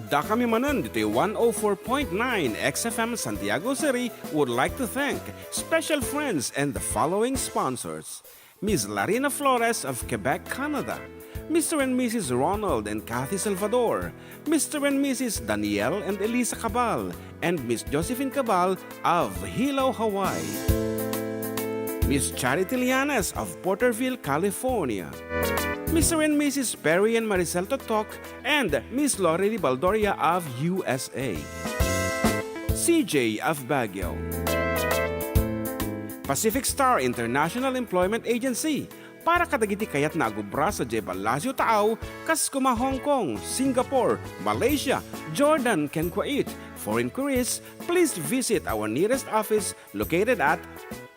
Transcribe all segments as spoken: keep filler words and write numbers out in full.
Dakami manen ditoy one oh four point nine X F M Santiago City would like to thank special friends and the following sponsors: Miss Larina Flores of Quebec, Canada, Mister and Missus Ronald and Kathy Salvador, Mister and Missus Daniel and Elisa Cabal, and Miss Josephine Cabal of Hilo, Hawaii, Miss Charity Lianes of Porterville, California, Mister and Missus Perry and Maricel Totok, and Miss Lorely Baldoria of U S A, C J of Baguio, Pacific Star International Employment Agency, para kadagiti kayatna a agubra sadiay Palacio Taaw, kas kuma Hong Kong, Singapore, Malaysia, Jordan, ken Kuwait. For inquiries, please visit our nearest office located at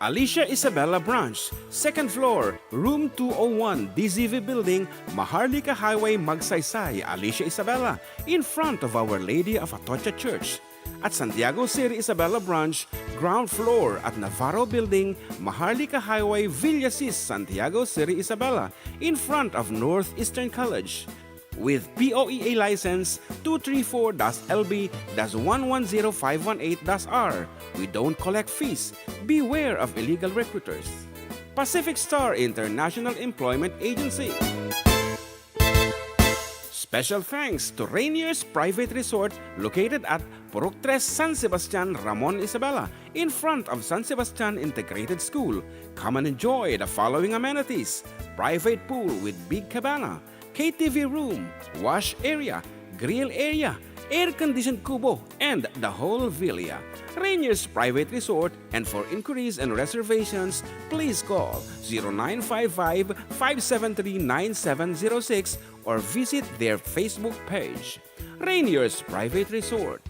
Alicia Isabela Branch, second floor, room two oh one, D Z V Building, Maharlika Highway, Magsaysay, Alicia Isabela, in front of Our Lady of Atocha Church. At Santiago City Isabela Branch, ground floor at Navarro Building, Maharlika Highway, Villasis, Santiago City Isabela, in front of Northeastern College. With P O E A license two three four dash L B dash one one zero five one eight dash R, we don't collect fees. Beware of illegal recruiters. Pacific Star International Employment Agency. Special thanks to Rainier's Private Resort, located at Purok Tres, San Sebastian, Ramon Isabela, in front of San Sebastian Integrated School. Come and enjoy the following amenities: private pool with big cabana, K T V room, wash area, grill area, air-conditioned kubo, and the whole villa. Rainier's Private Resort, and for inquiries and reservations, please call zero nine five five, five seven three, nine seven zero six or visit their Facebook page. Rainier's Private Resort.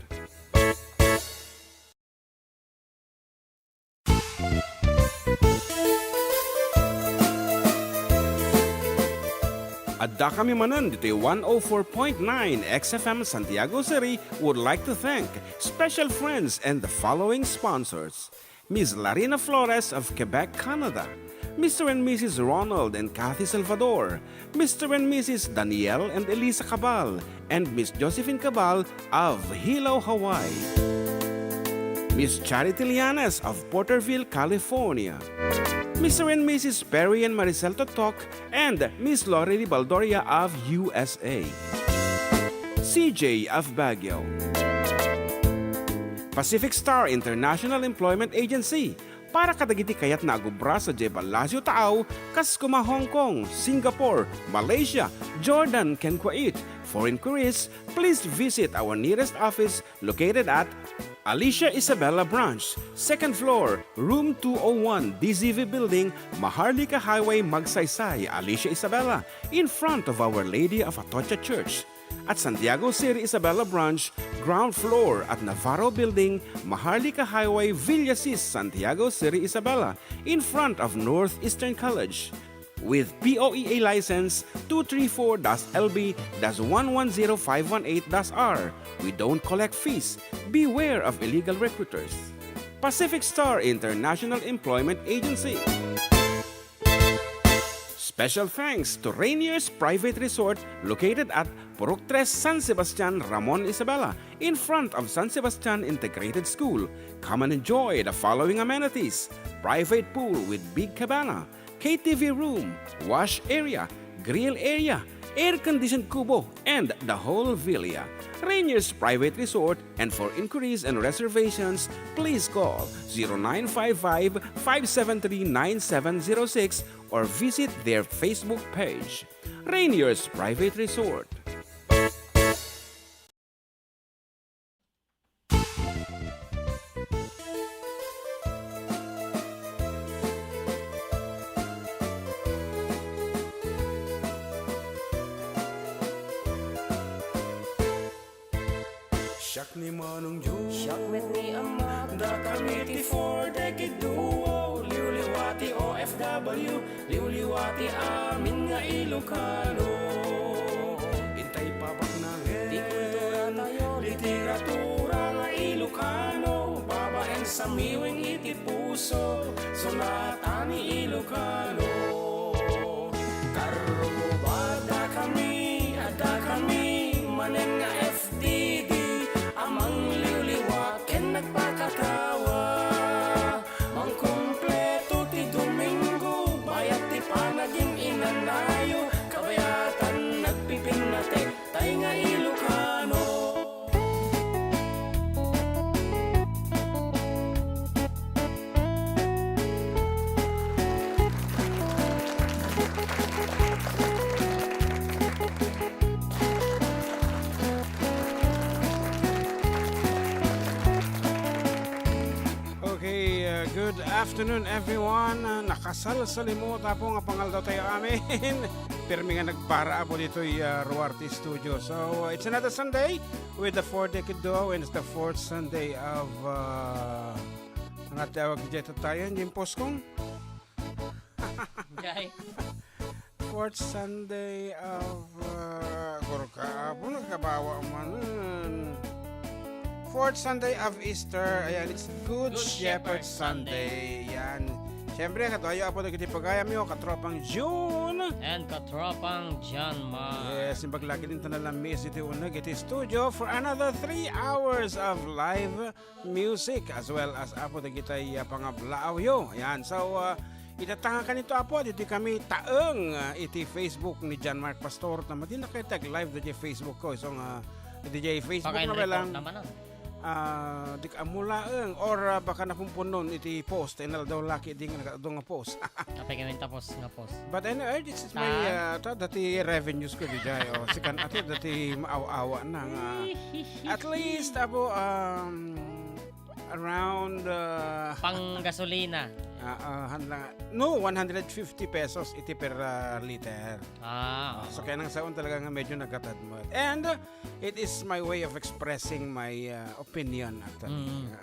Addakami manen ditoy one oh four point nine X F M Santiago City would like to thank special friends and the following sponsors: Miss Larina Flores of Quebec, Canada, Mister and Missus Ronald and Kathy Salvador, Mister and Missus Daniel and Elisa Cabal, and Miss Josephine Cabal of Hilo, Hawaii, Miss Charity Lianes of Porterville, California, Mister and Missus Perry and Maricel Totok, and Miss Lorely Baldoria of U S A, C J of Baguio, Pacific Star International Employment Agency, para kadagiti kayatna a agubra sadiay Palacio Taaw, kas kuma Hong Kong, Singapore, Malaysia, Jordan, ken Kuwait. For inquiries, please visit our nearest office located at Alicia Isabela Branch, second floor, room two oh one, D Z V Building, Maharlika Highway, Magsaysay, Alicia Isabela, in front of Our Lady of Atocha Church. At Santiago City Isabela Branch, ground floor at Navarro Building, Maharlika Highway, Villasis, Santiago City Isabela, in front of Northeastern College. With P O E A license two three four dash L B dash one one zero five one eight dash R, we don't collect fees. Beware of illegal recruiters. Pacific Star International Employment Agency. Special thanks to Rainier's Private Resort, located at Purok Tres, San Sebastian, Ramon Isabela, in front of San Sebastian Integrated School. Come and enjoy the following amenities: private pool with big cabana, K T V room, wash area, grill area, air-conditioned kubo, and the whole villa. Rainier's Private Resort, and for inquiries and reservations, please call zero nine five five, five seven three, nine seven zero six or visit their Facebook page. Rainier's Private Resort. Siak ni Manong Joe. Siak met ni Amak. Dakami ti four decade duo. Liwliwa ti O F W. Liwliwa ti amin nga Ilocano. Intay pabaknangen ti kulturatayo, literatura nga Ilocano, babaen sa miwing iti puso, sonata ni Ilocano. Karrubo, addakami, addakami manen nga F T Okay, uh, good afternoon, everyone. Uh, nakasalsalimot, Apo, nga pangaldaw tayo. Amen. Pirmi nga nagpara, Apo, ditoy, uh, Ruarte Studio. So, uh, it's another Sunday with the Four Decade Duo, and it's the fourth Sunday of, uh, nga tawag dito tayo, yung post kong Jay. Fourth Sunday of, uh, Gurka, Apo, nagkabawa man. Fourth Sunday of Easter, ayan, it's Good Good Shepherd Shepherd Sunday. Sunday. Yan. Siyempre, katuayo, Apo, dagiti pagayamyo, katropang June. And katropang John Mar. Yes, imbag lagi din tanan lang miss iti uneg iti studio for another three hours of live music as well as, Apo, dagitay, ah, pangablaawyo. Yan. So, ah, itatangakan ito, Apo, ditoy kami taeng, ah, iti Facebook ni John Mark Pastor. Tama, di na kayo tag-live ditoy Facebook ko. So, nga, ditoy Facebook Baka na in-record lang. Naman, ah. Ah, di ka amulaeng or, ah, baka napumpunon iti post. Inaldaw laki di nga nagkadto nga post. Apay kami tapos nga post. But anyway, this is my, Ta? ah, ta, dati revenues ko di jay. Oh, sikan ati dati maaw-awa na nga. At least, Apo, um, around, uh, Panggasolina. Ah, ah, han lang. No, one hundred fifty pesos iti per, uh, liter. Ah, So, oo. kaya nang saon talaga nga medyo nagkatadmot. And, uh, it is my way of expressing my, uh, opinion, actually. Mm. Uh,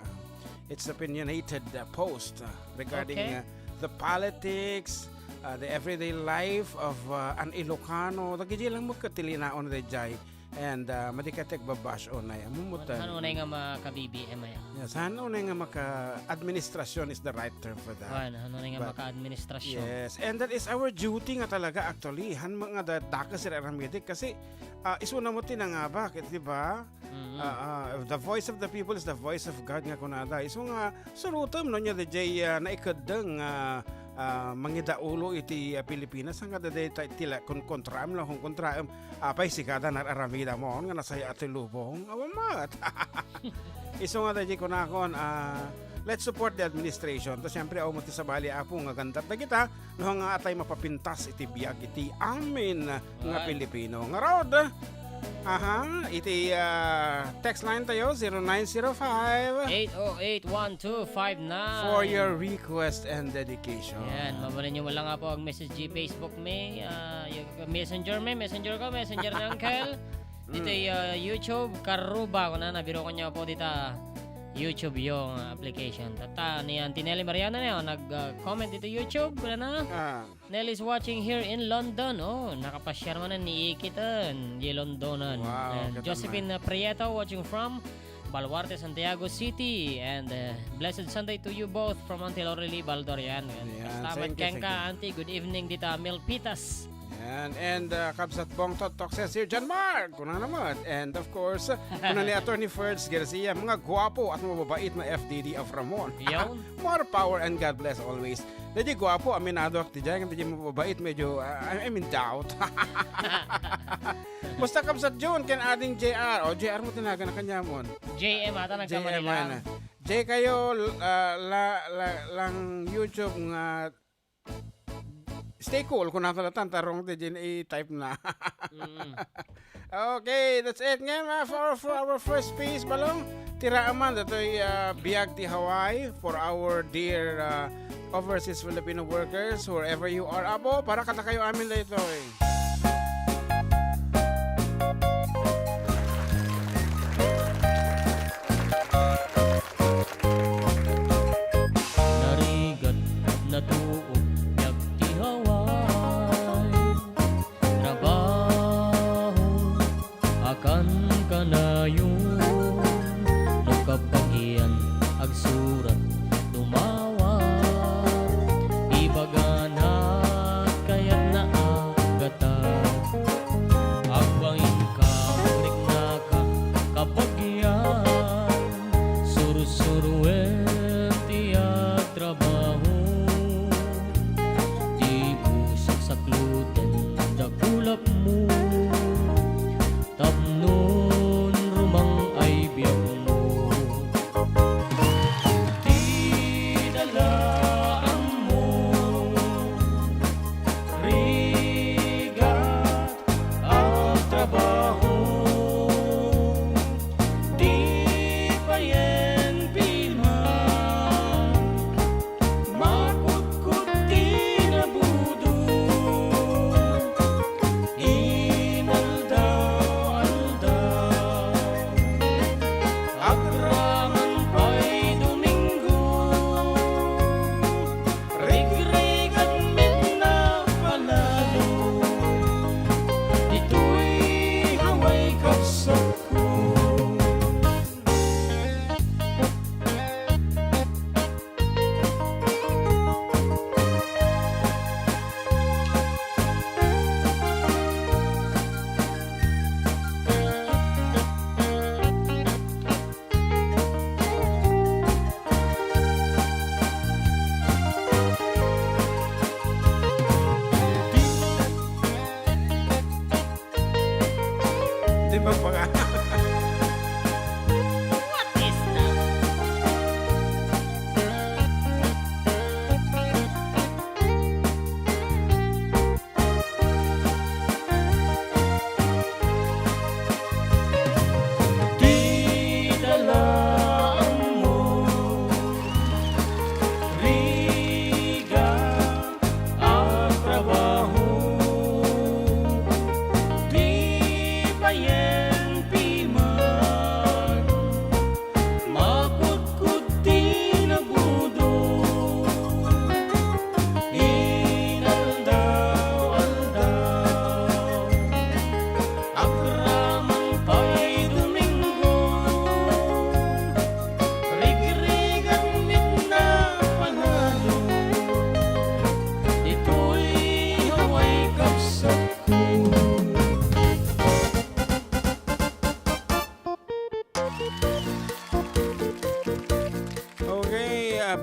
it's opinionated, uh, post, uh, regarding, Okay. uh, the politics, uh, the everyday life of, uh, an Ilocano. Dagiti lang mo katilinaon, dayjay. And, ah, madi ka ti agbabash unay. Ammom met, Saan unay nga maka-B B M aya? Yes, saan unay nga maka-administrasyon is the right term for that. Wan, saan unay nga But, maka-administrasyon? Yes, and that is our duty nga talaga actually. Han nga da-, dakes iti aramidek kasi, ah, isu na mo ti nangabak, di ba? Mm. Ah, ah, the voice of the people is the voice of God nga kunada. Isu nga surotem no nya dayjay, ah, naikeddeng, ah, ah, mangidaulo iti, ah, Pilipinas. Saan nga dayjay ta-, tila kon kontraem la, kon kontraem. Apay, sika da nar-aramidam nga nasayaat ti lubong? Awan met. Isu nga daydi kunakon, ah, let's support the administration. Ta siyempre, awan met ti sabali, Apo, nga gandat dagita, no nga atay mapapintas iti biag iti amin nga Pilipino. Ngarud, aha, iti, ah, text line tayo, zero nine zero five. Eight oh eight one two five nine. For your request and dedication. Yan, mabalin nyo mo lang, Apo, ag-message di Facebook mi, ah, yung Messenger mi, Messenger ko, Messenger ni Uncle. Ditoy, ah, YouTube, Karuba, kuna na, biro ko niya po dita YouTube yung application. Tata, ni Auntie Nelly Mariana na yun, nag, ah, comment dito YouTube, kuna na. Ah. Nelly's watching here in London. Oh, nakapasyar man ni Ikitan, di Londonan. Wow, And kita Josephine, man. ah, Prieto watching from Baluarte, Santiago City. And, uh, blessed Sunday to you both from Auntie Lorely Baldorian. And Yan, Kastamat thank you, thank Kengka, you. Auntie, good evening dita, Milpitas. Yan, and, uh, Kabsat Bong Tok Tok says, "Sir John Mark, kunana met." And of course, kuna ni Attorney Ferds Garcia, mga gwapo at mababait na F D D of Ramon. Yawn. More power and God bless always. Daydi gwapo, aminado ak ti jay, daydi mababait, medyo, uh, I'm, I'm in doubt. Musta Kabsat Jun, ken Ading J R? O, J R mo tinagan na kanyamon. J M ata J M nagkamali lang. Ana. J kayo, uh, la, la, lang YouTube nga stay cool, kung nasa latan, tarong ti Jin, i-type na. Mm. Okay, that's it. Ngayon, mga for, for our first piece, Balong, tira aman, datoy, ah, Biag ti Hawaii for our dear, ah, overseas Filipino workers, wherever you are. Abo, para kada kayo amin daytoy. Narigat, natuok, biag ti Hawaii. Trabaho, akan kanayon, no kabagian, agsurat, dumawat. Ibaganak, kayat na agatag. Agbanginka, riknaka, kabagian, sursuruem ti agtrabaho. Di ko saksakluten dakulapmo, tapno rumang-ay biagmo. Di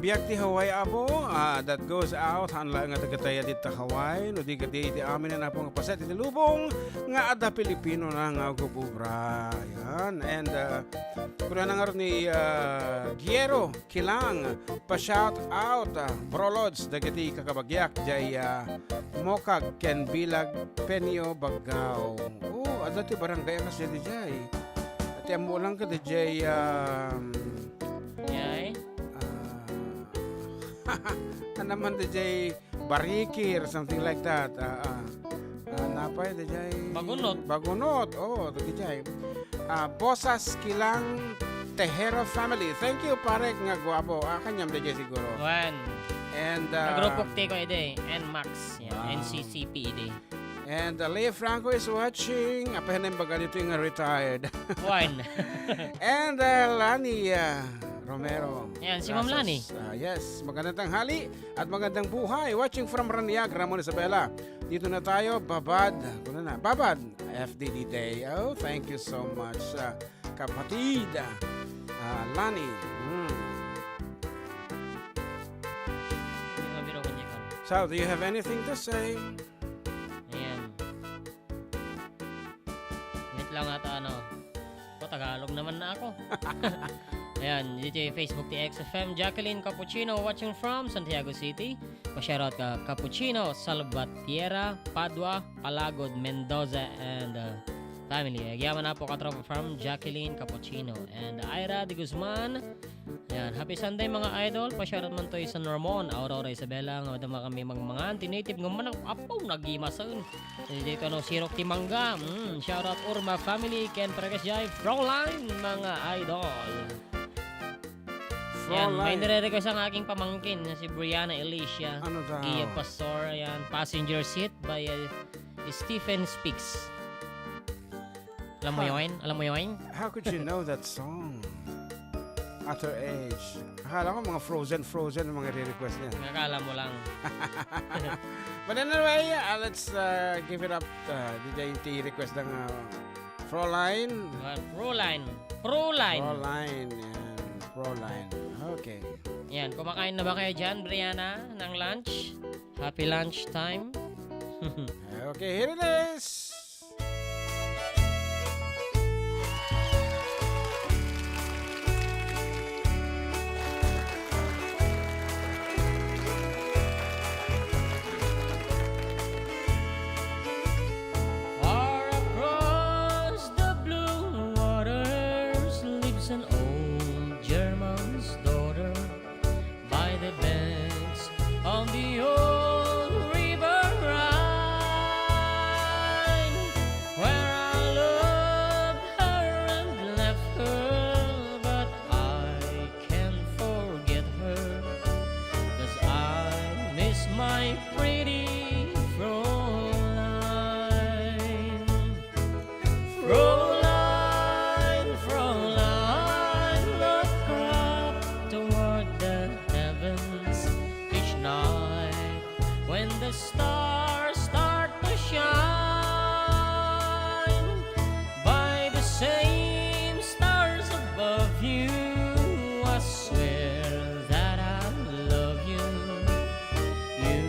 Biag ti Hawaii, Apo, ah, that goes out, saan laeng nga taga-, taga dita Hawaii, no di kadi iti amin a napaset iti lubong nga adda Pilipino na nga agub-ubra. Yan. And, ah, kuna na nga ni, ah, Giero Kilang, pa-shout out, ah, Bro Lods, dagiti kakabagiak, jay, ah, Mokag ken Bilag, Penyo, Baggao. Oh, adda ti barangay a kas daydiay. Ti ammo lang ka daydiay, um, Yay? Ah, anaman daydiay Barikir, something like that. Ah, ah. Ah, napay daydiay Bagunot. Bagunot. Oh, daydiay. Ah, Bosas Kilang Tejero family. Thank you, parek nga guapo. Ah, kaniam daydiay siguro. Wen. And, ah, Grupo Tico idi, N max, yan, Wow. N C C P idi. And, uh, Leo Franco is watching. Apay na imbaga dito nga retired. Wen. And, uh, Lani, uh, Romero. Ayan, si Ma'am Gracias. Lani. Ah, yes, magandang tanghali at magandang buhay. Watching from Raniag, Ramon Isabela. Dito na tayo, Babad. Kuna na, Babad, F D D Day. Oh, thank you so much, uh, kapatid. Uh, Lani. Hmm. Hindi mabiro ko niya. So, do you have anything to say? Ayan. Wait lang ata, ano. Ako, Tagalog naman na ako. Ayan, dito yung Facebook ti X F M, Jacqueline Cappuccino watching from Santiago City. Pa-shoutout ka, Cappuccino, Salvatierra, Padua, Palagod, Mendoza, and, uh, family. Agyaman na po, katropa, from Jacqueline Cappuccino and Ira de Guzman. Yan, happy Sunday, mga idol. Pa-shoutout man to San Ramon, Aurora, Isabela, nga madama kami mangmangan ti native nga manok. Apo, nagimasen. Dito, ano, sirok ti mangga. Mm, shoutout Urma family, ken Paregas Jai, Frontline, mga idol. Yan, may Frontline. Nire-request ang aking pamangkin na si Brianna Alicia. Ano daw? Gia Pastor, yan, Passenger Seat by, uh, Stephen Speaks. Alam mo Ha? yun? Alam mo yun? How could you know that song? At her age. Akala ko mga Frozen, Frozen ang mga re-request niya. Akala mo lang. But anyway, uh, let's, uh, give it up, uh, daydiay ti request ng, uh, Froline. Uh, Proline. Proline. Froline, yan. Froline. Okay. Yan, kumakain na ba kayo dyan, Brianna, ng lunch? Happy lunch time. Okay, here it is. Far across the blue waters lives an old German's daughter. By the banks of the old river Rhine, where I loved her and left her, but I can't forget her, 'cause I miss my pretty Fräulein. Fräulein, Fräulein, look up toward the heavens each night when the stars start to shine. By the same stars above you, I swear that I love you. You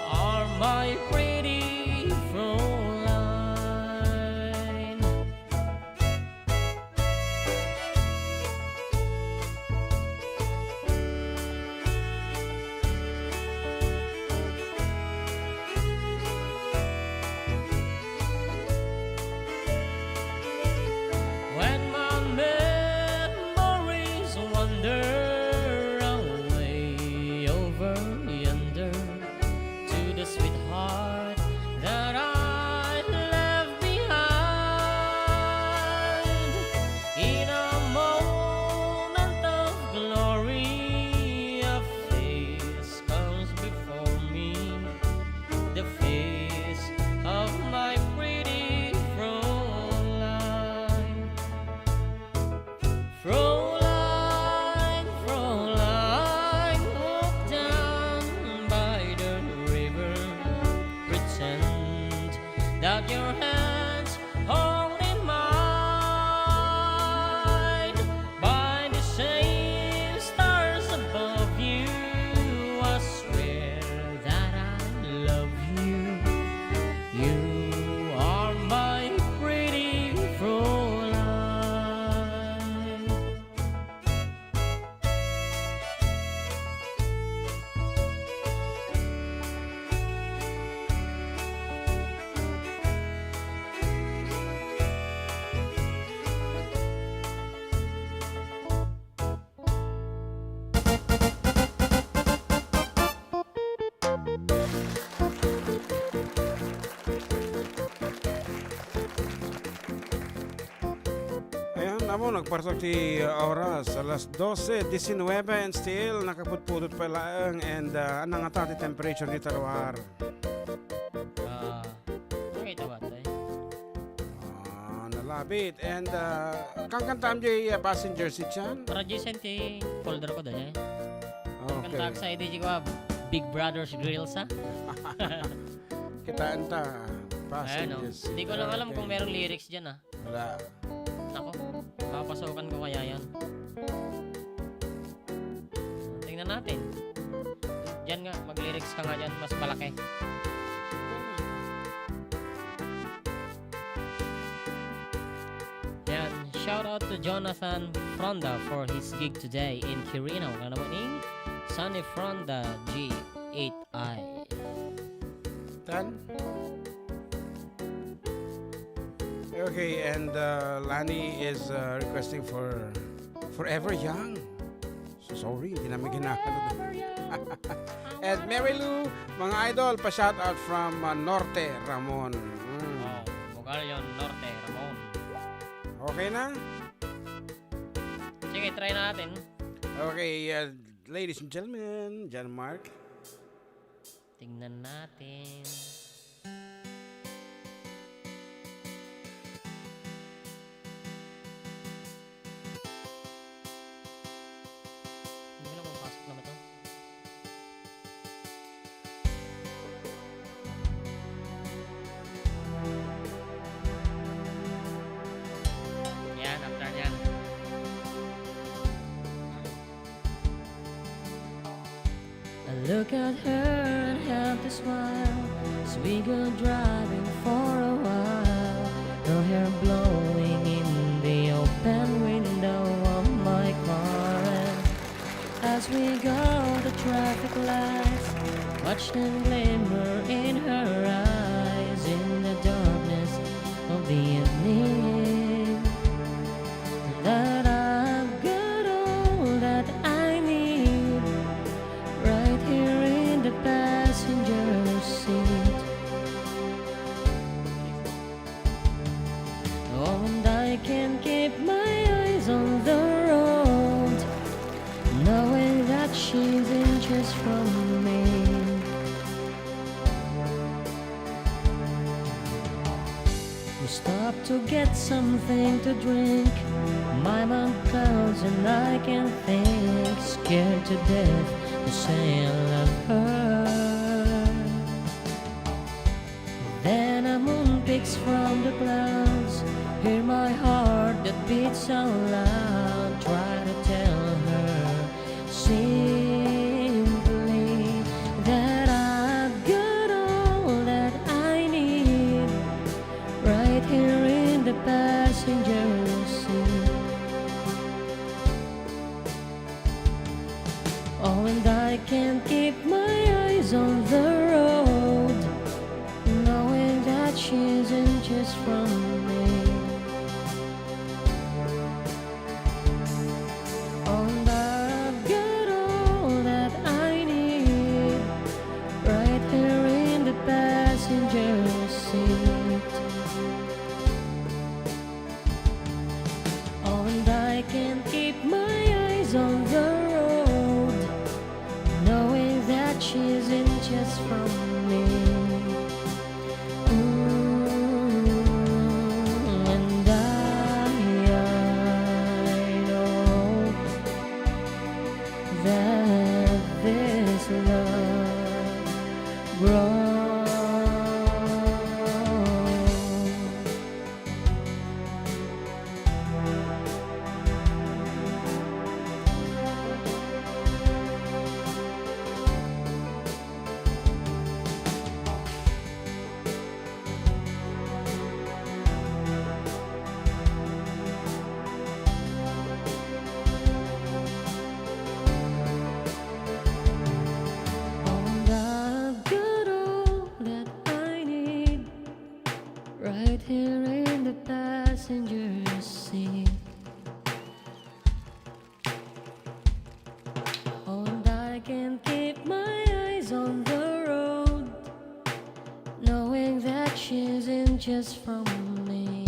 are my pretty Fräulein. Oh, nagpartok ti oras, alas dose diecinueve, and still nakapudpudot pa laeng, and, ah, ania ngata ti temperature dita ruar? Ah, okay, ito ba, tay? Ah, nalabit. And, ah, kankantaam diay, ah, passenger seat yan? Para dyan ti folder ko, dyan, eh. Okay. Kantaak sa I D G ko, ah, Big Brother's Grill, sa? Kitaan ta, passenger seat. Ayan, oh. Di ko lang alam kung merong lyrics dyan, ah. Wala. Nako, mapasukan ko kaya yan? Tingnan natin. Diyan nga, mag-lyrics ka nga dyan, mas malaki. Yan, shout out to Jonathan Fronda for his gig today in Quirino. Ano naman ni Sunny Fronda G eight I. Tan? Okay, and, uh, Lani is, uh, requesting for Forever Young. So sorry, hindi namin ginagawa. Forever Young. And Mary Lou, mga idol, pa-shoutout from, uh, Norte, Ramon. Mm. Oh, Bugallon, Norte, Ramon. Okay na? Sige, try natin. Okay, uh, ladies and gentlemen, John Mark. Tingnan natin. Hindi ko alam kung pasok na ba to. Yan, after niyan. I look at her and have to smile as we go driving for a while. Her hair blowing in the open window of my car. And as we go the traffic lights, watch them glimmer in her eyes in the darkness of the evening. That I've got all that I need right here in the passenger seat. Oh, and I can't keep my eyes on the road, knowing that she's inches from me. We stop to get something to drink. My mind clouds and I can't think. Scared to death to say I love her. Then a moon peeks from the clouds. Hear my heart that beats so loud. Try to tell her simply that I've got all that I need right here in the passenger seat. Oh, and I can't keep my eyes on the road, knowing that she's inches from me. And I've got all that I need right here in the passenger seat. Oh, and I can't keep my eyes on the road, knowing that she's inches from me. Mm, and I, I know that this love grows. And I've got all that I need right here in the passenger seat. Oh, and I can't keep my eyes on the road, knowing that she's inches from me.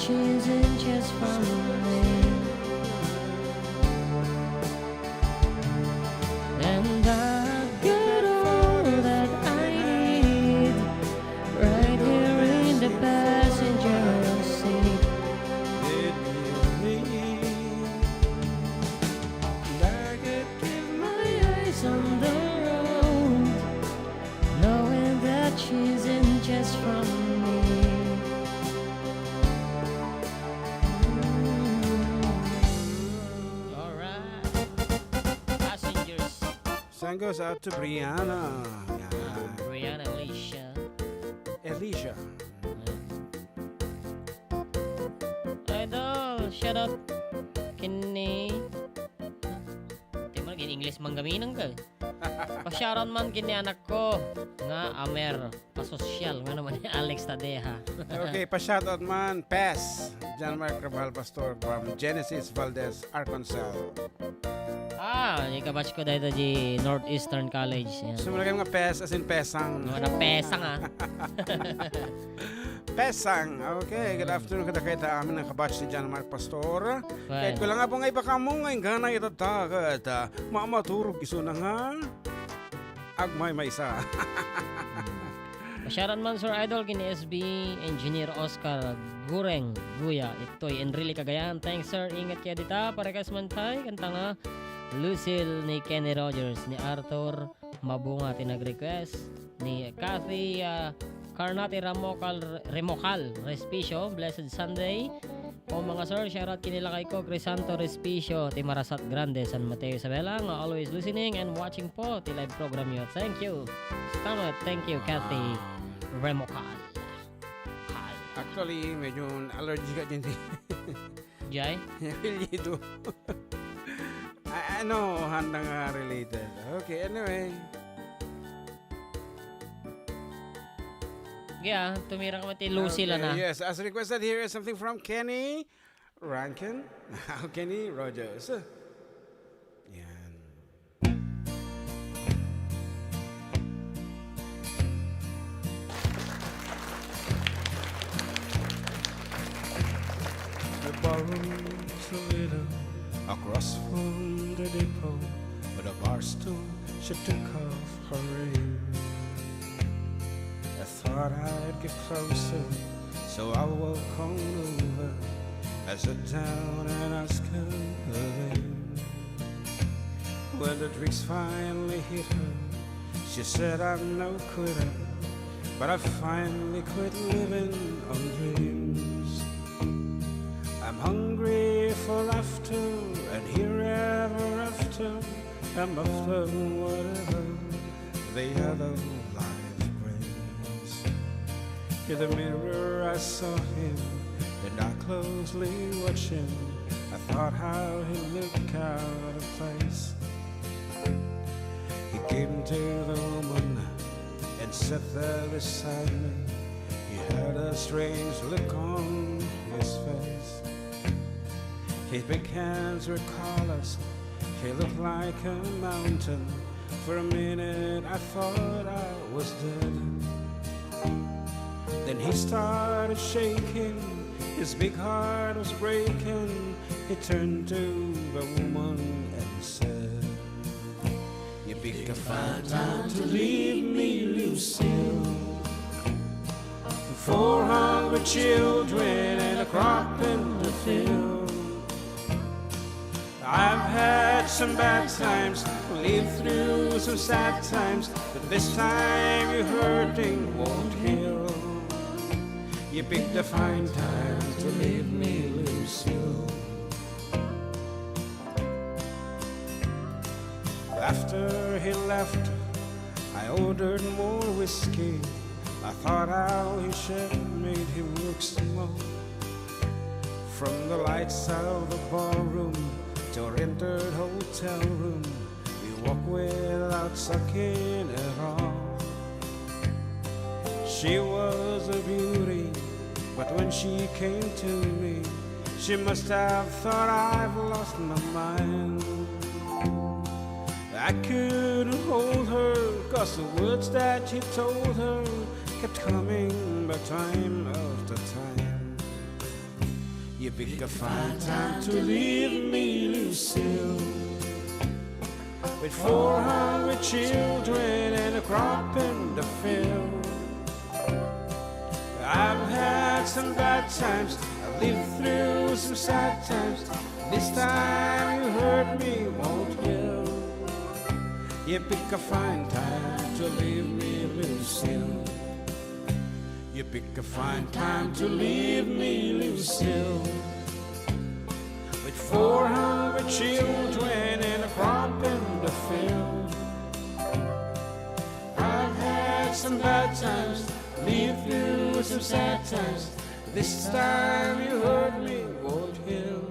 She's inches from me. And I've got all that I need right here in the passenger seat. I could give my eyes on the road, knowing that she's inches from me. Alright. Passengers. Send goes out to Brianna. Yan. Brianna Alicia. Alicia. Idol, shout out kini. Di mo naging English man gaminang ka. Pa-shoutout man kini anak ko nga Amer. Pasosyal nga naman ni Alex Tadeja. Okay, pa-shoutout man, Pes, John Mark Raval Pastor from Genesis Valdez, Arkansas. Ah, ikabatch ko dahil di Northeastern College. Yan. So, malagay mga Pes, as in pesang. Mga na pesang, ah. Pesang. Okay, good afternoon kadagiti amin nga kabatch ni John Mark Pastor. Well. Kahit ko lang nga po nga ipakamu nga inggana ita dagat, ah, mamaturog isu na nga agmaymaysa. Pasyaran man, Sir Idol, kini S B Engineer Oscar Gureng Guya, itoy Enrile, Cagayan. Thanks, sir. Ingat kaya dita. Parekas man tay, kanta nga Lucille ni Kenny Rogers, ni Arthur Mabunga ti nag-request, ni Kathy, ah, Carnati Ramocal, Remocal Respicio, Blessed Sunday. O mga sir, shoutout kini lakay ko, Crisanto Respicio, ti Marasat Grande, San Mateo, Isabela, nga always listening and watching po ti live program yo. Thank you. Salamat. Thank you, Kathy Remocal. Actually, medyo allergic ka dyan, di. Jay? Apelyido. A-, ano, handa nga related. Okay, anyway. Kaya, tumira ka mati Lucy Okay, lang na. Yes, as requested, here is something from Kenny Rankin. Kenny Rogers. Yan. The barroom Toledo, across from the depot, with a bar stool, she took off her ring. I thought I'd get closer, so I walk on over. I sit down and ask her in. When the drinks finally hit her, she said, "I'm no quitter, but I finally quit living on dreams. I'm hungry for laughter, and here ever after, I'm after whatever the other life brings." In the mirror I saw him, and I closely watched him. I thought how he looked out of place. He came to the woman and sat there beside me. He had a strange look on his face. His big hands were calloused. He looked like a mountain. For a minute I thought I was dead. Then he started shaking. His big heart was breaking. He turned to the woman and said, "You picked a fine time to leave me, Lucille. Four hungry children and a crop in the field. I've had some bad times, lived through some sad times, but this time your hurting won't heal. You picked a fine time to leave me, Lucille." After he left, I ordered more whiskey. I thought how his shirt made him look small. From the lights of the ballroom to our entered hotel room, we walked without sucking at all. She was a beauty, but when she came to me, she must have thought I've lost my mind. I couldn't hold her, 'cause the words that he told her kept coming back time after time. Pick a fine time to leave me, Lucille. With four hungry children and a crop in the field. I've had some bad times, I've lived through some sad times. This time you hurt me, won't you? You pick a fine time to leave me, Lucille. You pick a fine time to leave me, Lucille. With four hungry children and a crop in the field. I've had some bad times, lived through some sad times. This time you hurt me, won't you?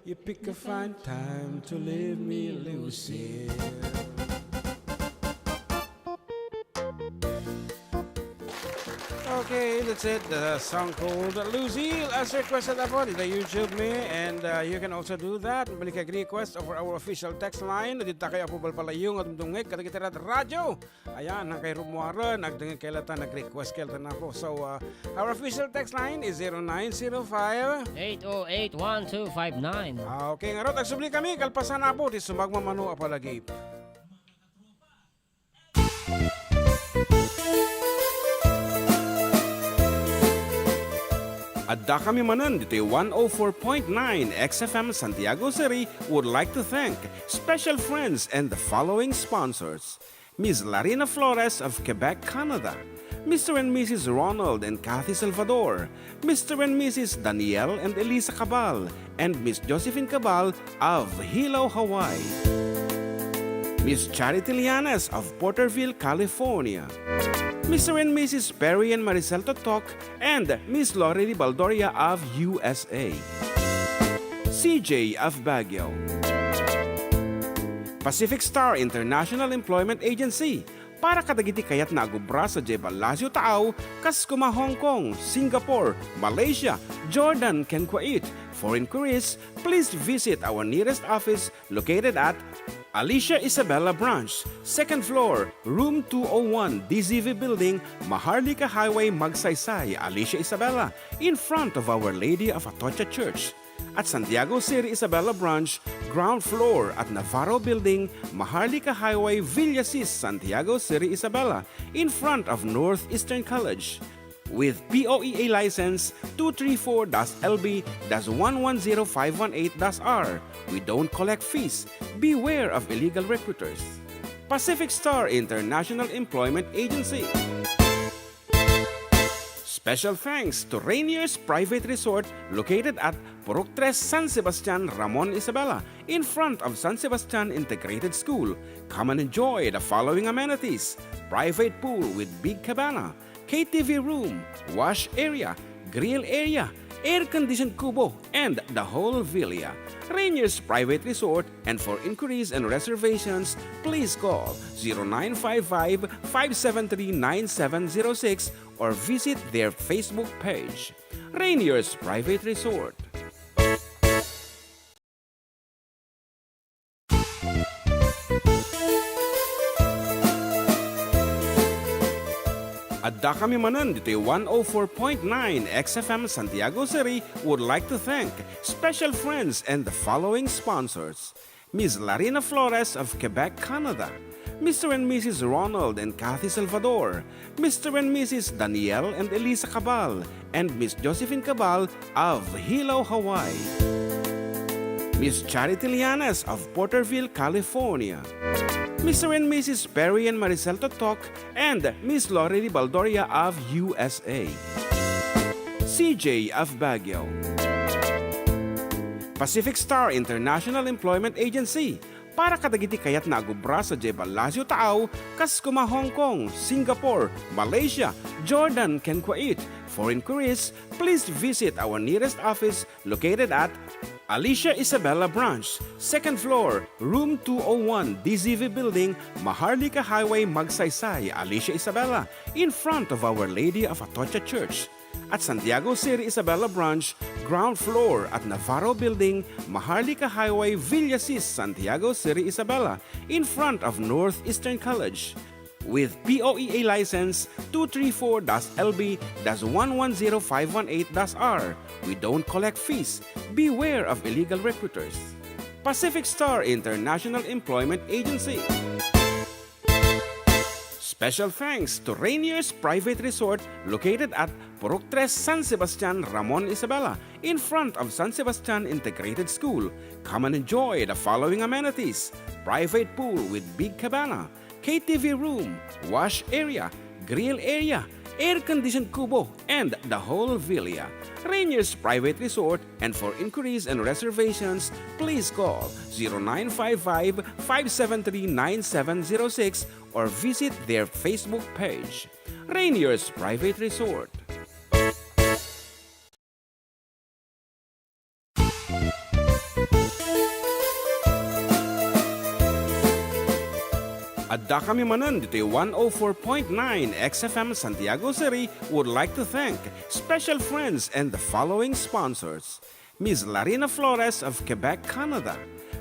You pick a fine time to leave me, Lucille. Okay, that's it. The song called Lucille, as requested upon the YouTube me, and uh, you can also do that. Balik kag request over our official text line. Dita kay Apo Balpalayo nga dumdumngeg kadagiti rad-, radyo. Ayan, hangkay rummuaren, agdengngeg kay latta, nag-request kay latta, Apo. So, uh, our official text line is zero nine zero five. Eight oh eight one two five nine. Ah, okay, ngarud, agsubli kami, kalpasan, Apo, ti sumagmamano a palagip. Adda kami manen ditoy one oh four point nine X F M Santiago City would like to thank special friends and the following sponsors. Miss Larina Flores of Quebec, Canada, Mister and Missus Ronald and Kathy Salvador, Mister and Missus Daniel and Elisa Cabal, and Miss Josephine Cabal of Hilo, Hawaii, Miss Charity Lianes of Porterville, California, Mister and Missus Perry and Maricel Totok, and Miss Lorely Baldoria of U S A, C J of Baguio, Pacific Star International Employment Agency, para kadagiti kayatna a agubra sadiay ballasiw taaw, kas kuma Hong Kong, Singapore, Malaysia, Jordan, ken Kuwait. For inquiries, please visit our nearest office located at Alicia Isabela Branch, second floor, room two oh one, D Z V Building, Maharlika Highway, Magsaysay, Alicia Isabela, in front of Our Lady of Atocha Church. At Santiago City Isabela Branch, ground floor at Navarro Building, Maharlika Highway, Villasis, Santiago City Isabela, in front of Northeastern College. With P O E A license two three four dash L B dash one one zero five one eight dash R, we don't collect fees. Beware of illegal recruiters. Pacific Star International Employment Agency. Special thanks to Rainier's Private Resort located at Purok Tres, San Sebastian, Ramon Isabela, in front of San Sebastian Integrated School. Come and enjoy the following amenities: private pool with big cabana, K T V room, wash area, grill area, air-conditioned kubo, and the whole villa. Rainier's Private Resort, and for inquiries and reservations, please call zero nine five five, five seven three, nine seven zero six or visit their Facebook page, Rainier's Private Resort. Adda kami manen ditoy one oh four point nine X F M Santiago City would like to thank special friends and the following sponsors: Miss Larina Flores of Quebec, Canada, Mister and Missus Ronald and Kathy Salvador, Mister and Missus Daniel and Elisa Cabal, and Miss Josephine Cabal of Hilo, Hawaii, Miss Charity Lianes of Porterville, California, Mister and Missus Perry and Maricel Totok, and Miss Lorely Baldoria of U S A, C J of Baguio, Pacific Star International Employment Agency, para kadagiti kayatna a gubra sadiay ballasiw taaw, kas kuma Hong Kong, Singapore, Malaysia, Jordan, ken Kuwait. For inquiries, please visit our nearest office located at Alicia Isabela Branch, second floor, room two oh one, D Z V Building, Maharlika Highway, Magsaysay, Alicia Isabela, in front of Our Lady of Atocha Church. At Santiago City Isabela Branch, ground floor at Navarro Building, Maharlika Highway, Villasis, Santiago City Isabela, in front of Northeastern College. With P O E A license two three four dash L B dash one one zero five one eight dash R. We don't collect fees. Beware of illegal recruiters. Pacific Star International Employment Agency. Special thanks to Rainier's Private Resort located at Purok Tres, San Sebastian, Ramon, Isabela, in front of San Sebastian Integrated School. Come and enjoy the following amenities: private pool with big cabana, K T V room, wash area, grill area, air-conditioned kubo, and the whole villa. Rainier's Private Resort, and for inquiries and reservations, please call zero nine five five, five seven three, nine seven zero six or visit their Facebook page. Rainier's Private Resort. Addakami manen ditoy one oh four point nine X F M Santiago City would like to thank special friends and the following sponsors: Miss Larina Flores of Quebec, Canada,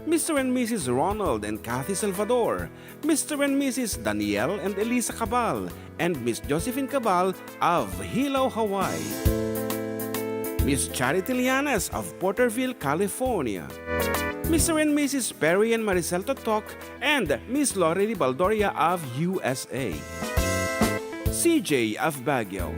Mister and Missus Ronald and Kathy Salvador, Mister and Missus Daniel and Elisa Cabal, and Miss Josephine Cabal of Hilo, Hawaii. Miss Charity Lianes of Porterville, California. Mister and Missus Perry and Maricel Totok and Miss Lorely Baldoria of U S A. C J of Baguio.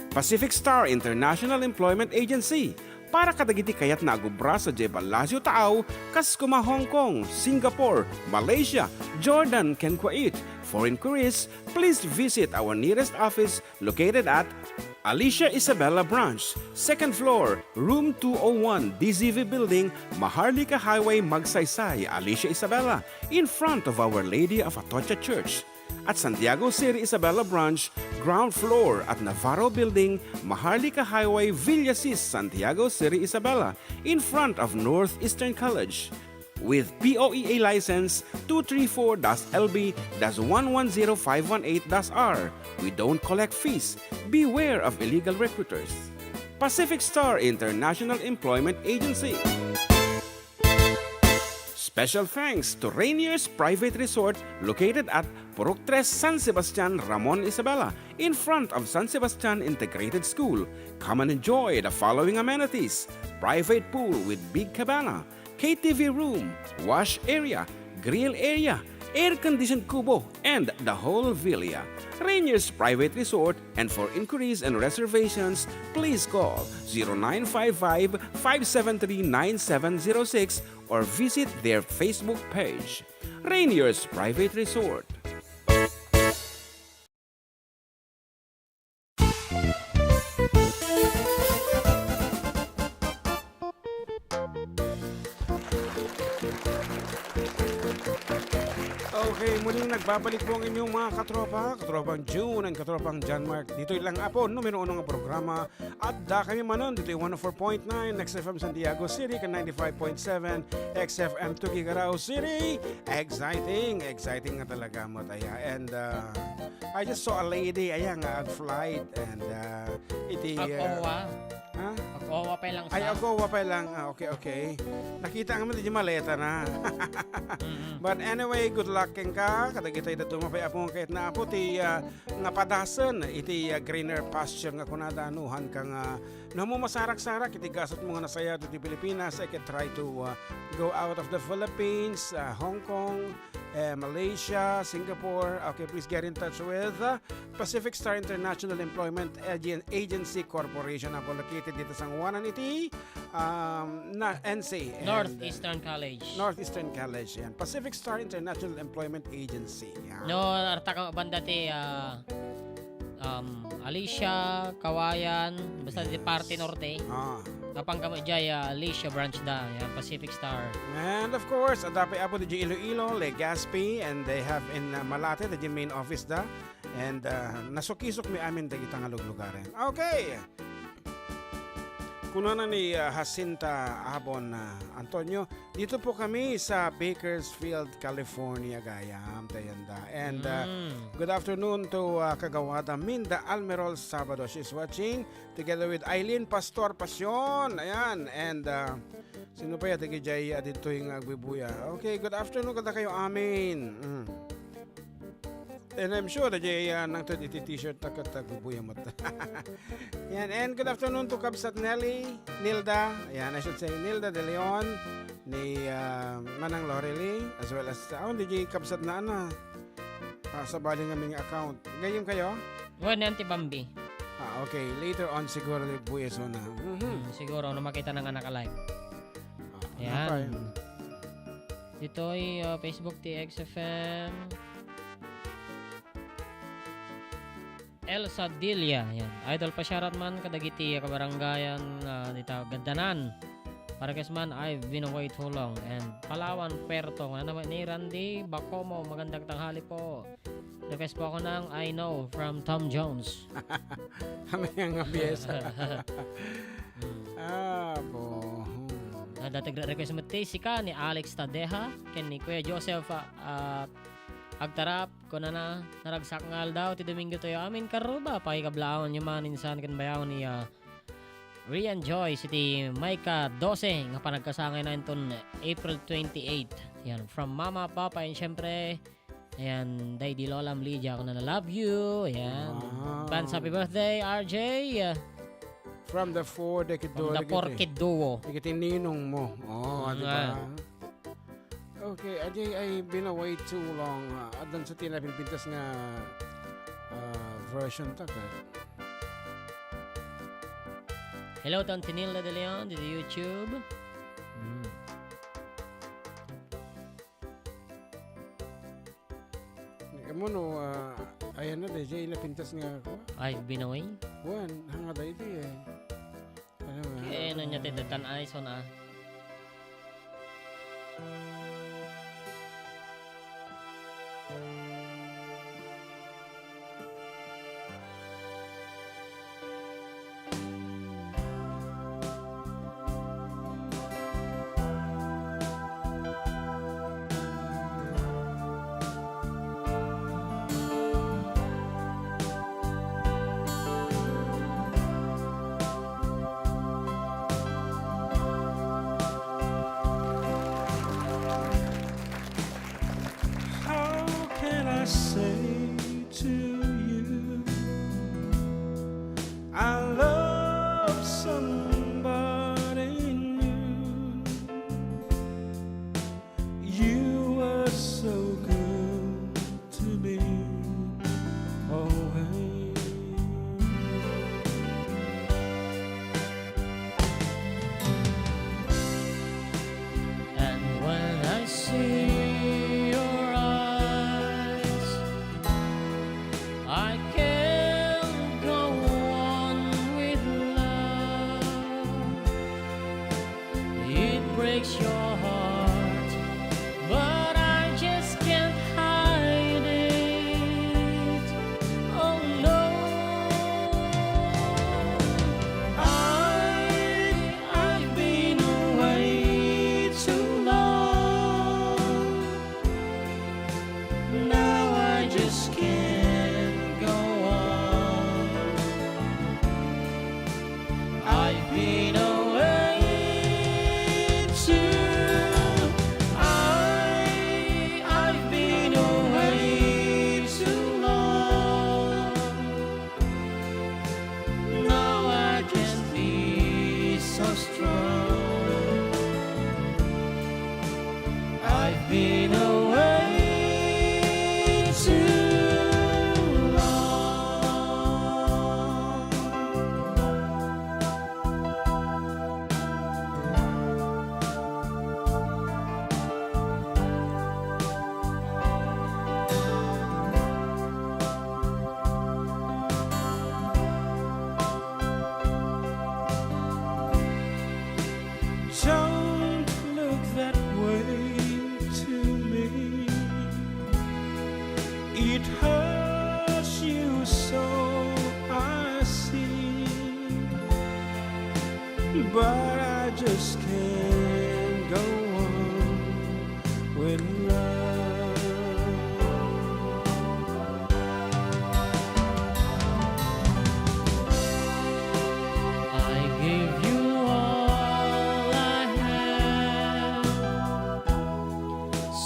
Pacific Star International Employment Agency, para kadagiti kayatna a agubra sadiay ballasiw taaw, kas kuma Hong Kong, Singapore, Malaysia, Jordan, ken Kuwait. For inquiries, please visit our nearest office located at Alicia Isabela Branch, second floor, room two oh one, D Z V Building, Maharlika Highway, Magsaysay, Alicia Isabela, in front of Our Lady of Atocha Church. At Santiago City Isabela Branch, ground floor at Navarro Building, Maharlika Highway, Villasis, Santiago City Isabela, in front of Northeastern College. With P O E A license two three four dash L B dash one one zero five one eight dash R. We don't collect fees. Beware of illegal recruiters. Pacific Star International Employment Agency. Special thanks to Rainier's Private Resort located at Purok Tres, San Sebastian, Ramon, Isabela, in front of San Sebastian Integrated School. Come and enjoy the following amenities: private pool with big cabana, K T V room, wash area, grill area, air-conditioned kubo, and the whole villa. Rainier's Private Resort, and for inquiries and reservations, please call zero nine five five, five seven three, nine seven zero six or visit their Facebook page. Rainier's Private Resort. Okay, muling nagbabalik po ang inyong mga katropa, katropang June and katropang John Mark. Ditoy lang po, numero uno nga programa. Addakami manen ditoy one oh four point nine X F M Santiago City, ken ninety-five point seven X F M Tuguegarao City. Exciting, exciting nga talaga met aya. And, uh, I just saw a lady, aya nga ag-flight and, uh, iti, uh, Ag-owa. Ha? Ag-owa pa lang. Ay, sa ag-owa pa lang. Ah, okay, okay. Nakita nga met iti maleta na. Mm-mm. But anyway, good luck kenka. Kadagitoy dadduma pay, Apo, nga kayatna, Apo, ti, uh, nga padasen iti, uh, greener pasture nga kunada, no, haanka nga, no, masarak-sarak iti gasatmo nga nasayaat iti Pilipinas, I can try to, uh, go out of the Philippines, uh, Hong Kong, eh, Malaysia, Singapore. Okay, please get in touch with, uh, Pacific Star International Employment Agen-, Agency Corporation, Apo, located ditoy sangoanan iti, um, na, N C and, uh, Northeastern College. Northeastern College, yan. Pacific Star International Employment Agency, yan. No, arta ka banda ti, ah, um, Alicia, Cauayan, basta ti Yes. parte norte. Ah. Apan kamo diay, ah, Alicia branch da, yan, Pacific Star. And of course, adda pay, Apo, diay Iloilo, Legazpi, and they have in, uh, Malate, diay main office da. And, uh, nasukisukmi amin dagita nga luglugaren. Okay. Kunana ni, uh, Jacinta Abon, uh, Antonio, dito po kami sa Bakersfield, California, gayam, tayanda. And, uh, Mm. good afternoon to, uh, Kagawada Minda Almerol Sabado. She's watching together with Eileen Pastor Pasion. Ayan. And, uh, sino pa ya? Dagiti, uh, ditoy nga agbubuya. Okay, good afternoon kadakayo amin. Mm. And I'm sure that, yeah, nangted iti t-shirt ta ket agbubuya met. Yan, and good afternoon to Kabsat Nelly, Nilda. Yan, I should say Nilda De Leon, ni, ah, Manang Lorely, as well as, ah, oh, di Kabsat na, ana. Ah, sabali nga mga account. Gayyem kayo? Wen, ni Auntie Bambi. Ah, okay. Later on siguro, buya sona. Mhm. Hmm, siguro, no makita na nga naka-live. Ah, yan. Okay. Ditoy, ah, Facebook ti X F M. Elsa Dilia, yan. Idol, pasiarat man kadagiti kabarangayan, ah, dita Gaddanan. Para kes man, I've been away too long. And Palawan, Puerto. Ano naman ni Randy Bacomo, magandang tanghali po. Request po ako ng I Know from Tom Jones. Ano yung abiyes? Hmm. Ah, po. Hmm. Ah, dati request mo, Tessie ka ni Alex Tadeja, ken ni Kuya Joseph, ah, ah, Agtarap, kunana, naragsak nga aldaw ti Domingo tayo amin, karuba, pakikablaawon yo man insan ken bayaw ni, ah, Rian Joyce iti Micah dose nga panagkasangay na inton April twenty-eight. Yan, from Mama, Papa, and syempre, ayan, Daddy Lola Lydia, ako na love you. Ayan. Wow. Advance happy birthday, R J. From the four, the From the four Kid Duo. Dagiti ninong mo. Oh, di ba? Nga. Okay, a di ay been away too long. Ah, addan sa ti napinpintas nga, ah, version ta, ka? Hello, Ton Tinilda de Leon, dito YouTube. Hmm. Amo no, ah, ayan na, dayjay napintas nga, kua? I've been away. Wan, hanga daydi, eh. Ano nga? Kaya ano niya, ti datan ay, so na. How can I say to you, I love somebody new? You were so good to me always. And when I see your eyes, I can't go on with love. It breaks your heart, but I just can't hide it. Oh no, I, I've been away too long. Now I just can't go on. I've been away too, I, I've been away too long. Now I can be so strong. I've been away too long. Don't look that way to me. It hurts you so, I see. But I just can't go on with love. I give you all I have,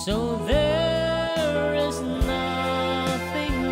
so there is nothing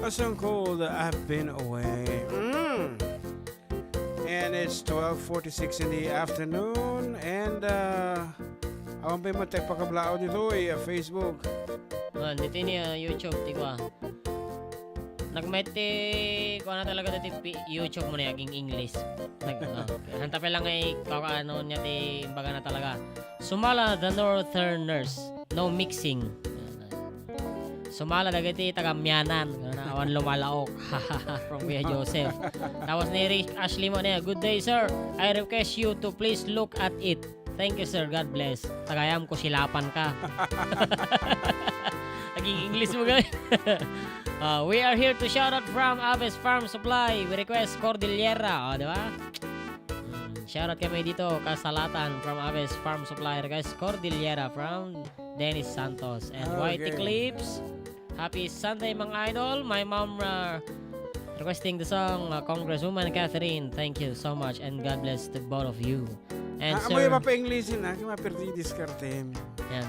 A song called I've Been Away. Mm. And it's twelve forty-six in the afternoon. And uh, awan pa yung mga pakablaod dito eh, Facebook. Ah, dito ni ah, YouTube, ti kua. Nagmet ti, kua na talaga dati pi- YouTube mo na aging English. Nag, ah, hanta pa lang ay kakaano niya ti imbaga na talaga. Sumala the Northerners, no mixing. Sumala dagiti taga Mianan. Awan lumalaok. From Kuya Joseph. Tapos ni Rick Ashley mo niya, "Good day, sir. I request you to please look at it. Thank you, sir. God bless." Tagayam ko, silapan ka. Naging English mo, guys. Uh, we are here to shout out from Aves Farm Supply. We request Cordillera. O, di ba? Mm, shout out kami dito, Kasalatan from Aves Farm Supply. Request Cordillera from Dennis Santos and Whitey Okay. Clips. Happy Sunday, mga idol. My mom uh, requesting the song, uh, Congresswoman Catherine. Thank you so much and God bless to both of you. And Ah, sir, may mapa-English na, kaya maperti diskarte. Yan.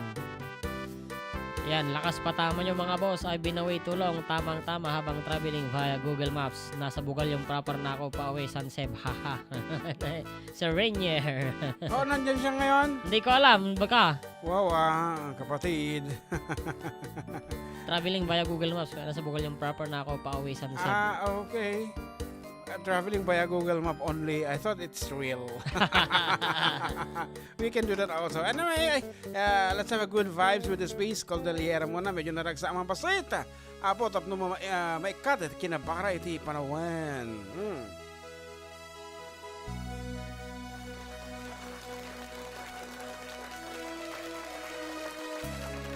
Yan, lakas pa tama nyo, mga boss. I've been away too long. Tamang-tama habang traveling via Google Maps. Nasa Bugalyong proper na ako, pauwi San Seb. Haha. Sir Rainier. Oh, nandyan siya ngayon? Hindi ko alam. Baka. Wow, ah, kapatid. Traveling via Google Maps. Kaya nasa Bugalyong proper na ako, pauwi San Seb. Ah, okay. Uh, traveling via Google Map only. I thought it's real. We can do that also. Anyway, uh, let's have a good vibes with the space called Deliera muna. Medyo naragsa ang mga pasit. Apo, tapno ma uh, maikat at kinabara iti panawan. Hmm.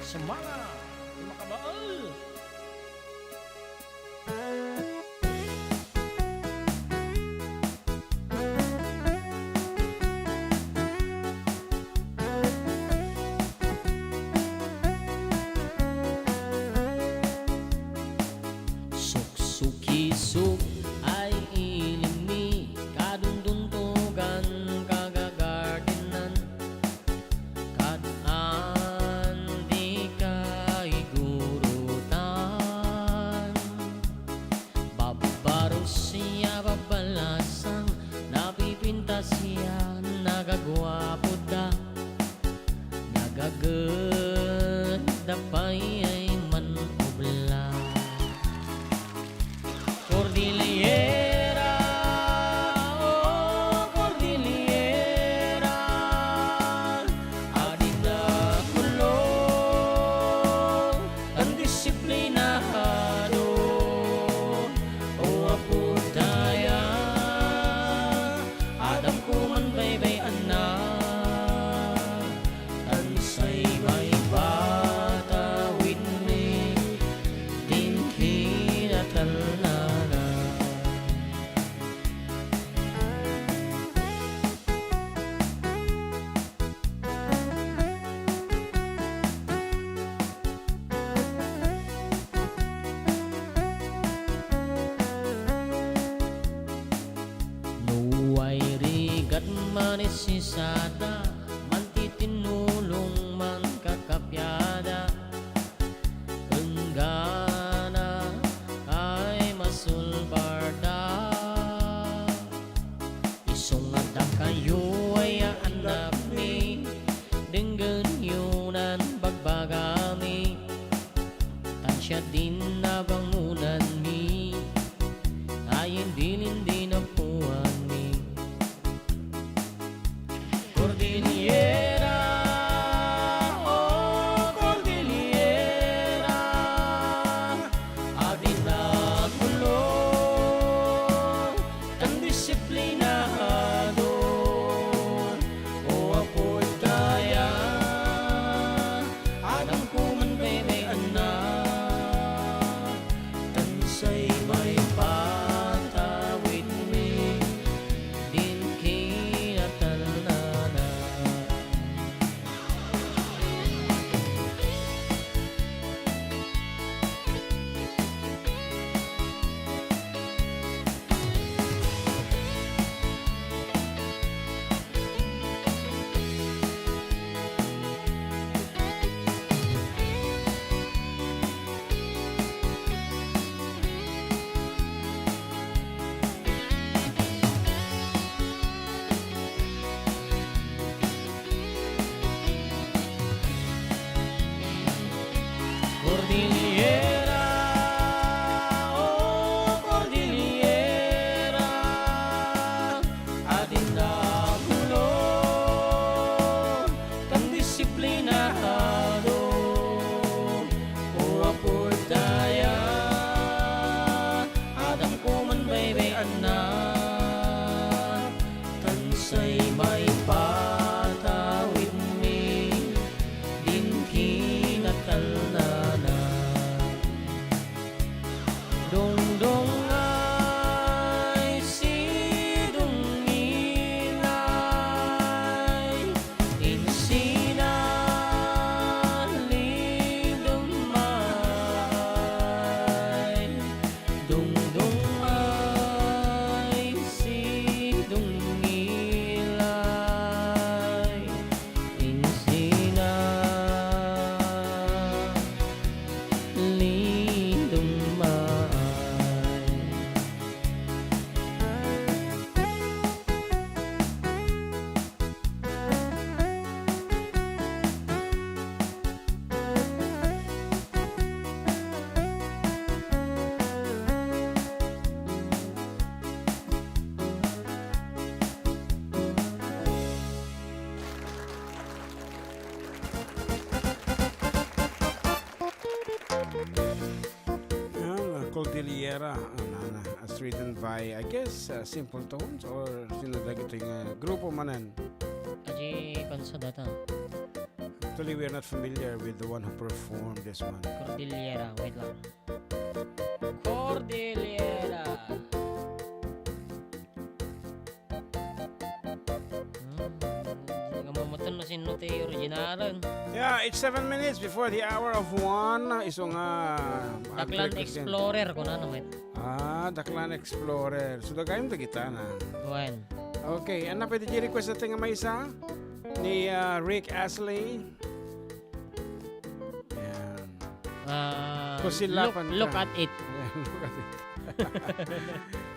Sumala! Makabaal! Suksukisuk ay ilimmi, kadunduntugan, kagagardinan, kad-an di kaigurutan. Babbarus ya babbalasang, napipintas ya nagaguapo da. Nagaged da pay ay man-ubla. Cordillera, oh, Cordillera, adina kulong, tan disiplinado, o Apo Daya, adda ko man baybay-anna, tan say maipatawidmi din kinatalnana. No way rigat manisisada, mantitinulong, mankakapiada, enggana ay masulbarda. Isu nga dakayo ay annakmi, denggenyo nan bagbagami, tan siak din nabangonanmi, ay bilin din napuanmi. Cordillera, oh, Cordillera, adina kulong, tan disiplinado, o Apo Daya, adda ko man baybay-anna, tan say maipatawidmi din kinatalnana. Cordillera, oh, Cordillera, adinda bulong, kan disiplinado, o Apo Daya, adda koma baybay-anna, tan say maipatawidmi din kinatalnana. Dungdungay, sidungngilay, insina, lidumay. Dungdungay, sidungngilay, insina, lidumay. Yan, uh, Cordillera, uh, na, na, as written by, I guess, uh, Simple Tones or sino dagitoy nga grupo manen? Aji Consa data. Actually, we are not familiar with the one who performed this one. Cordillera, wait lang. Cordillera. Hmm, di ka mamutan no sino ti originalen. Yeah, it's seven minutes before the hour of one. Isu nga, Daklan Explorer, kunana met. Ah, Daklan Explorer. So, dagayam dagita na. Wen. Okay, ano pwede di request natin nga maysa? Ni, ah, Rick Astley. Yan. Ah, Kusilapan look, look ka. At it. Look at it.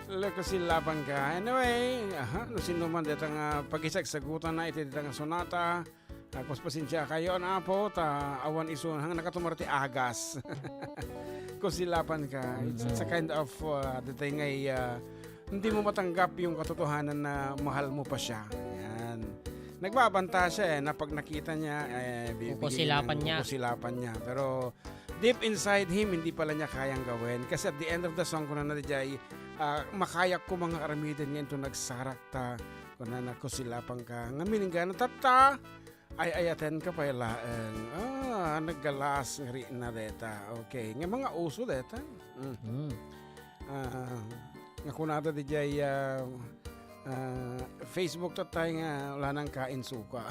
Look, kusilapan ka. Anyway, aha, no sino man deta nga pagisagsagutan na iti deta nga sonata. Tapos pasensia kayo, ano, Apo, ta awan isu, hang nakatumar ti agas. Kusilapan ka. It's, it's a kind of, uh, deta nga, uh, hindi mo matanggap yung katotohanan na mahal mo pa siya. Yan. Nagbabanta siya eh, na pag nakita niya, eh, bibigyan niya ng kukusilapan niya. Kukusilapan niya. Pero deep inside him, hindi pala niya kayang gawin. Kasi at the end of the song, kunana diay, ah, "Makayak ko mga aramiden nga into nagsarak ta, kunana kusilapan ka. Ngamin, ingga na tatta, ay-ayaten ka pay laeng." Ah, naggalas nga ri na deta. Okay. Nga mga uso deta. Mm. Mm. Ah, nga kunada diay, ah, ah, Facebook tattay nga wala nang kain suka.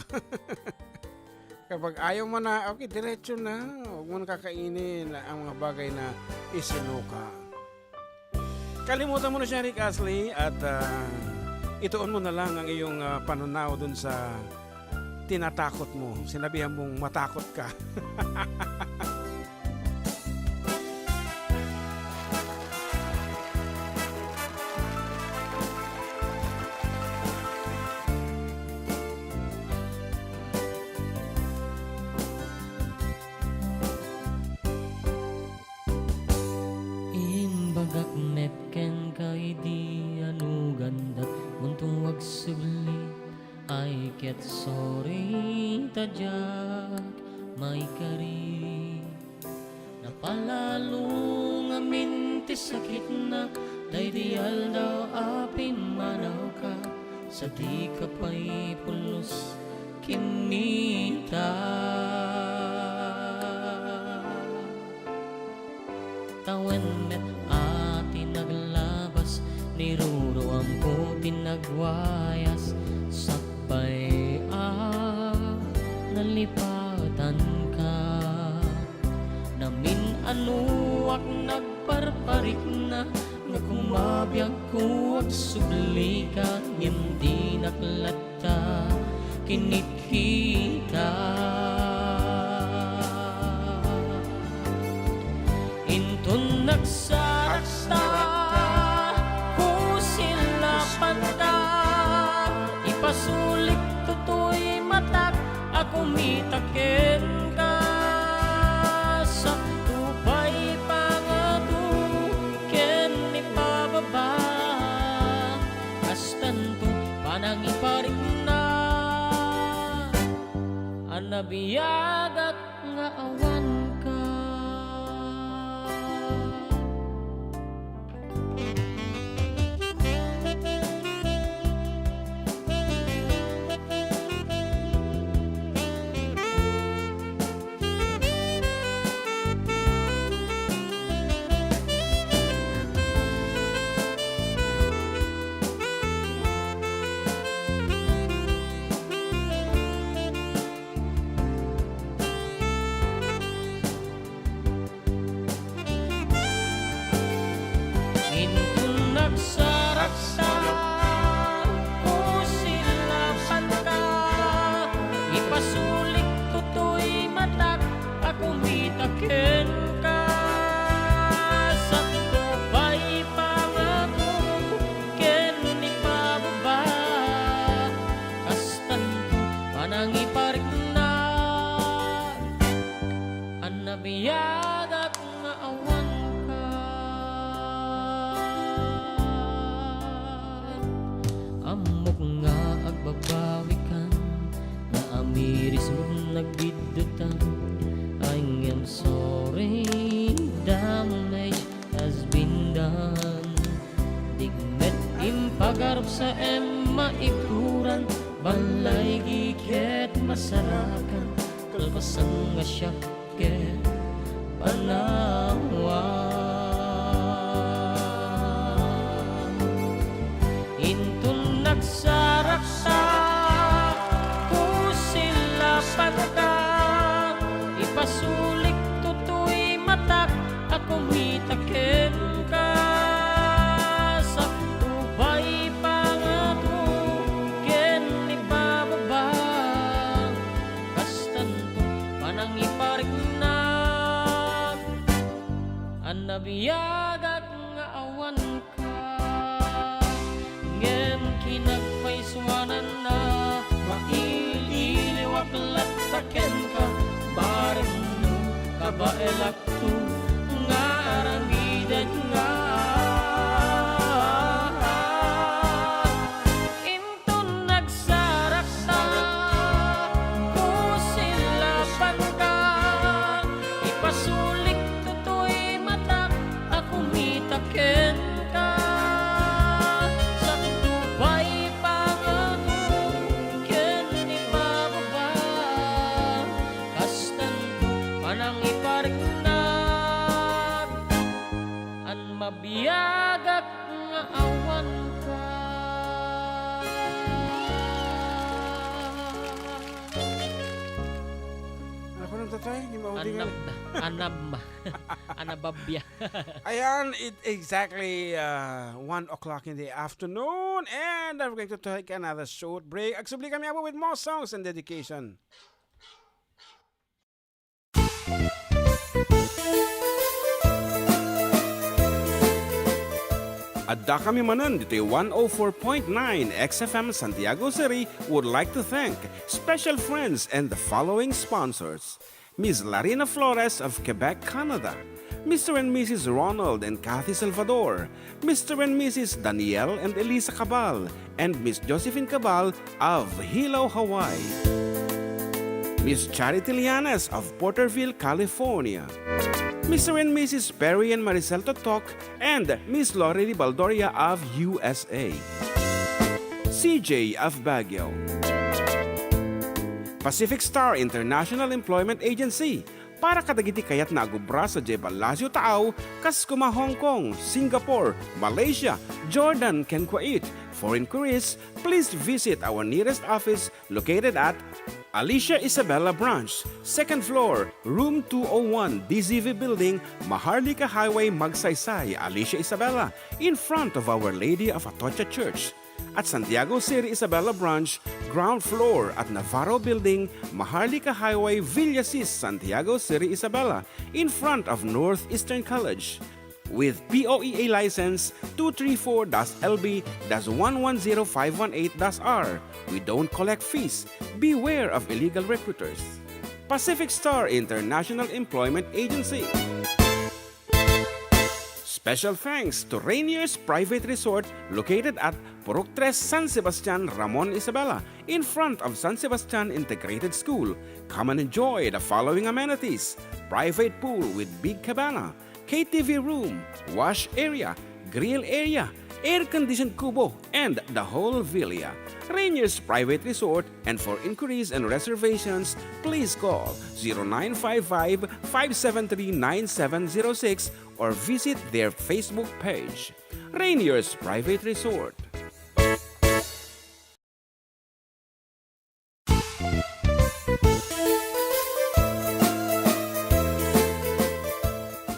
Kapag ayaw man na, okay, diretso na. Huwag mo na kakainin ang mga bagay na isinuka. Kalimutan mo na siya, Rick Astley, at, ah, ituon mo na lang ang iyong, ah, panunaw dun sa tinatakot mo. Sinabihan mong matakot ka. Imbagak met kenka idi anugandak, unto agsubli, ay ket sorry ta diak maikari. Napalalo ngamin ti sakitna, daydi aldaw a pimmanawka, sa dika pay pulos kinita. Tawen met a ti naglabas, niruruamko ti nagwayas, sakbay a nalipatanka. Namin-anoak nagparparikna, nga kumabiagko agsublika, ngem dinak latta kinikita. Inton nagsarakta, kusilapanta, ipasulik toy matak a kumita kenka. Sakto na, a nabiagak nga awanka. Inton nagsaragsak, kusilapanka, ipasulik toy matak a kumita kenka. Sakto pay pangato ken ipababa, kastanto panangipariknak a nabiagak nga awanka. Ammok nga agbabawikan, naamirismo nagbiddutan. I am sorry, damage has been done. Di met impagarup sa em maikuran, balay ket masarakan, kalpasan nga siak ket panawan. Inton nagsaragsak, kusilapanka, ipasulik toy matak a kumita kenka. Sakto pay pangato ken ipababa, kastanto panangipariknak a nabiagak nga awanka. Ngem kinagpaysuananna, maililiwak latta kenka, barengmo, kabaelakto nga aramiden nga. Inton nagsaragsak, kusilapanka, ipasulik toy matak a kumita kenka. Sakto pay pangato ken ipababa, kastanto panangipariknak a nabiagak nga awanka. Ano ko nang tatay? Hindi maudi nga. Anab na. Anab. Anababya. Ayan, it exactly, uh, one o'clock in the afternoon, and we're going to take another short break. Agsubli kami, Apo, with more songs and dedication. Adda kami manen ditoy one oh four point nine X F M Santiago City would like to thank special friends and the following sponsors: Miss Larina Flores of Quebec, Canada, Mister and Missus Ronald and Kathy Salvador, Mister and Missus Daniel and Elisa Cabal, and Miss Josephine Cabal of Hilo, Hawaii. Miss Charity Lianes of Porterville, California. Mister and Missus Perry and Maricel Totok and Miss Lori Baldoria of U S A. C J of Baguio. Pacific Star International Employment Agency, para kadagiti kayatna agubra sadiay Palacio Taaw, kas koma Hong Kong, Singapore, Malaysia, Jordan, ken Kuwait. For inquiries, please visit our nearest office located at Alicia Isabela Branch, second floor, room two oh one, D Z V Building, Maharlika Highway, Magsaysay, Alicia Isabela, in front of Our Lady of Atocha Church. At Santiago City Isabela Branch, ground floor at Navarro Building, Maharlika Highway, Villasis, Santiago City Isabela, in front of Northeastern College. With P O E A license two three four dash L B dash one one zero five one eight dash R, we don't collect fees. Beware of illegal recruiters. Pacific Star International Employment Agency. Special thanks to Rainier's Private Resort located at Purok Tres, San Sebastian, Ramon Isabela, in front of San Sebastian Integrated School. Come and enjoy the following amenities: private pool with big cabana, K T V room, wash area, grill area, air-conditioned kubo, and the whole villa. Rainier's Private Resort, and for inquiries and reservations, please call zero nine five five, five seven three, nine seven zero six or visit their Facebook page. Rainier's Private Resort.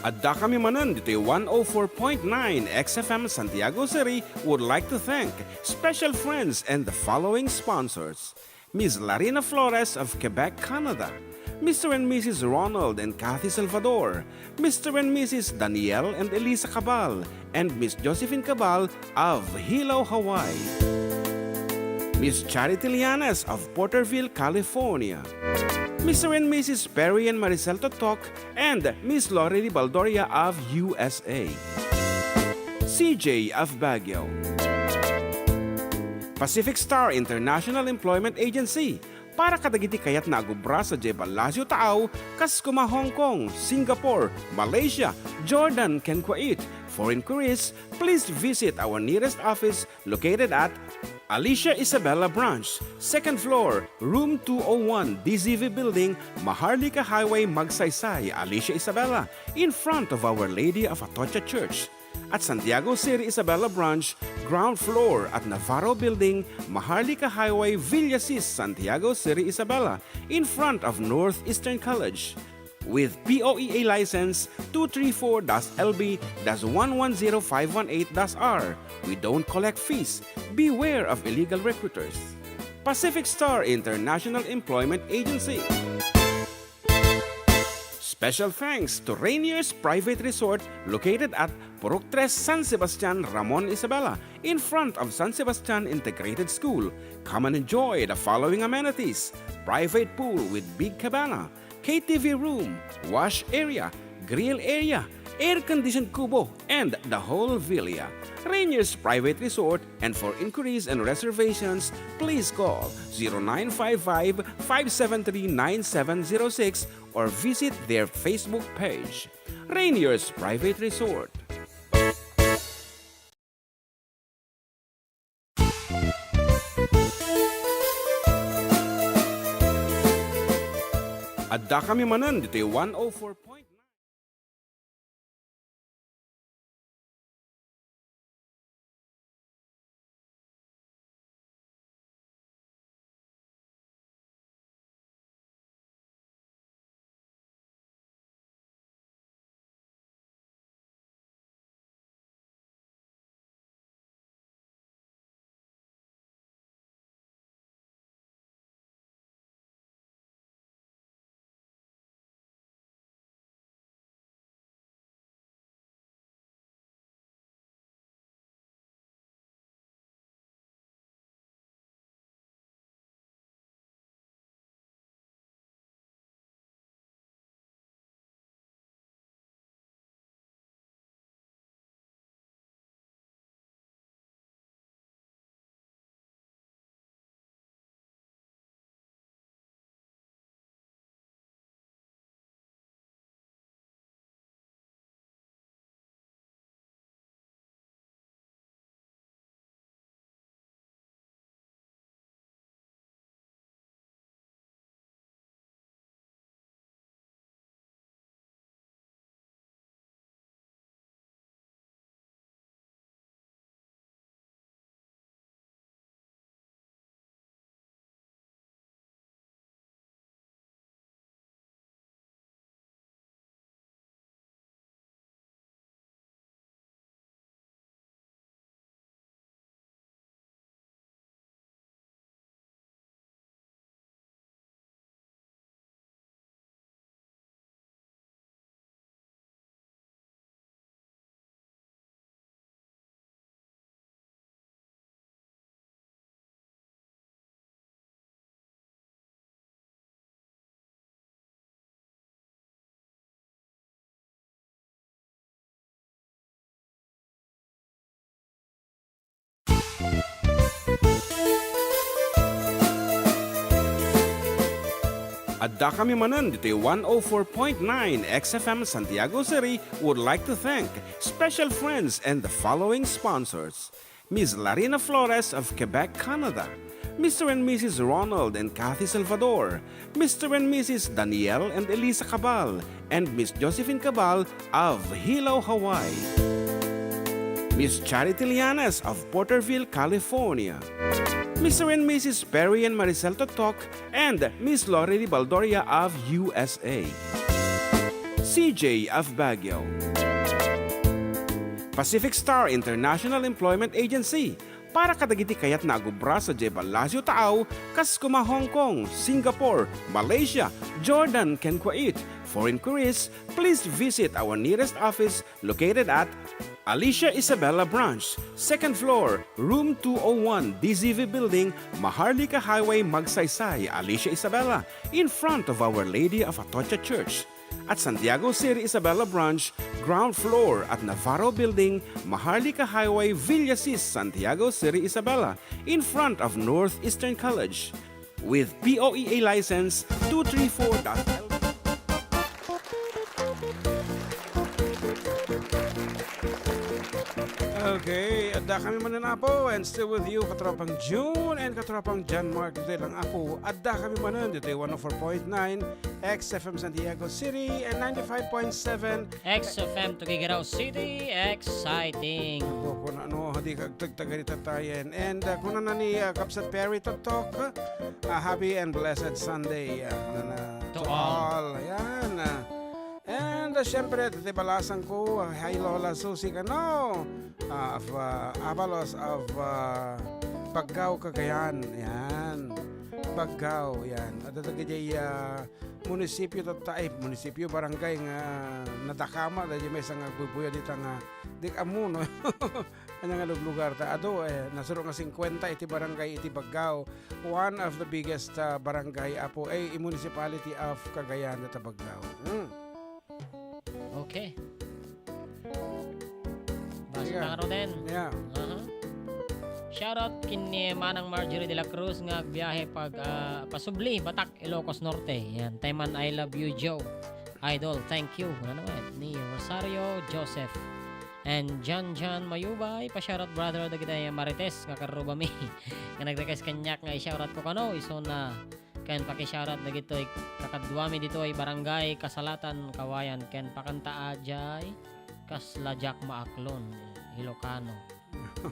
Addakami manen ditoy one oh four point nine X F M Santiago City would like to thank special friends and the following sponsors: Miss Larina Flores of Quebec, Canada, Mister and Missus Ronald and Kathy Salvador, Mister and Missus Daniel and Elisa Cabal, and Miss Josephine Cabal of Hilo, Hawaii, Miss Charity Lianes of Porterville, California, Mister and Missus Perry and Maricel Totok, and Miss Lorely Baldoria of U S A, C J of Baguio, Pacific Star International Employment Agency, para kadagiti kayatna a agubra sadiay ballasiw taaw, kas kuma Hong Kong, Singapore, Malaysia, Jordan, ken Kuwait. For inquiries, please visit our nearest office located at Alicia Isabela Branch, second floor, room two oh one, D Z V Building, Maharlika Highway, Magsaysay, Alicia Isabela, in front of Our Lady of Atocha Church. At Santiago City Isabela Branch, ground floor at Navarro Building, Maharlika Highway, Villasis, Santiago City Isabela, in front of Northeastern College. With P O E A license two three four dash L B dash one one zero five one eight dash R, we don't collect fees. Beware of illegal recruiters. Pacific Star International Employment Agency. Special thanks to Rainier's Private Resort, located at Purok Tres, San Sebastian, Ramon Isabela, in front of San Sebastian Integrated School. Come and enjoy the following amenities: private pool with big cabana, K T V room, wash area, grill area, air-conditioned kubo, and the whole villa. Rainier's Private Resort, and for inquiries and reservations, please call zero nine five five, five seven three, nine seven zero six or visit their Facebook page. Rainier's Private Resort. Addakami manen ditoy one oh four point nine. Addakami manen ditoy one oh four point nine X F M Santiago City would like to thank special friends and the following sponsors: Miss Larina Flores of Quebec, Canada, Mister and Missus Ronald and Kathy Salvador, Mister and Missus Daniel and Elisa Cabal, and Miss Josephine Cabal of Hilo, Hawaii, Miss Charity Llanes of Porterville, California, Mister and Missus Perry and Maricel Totok, and Miss Lori Di Baldoria of U S A, C J of Baguio, Pacific Star International Employment Agency, para kadagiti kayatna a agubra sadiay Palacio Taaw, kas kuma Hong Kong, Singapore, Malaysia, Jordan, ken Kuwait. For inquiries, please visit our nearest office located at Alicia Isabela Branch, second floor, room two oh one, D Z V Building, Maharlika Highway, Magsaysay, Alicia Isabela, in front of Our Lady of Atocha Church. At Santiago City Isabela Branch, ground floor at Navarro Building, Maharlika Highway, Villasis, Santiago City Isabela, in front of Northeastern College, with P O E A license two three four dot L. Okay, addakami manen, Apo, and still with you, katropang June and katropang John Mark, ditoy lang, Apo. Addakami manen ditoy one oh four point nine X F M Santiago City and ninety-five point seven X F M Tuguegarao City, exciting. Ako, kung ano, di ka agtagtagari tatayen. And, uh, kuna na ni, uh, Kapsat Perry Toktok, uh, happy and blessed Sunday, uh, kuna na To to all. all. Ayan, uh, and, uh, syempre, ti balasangko, uh, hi Lola Susie Cano, uh, of, uh, Abalos of, uh, Baggao, Cagayan. Ayan. Baggao, yan. At dagiti, uh, munisipyo tatta, ay, munisipyo, barangay nga nadakama, dagiti maysa nga agbubuya dita nga, di ammo, no? Ania nga luglugar ta? Adu, eh, nasuro nga singkwenta iti barangay iti Baggao. One of the biggest, uh, barangay, Apo, eh, municipality of Cagayan de Baggao. Hmm. Okay. Basta Sige. Pangaro din. Yeah. Aha. Shoutout ken ni Manang Marjorie de la Cruz nga agbiahe pag, ah, pasubli, Batac, Ilocos Norte. Yan. Tayman, I love you, Joe. Idol, thank you. Ano naman? Ni Rosario Joseph. And John John Mayubay, pa-shoutout, brother, dagiti Marites nga karrubami. Nga nag-request kaniak nga i-shoutout ko kano, isu na ken paki-shoutout dagitoy kakaduami ditoy Barangay Kasalatan, Kawayan, ken pakanta a jay kasla diak maaklon, Ilocano.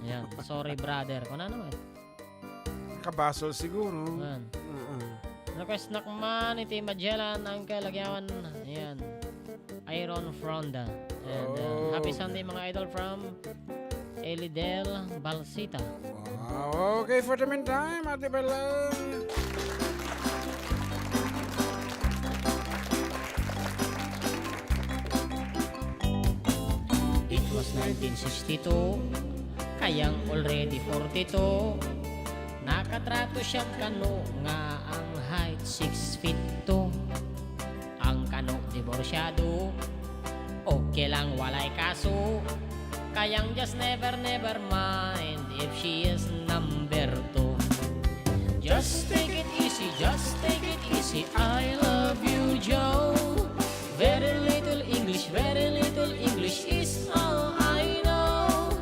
Ayan, sorry, brother. Kuna naman. Kabasol siguro. Ayan. Oo. Request nak man iti Magellan, Uncle, agyaman. Ayan. Iron Fronda. And, uh, happy Okay. Sunday, mga idol, from Elidel Balsita. Wow. Okay, for the meantime, Ate Belen. It was nineteen sixty-two, kayang already forty-two. Nakatrato siya kano nga ang height six feet two. Ang kano diborsyado, okay lang, walay kaso. Kayang just never, never mind if she is number two. Just take it easy, just take it easy. I love you, Joe. Very little English, very little English is all I know.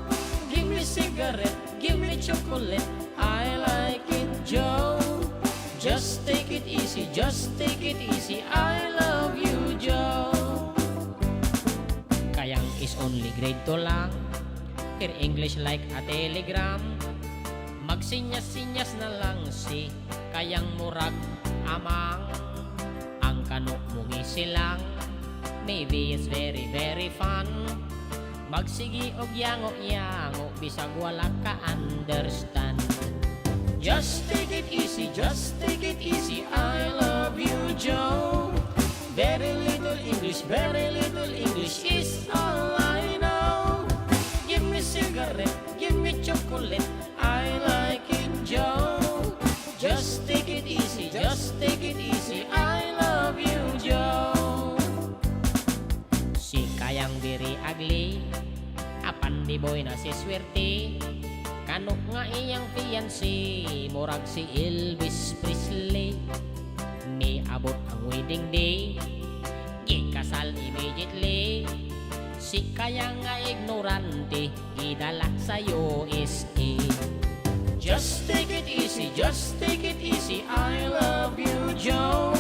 Give me cigarette, give me chocolate. I like it, Joe. Just take it easy, just take it easy. I love you, Joe. Kayang is only grade two lang. Her English like a telegram. Magsinyas-sinyas na lang si kayang murag amang. Ang kano mungisi lang. Maybe it's very, very fun. Magsigi og yango-yango, bisag wala ka understand. Just take it easy, just take it easy, I love you, Joe. Very little English, very little English is all I know. Give me cigarette, give me chocolate, I like it, Joe. Just take it easy, just take it easy, I love you, Joe. Si kayang very ugly, apan di boy na si swerte. Kano nga iyang fiancé, murag si Elvis Presley. Ni abot ang Kaya nga ignorante, idala sa U S A. Just take it easy, just take it easy, I love you, Joe.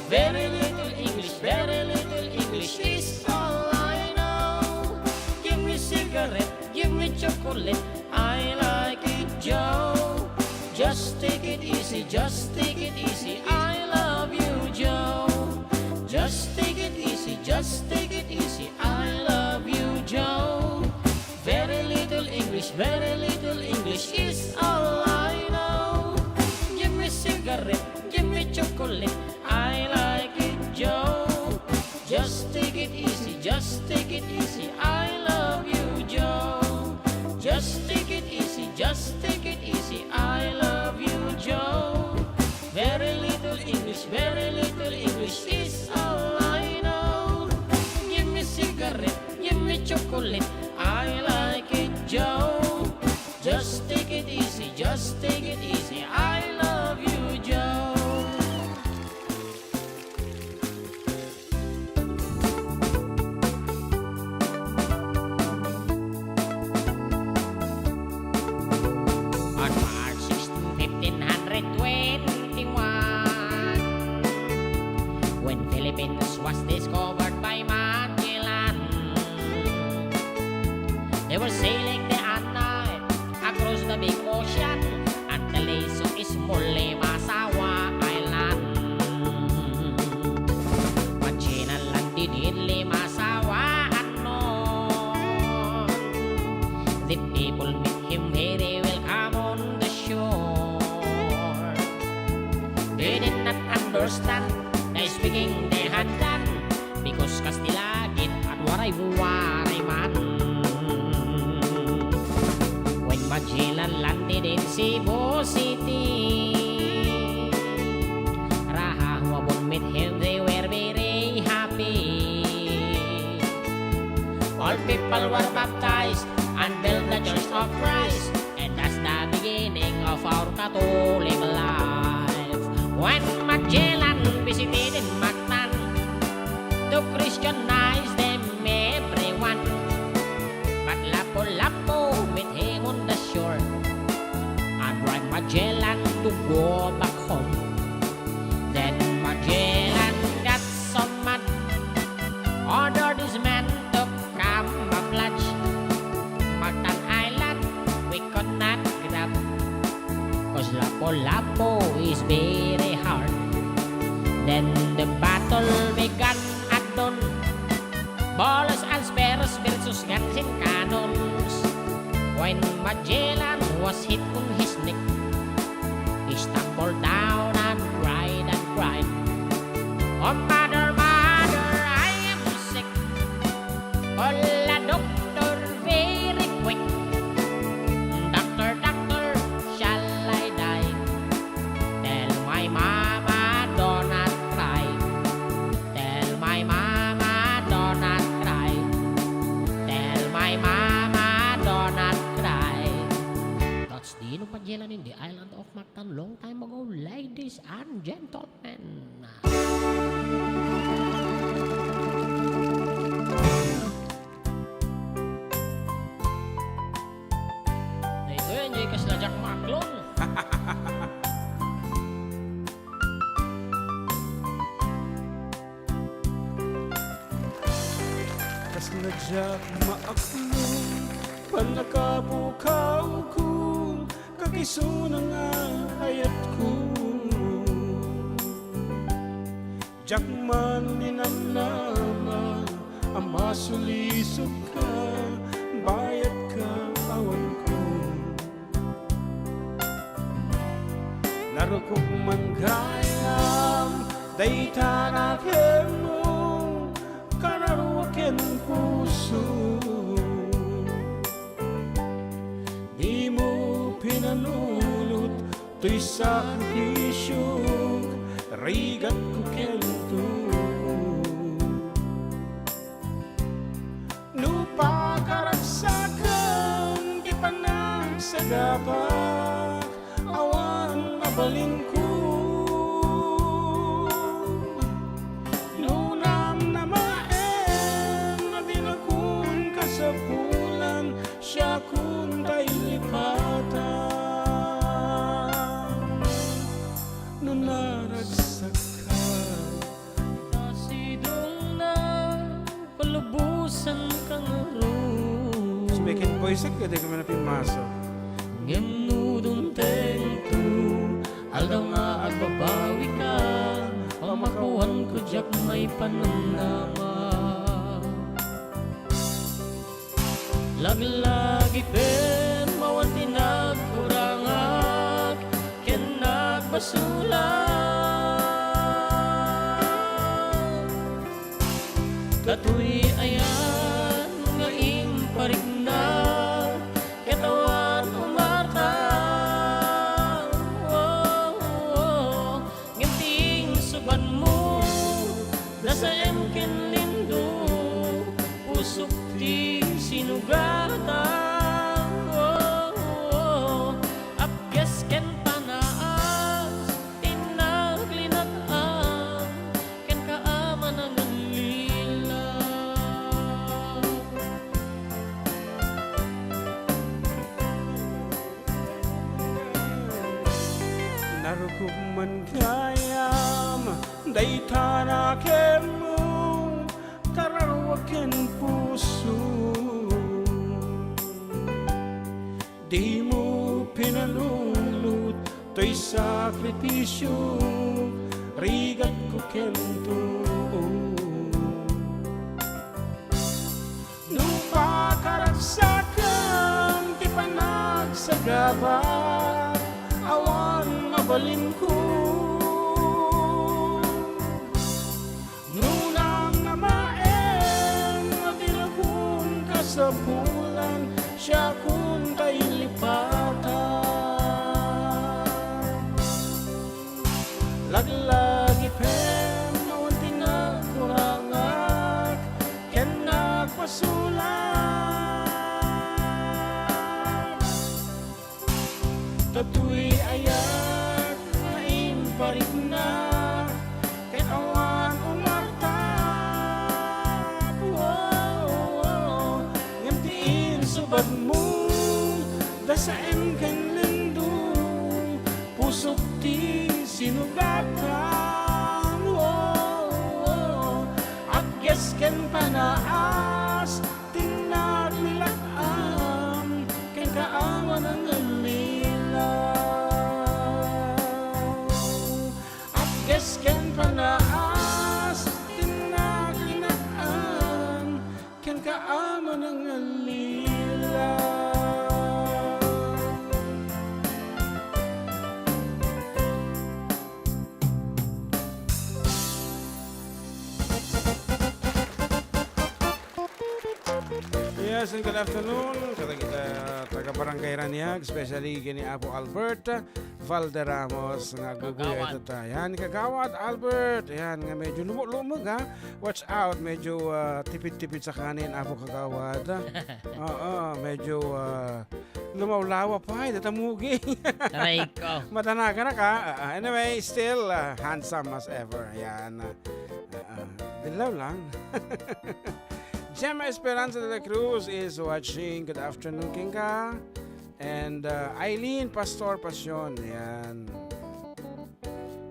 Very little English, very little English is all I know. Give me cigarette, give me chocolate, I like it, Joe. Just take it easy, just take it easy, I love you, Joe. Just take it easy, just take it easy, I love you, Joe. Very little English, very little English is all I know. Give me cigarette, give me chocolate, I like it, Joe. Just take it easy, just take it easy, I love you, Joe. Just take it easy, just take it easy, I love you, Joe. Very little English, very little English is all I know. Give me cigarette, give me chocolate, I like it, Joe. Just take it easy, just take it easy, I love you, Joe. On March sixteen, fifteen hundred twenty-one, when Philippines was discovered by Magellan, they were sailing day and night across the big ocean until they saw a small Limasawa Island. Magellan landed in Limasawa unknown. The people met him very welcome on the shore. They did not understand the speaking they had done, because Castilla gid at waray-waray man. When Magellan landed in Cebu City, Rahaw who met him, they were very happy. All people were baptized and built the Church of Christ, and that's the beginning of our Catholic life. When Magellan visited in Mactan to Christianize them everyone, but Lapu-Lapu met him on the shore and warn Magellan to go back home. Then Magellan got so mad, ordered his men to camouflage. Mactan Island we could not grab, 'cause Lapu-Lapu is very hard. Then the battle began at dawn. Bullets and spears versus guns and cannons. When Magellan was hit on his neck, he stumbled down and cried and cried, "Oh, mother, mother, I am sick. Call a doctor very quick. Doctor, doctor, shall I die? Tell my mama, do not cry. Tell my mama, do not cry. Tell my mama, do not cry." That's the end of Magellan in the island of Mactan long time ago, ladies and gentlemen. Daytoy, ania, kasla diak maaklon. Kasla diak maaklon, pannakapukawko, kakisuna nga ayatko. Diak man ninamnama a masulisogka, bayatka awanko. Narukok man gayam dayta nakemmo, kararua ken puso. Dimo pinanunot toy sakrifisiok, rigatko kento. No pakaragsakem ti panagsagapak, awan mabalinko. No namnamaem a dinakon Isip ka, di kami napinmaso. Ngem no duntengto, aldaw nga agbabawika, pamakuanko diak maipanamnama. Laglagipen, mawan ti nagkurangak ken nagbasolak. Datoy ayan nga impariknak ket awan umarta. Oh, oh, oh. Ngem ti insubadmo, dasaem ken lindo, pusok ti sinugatan. Oh, oh, oh. Apges ken panaas, ti naglinat-am kenka a manangallilaw. Narukop man gayam dayta rakemmo, kararua ken puso. Dimo pinanunud toy sakripisio, rigatko ken too. No pakaragsakem ti panagsagaba, awan mabalinko. Nunang namaen nga ti lagun kasapulan, siakon ta ilipatan. Laglagipen, awan ti nagkurangak ken nagpasulak. Datoy ayat nga impariknak ket awan umartap. Oh, oh, oh. Ngem ti insubadmo, dasaem ken lindong, pusok ti sinugatan. Oh, oh, oh. Apges ken panaas, ti naglinat-am kenka a manangallilaw. Apges ken panaas, ti naglinat-am kenka a manangallilaw. Yes, and good afternoon. Kadagita taga Barangay Raniag, especially kini Apo Albert Valderramos nga aguguya. Kagawad. Ita ta. Yan, Kagawad Albert. Yan, nga medyo lumo-lumog, ha? Watch out, medyo, ah, tipid-tipid sa kanin, Apo Kagawad. Oo, medyo, ah, lumawlawa pa, eh, data mugi. Aray ko. Madanagan na ka. Ah, ah, anyway, still, ah, handsome as ever. Yan. Ah, ah, dilaw lang. Gemma Esperanza de la Cruz is watching. Good afternoon, kenka. And, uh, Eileen Pastor Pasion, ayan.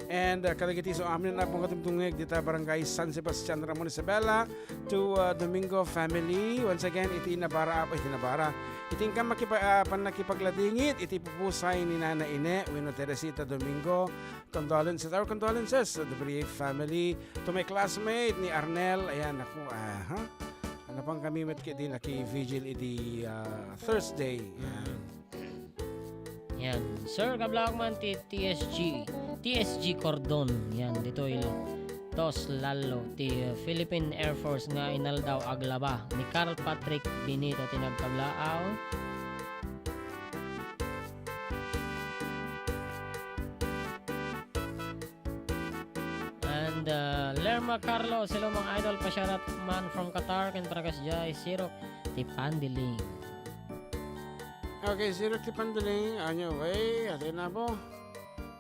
And, uh, kadagiti so amin na pong katungtungig dita Barangay San Sebastian, Ramon Isabela, to, uh, Domingo family. Once again, iti nabara, iti nabara. Iti inkam makipa-, uh, pannakipagladingit, iti pupusay ni Nana Ine, wenno Teresita Domingo. Condolences, our condolences to the bereaved family, to my classmate ni Arnel. Ayan, ako, ah, ha? Ano pang kami met kiti naki-vigil iti, ah, Thursday. Yan. Mm. Yan. Sir, kablak man ti T S G, T S G Cordon. Yan, ditoy Tos Lalo, ti, uh, Philippine Air Force nga inaldaw aglaba ni Carl Patrick Benito ti nagkablaaw. And, uh, Lerma Carlos, hello, mga idol, pa-shoutout man from Qatar, ken para kasdiay, Sirok ti Pandiling. Okay, Sirok ti Pandiling, anyway, ati na po.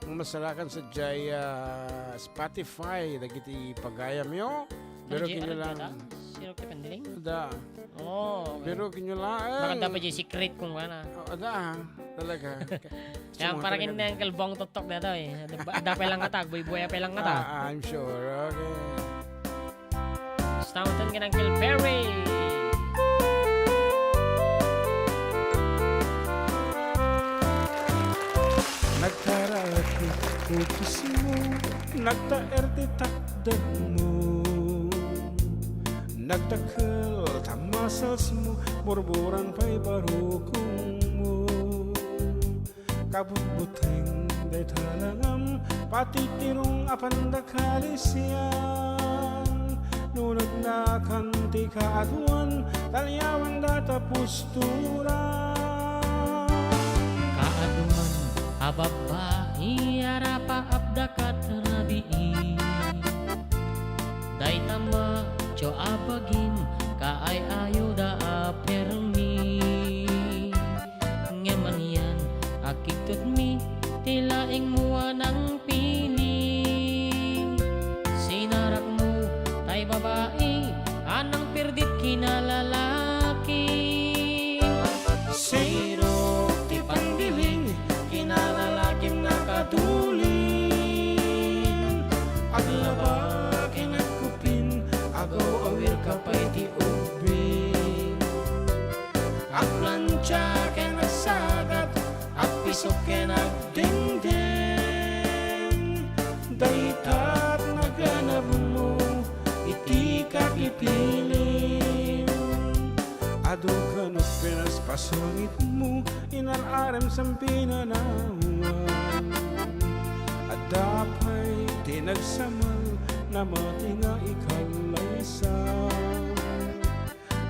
Ang masarakan sa jay, ah, Spotify, dagiti pagayamyo. Pero kinyo lang. Sirok ti Pandiling? Da. Oh, okay. Pero kinyo lang. Baka dapat yung secret kung ano. Oh, da, talaga. Kaya para kin Uncle Bong Toktok na to eh. Dapat lang kata, buhay-buhay pa lang kata. Ah, I'm sure. Okay. Staunton ken Uncle Perry. Karaki, kukismo, nagtaer ti takdekmo. Nagdakkel ta musclesmo, burburan pay barukongmo. Kabutbuteng dayta langam, patitirong a pandakalisian. No nagnakan ti kaaduan, taliawan data postura. Kaaduan a babbai a rapaapda kat rabii. Dayta macho a bagim, kaay-ayoda a permi. Ngem anian a kigtutmi ti laingmo a nangpili. Sinarakmo tay babai a nangpirdit kinalalaki. Sirok ti pandiling kinalalakim nakadulin. Aglaba ken agkupin, agaw-awir ka pay ti ubbing. Agplancha ken agsagad, agpisok ken agdengdeng. Daytat naganabmo iti kapipilim. Adu ken pinas pasangitmo, inar-arem sampinanawan. Adda pay ti nagsamal, namati nga ikallaysa.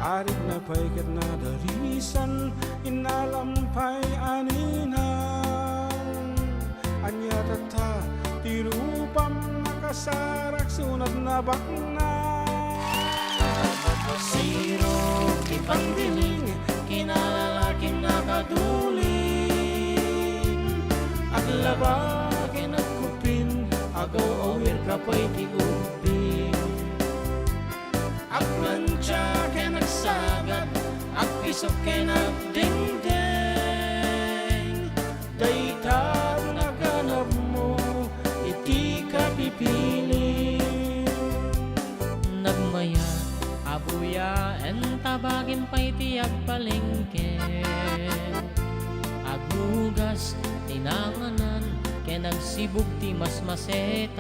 Arigna pay ket nadarisan, innalam pay a ninang. Ania tatta ti rupam, makasarak sunat nabaknang. Sirok ti pandiling, kinalalakim nakadulin. Aglaba ken agkupin, agaw-awir ka pay ti ubbing. Agplancha ken agsagad, agpisok ken agdengdeng. Dayta naganabmo iti kapipilim. Nagmayat a buya, enta bagim pay ti agpalengke. Agugas ti nanganan ken agsibug ti masmasetas.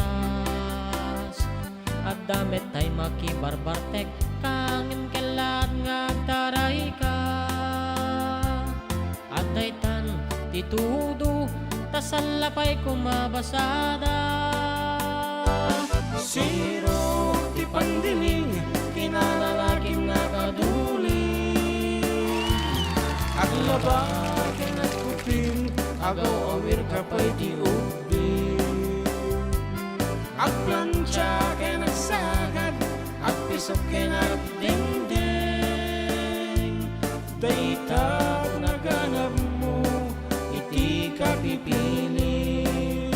Adda met tay makibarbartek ka ngem kellaat nga agtarayka. Adda itan ti tudo, ta salla pay koma basada. Sirok ti pandiling, kinalalakim nakadulin. Aglaba ken agkupin, agaw-awir ka pay ti ubbing. Agplancha ken agsagad, agpisok ken agdengdeng. Dayta naganabmo iti kapipilim.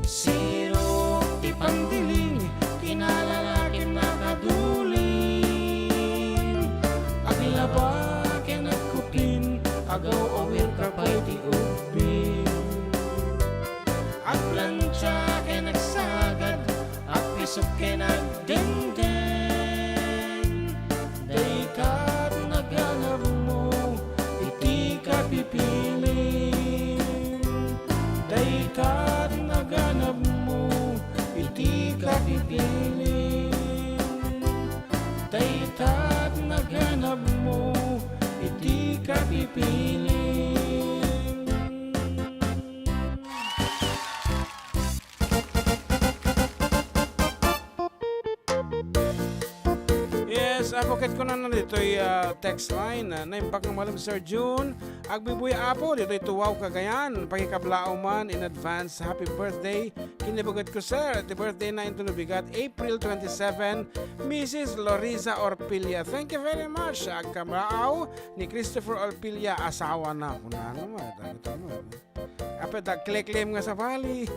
Sirok ti pandiling, kinalalakim nakadulin. Aglaba ken agkupin, agaw-awir ka pay ti ubbing. Agplancha ken agsagad, agpisok ken agdengdeng. Dayta naganabmo iti kapipilim. Dayta naganabmo iti kapipilim. Dayta naganabmo iti kapipilim. Yes, apo ket kunana ditoy, ah, text line, ah, naimbag nga malem, Sir June. Agbuybuyag, apo, ditoy Tuaw, Cagayan. Pakikablaawman in advance. Happy birthday. Kinibuget ko, sir. Ti birthday na inton bigat, April twenty-seven, Missus Loriza Orpilla. Thank you very much. Agkablaaw ni Christopher Orpilla, asawa na. Kunana mo, eh, dagito mo, eh. Apay, dagkleklem nga sabali.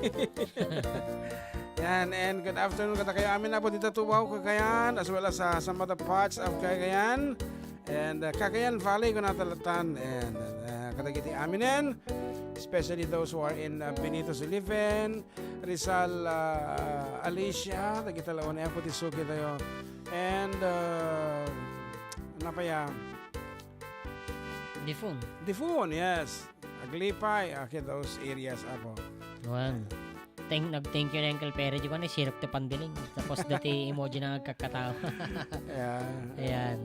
Yan, and good afternoon kadakayo amin, apo, dita Tuaw, Cagayan, as well as sa, sa other parts of Cagayan. And, uh, Cagayan Valley, kunata latan. And, uh, kadagiti aminen, especially those who are in, uh, Benito Sullivan, Rizal, uh, Alicia, dagita la, apo, ti sugi tayo. And, uh, napaya? Difon. Difon, yes. Glipay, ah, okay, those areas, apo. Wan. Thank, nag-thank you ni Uncle Perry, di ko ni sirok ti pandiling. Tapos dati emoji na nagkakatawa. Ayan. Ayan.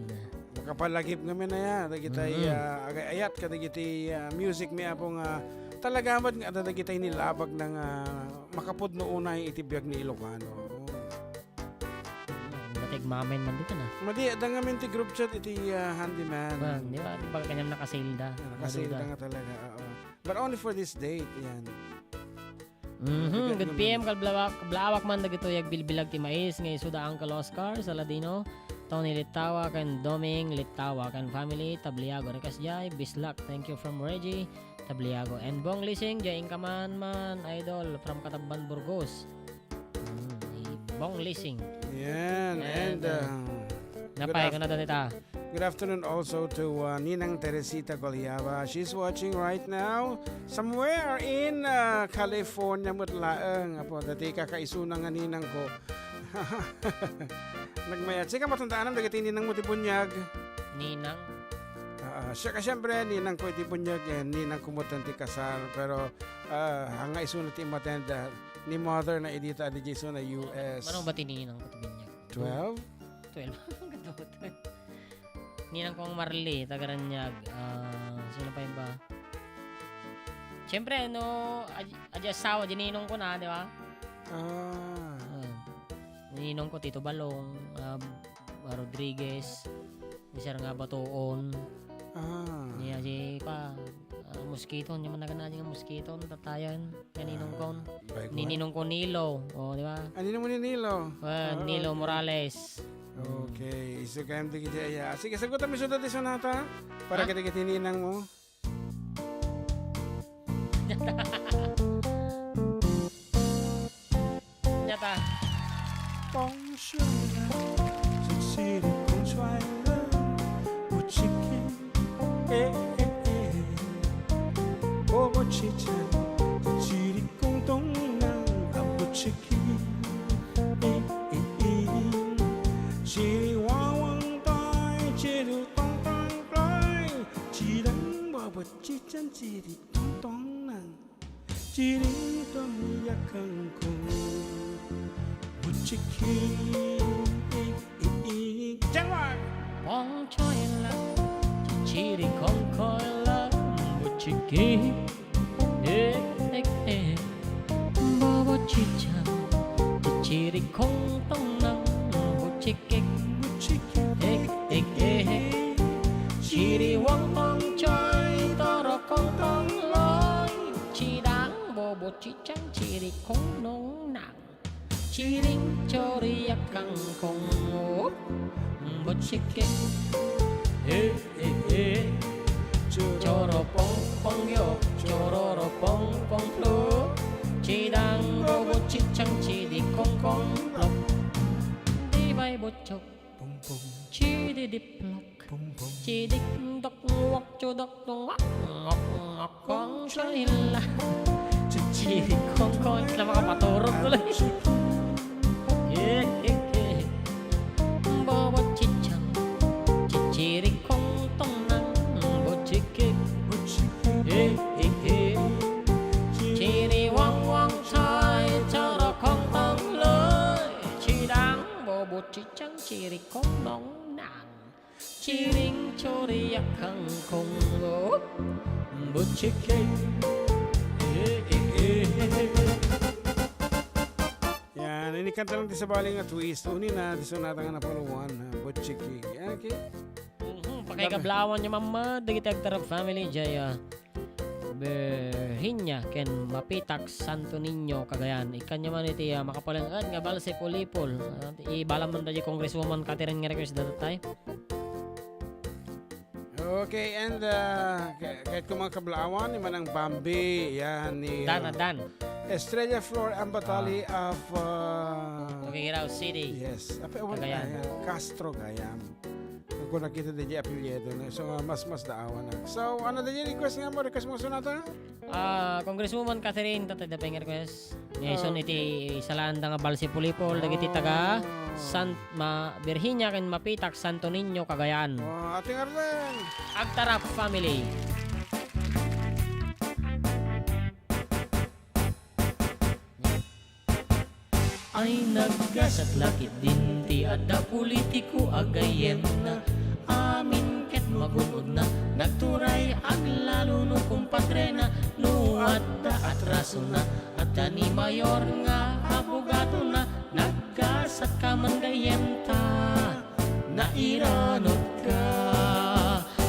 Makapalagip ngamin aya, dagitay, Mm. ah, agay-ayat kadagiti, ah, music mi, apo, nga talaga met nga adda dagitay nilabag na nga makapudno unay iti biag ni Ilocano. Oo. Batik mamen man dito na. Madi, adda ngamin ti group chat iti, ah, Handyman. Wan, di ba? Di ba kanyang nakasilda? Ah, nakasilda Maduda. Nga talaga, oo. But only for this date, yan. Mhm, Mabigat good naman. P M, kablawak, kablawak man dagitoy agbilbilag ti mais nga isu da Uncle Oscar Saladino, Tony Littawa, ken Doming Littawa, ken family, Tabliago, Recasdiay, Bislak. Thank you from Reggie, Tabliago, and Bong Lising, diay inka man, man, idol, from Katabban, Burgos. Mm, ni Bong Lising. Yan, and, And, uh, uh, napay good ko na dito. Good afternoon also to, uh, Ninang Teresita Goliaba. She's watching right now somewhere in, uh, California met laeng. Apo, dati kakaisuna nga ninang ko. Nagmayat. Sika, matandaanam dagiti ninang mo ti bunyag. Ninang? Ah, siya ka, siyempre, ninang ko iti bunyag, eh, ninang ko met ti kasar. Pero, ah, nga isuna ti umattend, ah, ni mother na idi ta adi isuna U S. Mano ba ti ninang ko ti bunyag? Twelve? Twelve. Ninang kong Marley, taga Raniag. Ah, sino pa yun ba? Siyempre, ano, adi, adi asawa, di ninong ko na, di ba? Ah. Ah. Ninong ko, Tito Balong, ah, Rodriguez, ni Sir nga Batuon. Ah. Niya si pa, ah, Mosquito, niya man nagana nga Mosquito, tatayan, nga ninong ko. Ah, baik Ni man. Ninong ko Nilo, oh, di ba? Ah, ninong mo ni Nilo? Ah, Ah, Nilo okay. Morales. Okay, isu kayam dagiti aya. Sige, sagutam isuda ti sonata para Ha? kadagiti ninang mo. Nyata. 当然了，这是你空出来了，我去给，哎哎哎，我我去讲，这是你空洞呢，啊，我去给，哎哎哎，是你汪汪带，这路当当来，只能我我去讲，这里当当呢。 Chirintong yakangko, buchiki. Janwar. 忘却了，chirikongko la, buchiki. Eh, eh, eh. Bobo chichang, chichirikongtong nang, buchiki. Buchiki. Eh, eh, eh. Chiriwangtong choy, torokongtong loy. Chidang bobo chichang chiri kong nong nang. Chiring chori akang kong op. Bochike. Eh, eh, eh. Choro pong pong yo, chororo pong pong flo. Chidang bobo chichang chidi kong kong plop. Di bay bochok. Pum, pum. Chidi diplok. Pum, pum. Chidik dok ngok chudok dong ngok ngok ngok kong chaila. Chichiri kong kong la makapaturog ko lang. Eh, eh, eh. Bobo chichang. Chichiri kong tong nang. Bochike. Eh, eh, eh. Chiri wang wang chai choro kong tong loy. Chidang bobo chichang chiri kong dong nang. Chiring chori akang kong op. Buchike. Eh, eh, eh. Yan, inikanta lang ti sabali nga twist. Uni na, ti sonata nga napuluan, ha? Buchiki. Okay? Mhm, pakay Dami. Kablawan niya, mama, dagiti agtarap family, jaya. Virginia ken Mapitak, Santo Niño, Cagayan. Ikkan niya man iti, ah, makapalenged nga balse pulipol. Ah, ibalam man da di Congresswoman Catherine nga request da tayo. Okay, and, ah, ka-, kahit kung mga kablawan, ni Manang Bambi, yan, ni, Dan, ah, Dan. Estrella Flor Ambatali Ah. of, ah, Tuguegarao City. Yes. Apa, awan Cagayan. Kaya, Castro, Cagayan. Kung nakita di di apelyido na. So, ah, mas, mas daawan na. So, ano di di request nga mo? Request mo sonata? Ah, Congresswoman Catherine, tatay da pay nga request. Nga ison Ah, iti okay. Salaanda nga balse pulipol, dagiti taga Ah. San-, Ma-, Virginia ken Mapitak, Santo Niño, Cagayan. Ah, Ate Arlene. Agtarap family. Ay, naggasat la ketdin ti adda politiko a gayyemna. Amin ket magun-odna, nagturay aglalo no kumpadrena, no adda atrasona, adda ni mayor nga abogadona, naggasat ka man gayyemta. Nairanudka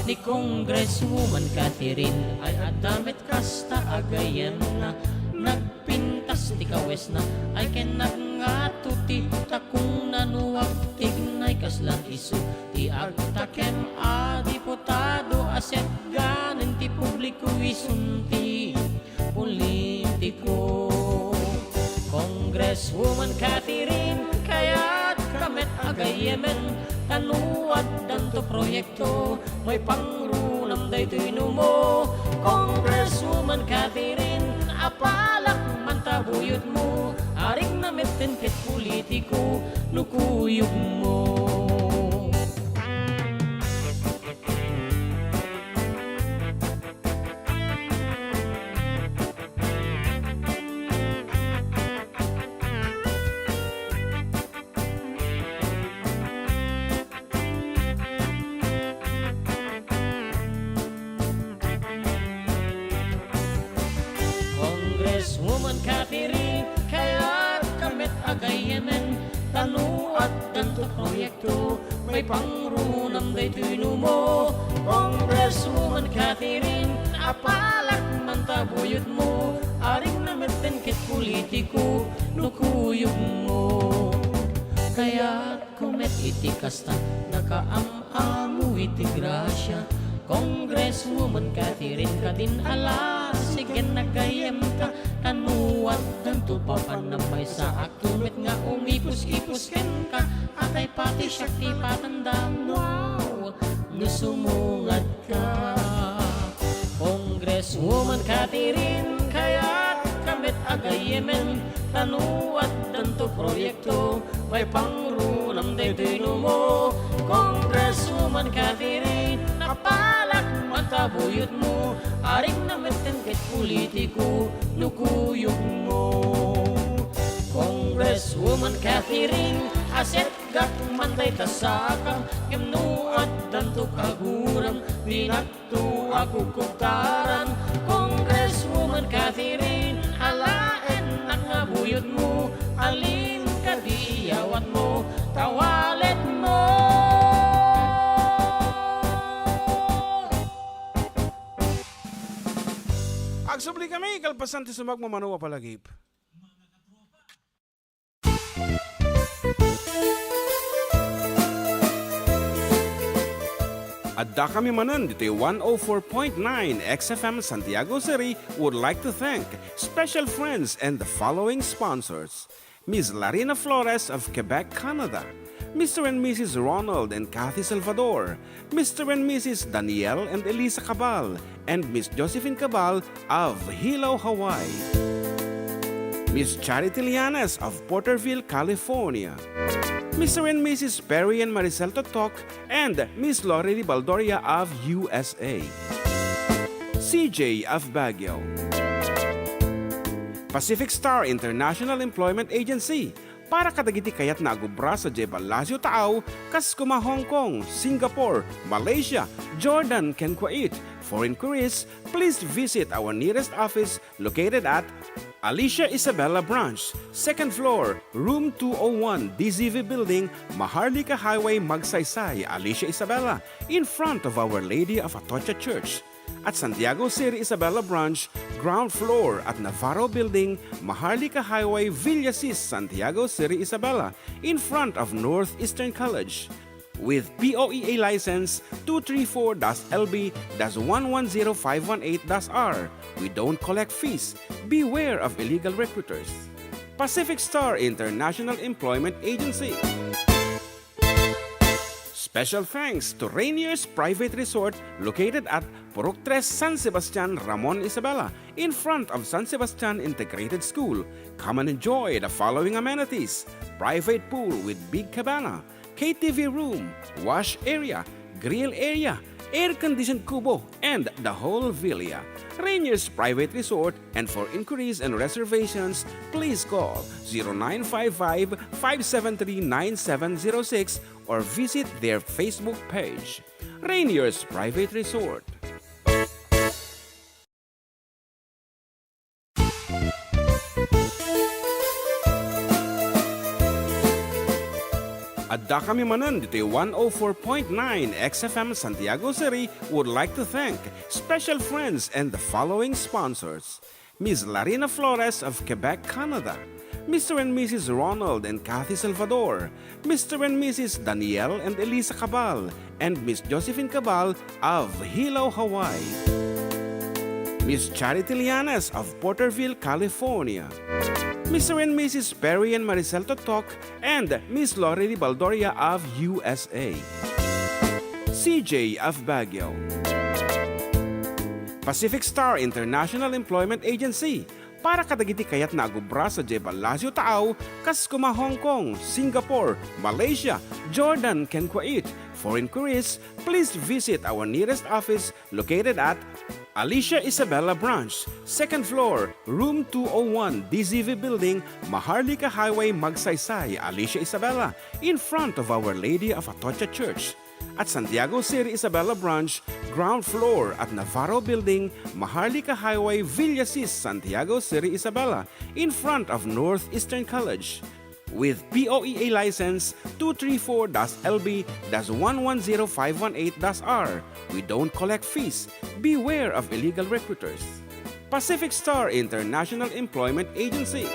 ni Congresswoman Catherine ay adda met kasta a gayyemna. Nagpintas ti kawesna ay ken nagngato ti takongna no agtignay kasla isu ti agtakem a diputado a setganen ti publiko isun ti politiko. Congresswoman Catherine, kayat ka met a gayyemen, ta no addanto proyekto, maipangrunam daytoy numo. Congresswoman Catherine, apalak man ta buyotmo, arigna metten ket politiko no kuyogmo. Congresswoman Catherine, kayat ka met a gayyemen, ta no addanto proyekto, maipangrunam daytoy numo. Congresswoman Catherine, apalak man ta buyotmo, arigna metten ket politiko no kuyogmo. Kayatko met iti kasta, nakaam-amo iti grasia. Congresswoman Catherine, kadin a la, sige, nagayyemka, ta no addanto papanam, maysaakto met nga umipus-ipus kenka, atay pati siak ti patandam. Wow! No sumungadka. Congresswoman Catherine, kayat ka met a gayyemen, ta no addanto proyekto, maipangrunam daytoy numo. Congresswoman Catherine, apalak man ta buyotmo, arigna metten ket politiko no kuyogmo. Congresswoman Catherine, asetgak man dayta saka, ngem no addanto kaguram, dinakto a kukubtaran. Congresswoman Catherine, alaennak nga buyotmo, alin kadi iyawatmo, ta walletmo. Agsubli kami, kalpasan ti sumagmamano a palagip. Adda kami manen ditoy one oh four point nine X F M Santiago City would like to thank special friends and the following sponsors: Miss Larina Flores of Quebec, Canada, Mister and Missus Ronald and Kathy Salvador, Mister and Missus Daniel and Elisa Cabal, and Miss Josephine Cabal of Hilo, Hawaii. Miss Charity Lianes of Porterville, California. Mister and Missus Perry and Maricel Totok and Miss Lori Baldoria of U S A. C J of Baguio. Pacific Star International Employment Agency, para kadagiti kayatna a agubra sadiay Palacio Taaw, kas koma Hong Kong, Singapore, Malaysia, Jordan, ken Kuwait. For inquiries, please visit our nearest office located at Alicia Isabela Branch, second floor, room two oh one, D Z V Building, Maharlika Highway, Magsaysay, Alicia Isabela, in front of Our Lady of Atocha Church. At Santiago City Isabela Branch, ground floor at Navarro Building, Maharlika Highway, Villasis, Santiago City Isabela, in front of Northeastern College. With P O E A license two three four dash L B dash one one zero five one eight dash R, we don't collect fees. Beware of illegal recruiters. Pacific Star International Employment Agency. Special thanks to Rainier's Private Resort, located at Purok Tres, San Sebastian, Ramon, Isabela, in front of San Sebastian Integrated School. Come and enjoy the following amenities: private pool with big cabana, K T V room, wash area, grill area, air-conditioned kubo, and the whole villa. Rainier's Private Resort, and for inquiries and reservations, please call zero nine five five, five seven three, nine seven zero six or visit their Facebook page. Rainier's Private Resort. Addakami manen ditoy one oh four point nine X F M Santiago City would like to thank special friends and the following sponsors: Miss Larina Flores of Quebec, Canada, Mister and Missus Ronald and Kathy Salvador, Mister and Missus Daniel and Elisa Cabal, and Miss Josephine Cabal of Hilo, Hawaii. Miss Charity Lianes of Porterville, California. Mister and Missus Perry and Maricel Totok and Miss Lori Baldoria of U S A. C J of Baguio. Pacific Star International Employment Agency, para kadagiti kayatna a agubra sadiay Palacio Taaw, kas koma Hong Kong, Singapore, Malaysia, Jordan, ken Kuwait. For inquiries, please visit our nearest office located at Alicia Isabela Branch, second floor, room two oh one, D Z V Building, Maharlika Highway, Magsaysay, Alicia Isabela, in front of Our Lady of Atocha Church. At Santiago City Isabela Branch, ground floor at Navarro Building, Maharlika Highway, Villasis, Santiago City Isabela, in front of Northeastern College. With P O E A license two three four dash L B dash one one zero five one eight dash R, we don't collect fees. Beware of illegal recruiters. Pacific Star International Employment Agency.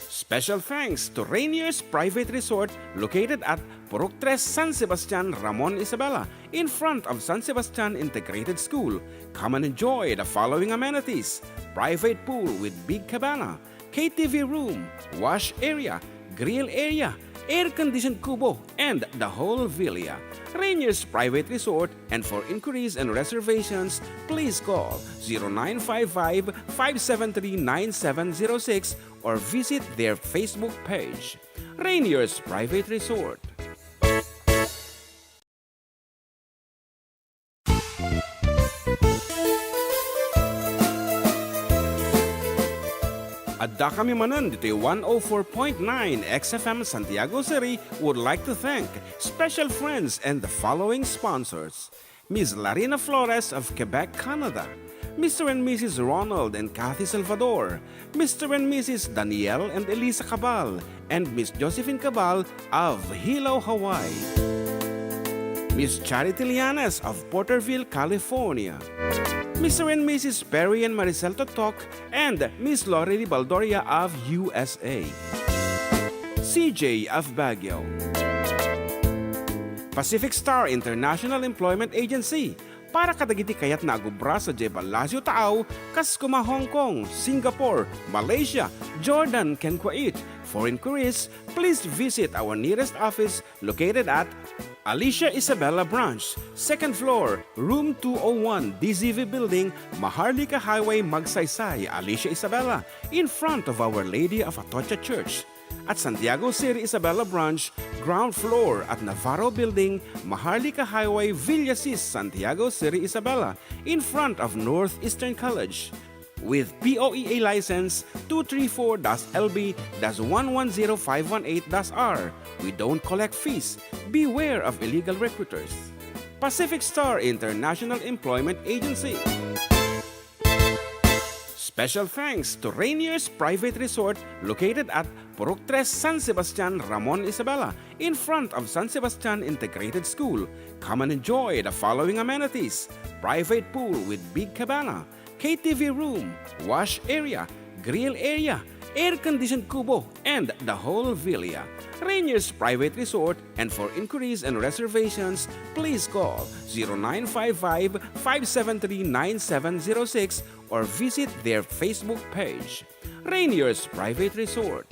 Special thanks to Rainier's Private Resort located at Purok Tres, San Sebastian, Ramon Isabela, in front of San Sebastian Integrated School. Come and enjoy the following amenities: private pool with big cabana, K T V room, wash area, grill area, air-conditioned kubo, and the whole villa. Rainier's Private Resort, and for inquiries and reservations, please call zero nine five five, five seven three, nine seven zero six or visit their Facebook page. Rainier's Private Resort. Addakami manen ditoy one oh four point nine X F M Santiago City would like to thank special friends and the following sponsors: Miss Larina Flores of Quebec, Canada, Mister and Missus Ronald and Kathy Salvador, Mister and Missus Daniel and Elisa Cabal, and Miss Josephine Cabal of Hilo, Hawaii. Miss Charity Lianes of Porterville, California. Mister and Missus Perry and Maricel Totok and Miss Lori Baldoria of U S A. C J of Baguio. Pacific Star International Employment Agency, para kadagiti kayatna a gubra sadiay Palacio Taaw, kas koma Hong Kong, Singapore, Malaysia, Jordan, ken Kuwait. For inquiries, please visit our nearest office located at Alicia Isabela Branch, second floor, room two oh one, D Z V Building, Maharlika Highway, Magsaysay, Alicia Isabela, in front of Our Lady of Atocha Church. At Santiago City Isabela Branch, ground floor at Navarro Building, Maharlika Highway, Villasis, Santiago City Isabela, in front of Northeastern College. With P O E A license two three four dash L B dash one one zero five one eight dash R, we don't collect fees. Beware of illegal recruiters. Pacific Star International Employment Agency. Special thanks to Rainier's Private Resort located at Purok Tres, San Sebastian, Ramon Isabela, in front of San Sebastian Integrated School. Come and enjoy the following amenities: private pool with big cabana, K T V room, wash area, grill area, air-conditioned kubo, and the whole villa. Rainier's Private Resort, and for inquiries and reservations, please call zero nine five five, five seven three, nine seven zero six or visit their Facebook page. Rainier's Private Resort.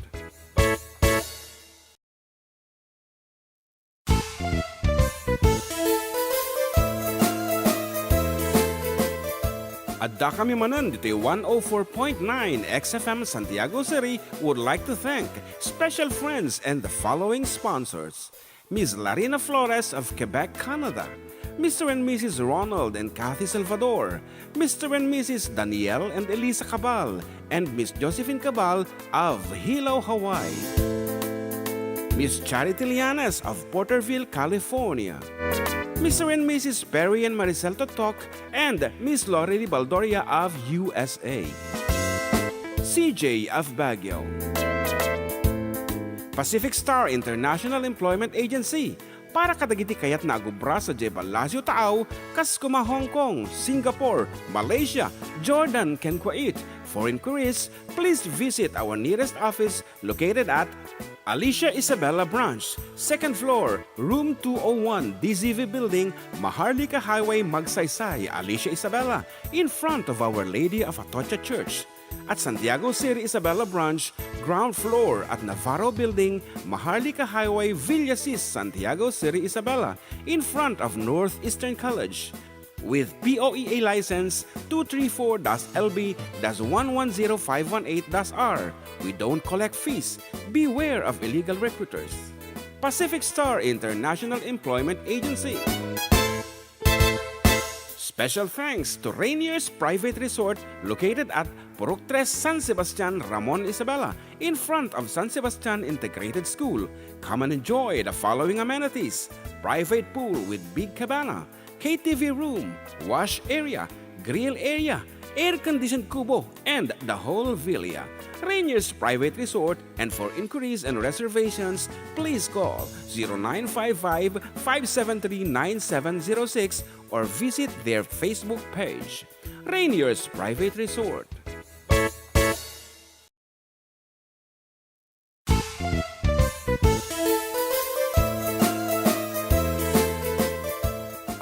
Addakami manen ditoy one oh four point nine X F M Santiago City would like to thank special friends and the following sponsors: Miss Larina Flores of Quebec, Canada, Mister and Missus Ronald and Kathy Salvador, Mister and Missus Daniel and Elisa Cabal, and Miss Josephine Cabal of Hilo, Hawaii, Miss Charity Llanes of Porterville, California, Mister and Missus Perry and Maricel Totok, and Miss Lorely Baldoria of U S A, C J of Baguio. Pacific Star International Employment Agency, para kadagiti kayatna a agubra sadiay Palacio Taaw, kas koma Hong Kong, Singapore, Malaysia, Jordan, ken Kuwait. For inquiries, please visit our nearest office located at Alicia Isabela Branch, second floor, room two oh one, D Z V Building, Maharlika Highway, Magsaysay, Alicia Isabela, in front of Our Lady of Atocha Church. At Santiago City Isabela Branch, ground floor at Navarro Building, Maharlika Highway, Villasis, Santiago City Isabela, in front of Northeastern College. With P O E A license two three four dash L B dash one one zero five one eight dash R, we don't collect fees. Beware of illegal recruiters. Pacific Star International Employment Agency. Special thanks to Rainier's Private Resort located at Purok Tres, San Sebastian, Ramon Isabela, in front of San Sebastian Integrated School. Come and enjoy the following amenities: private pool with big cabana, K T V room, wash area, grill area, air-conditioned kubo, and the whole villa. Rainier's Private Resort, and for inquiries and reservations, please call zero nine five five, five seven three, nine seven zero six or visit their Facebook page. Rainier's Private Resort.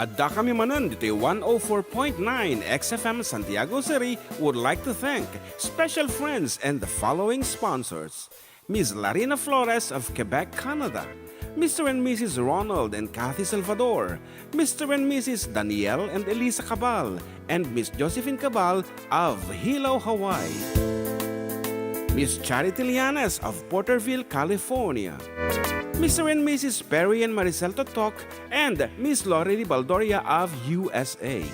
Adda kami manen ditoy one oh four point nine X F M Santiago City would like to thank special friends and the following sponsors: Miss Larina Flores of Quebec, Canada, Mister and Missus Ronald and Kathy Salvador, Mister and Missus Daniel and Elisa Cabal, and Miss Josephine Cabal of Hilo, Hawaii, Miss Charity Llanes of Porterville, California, Mister and Missus Perry and Maricel Totok, and Miss Lorely Baldoria of U S A,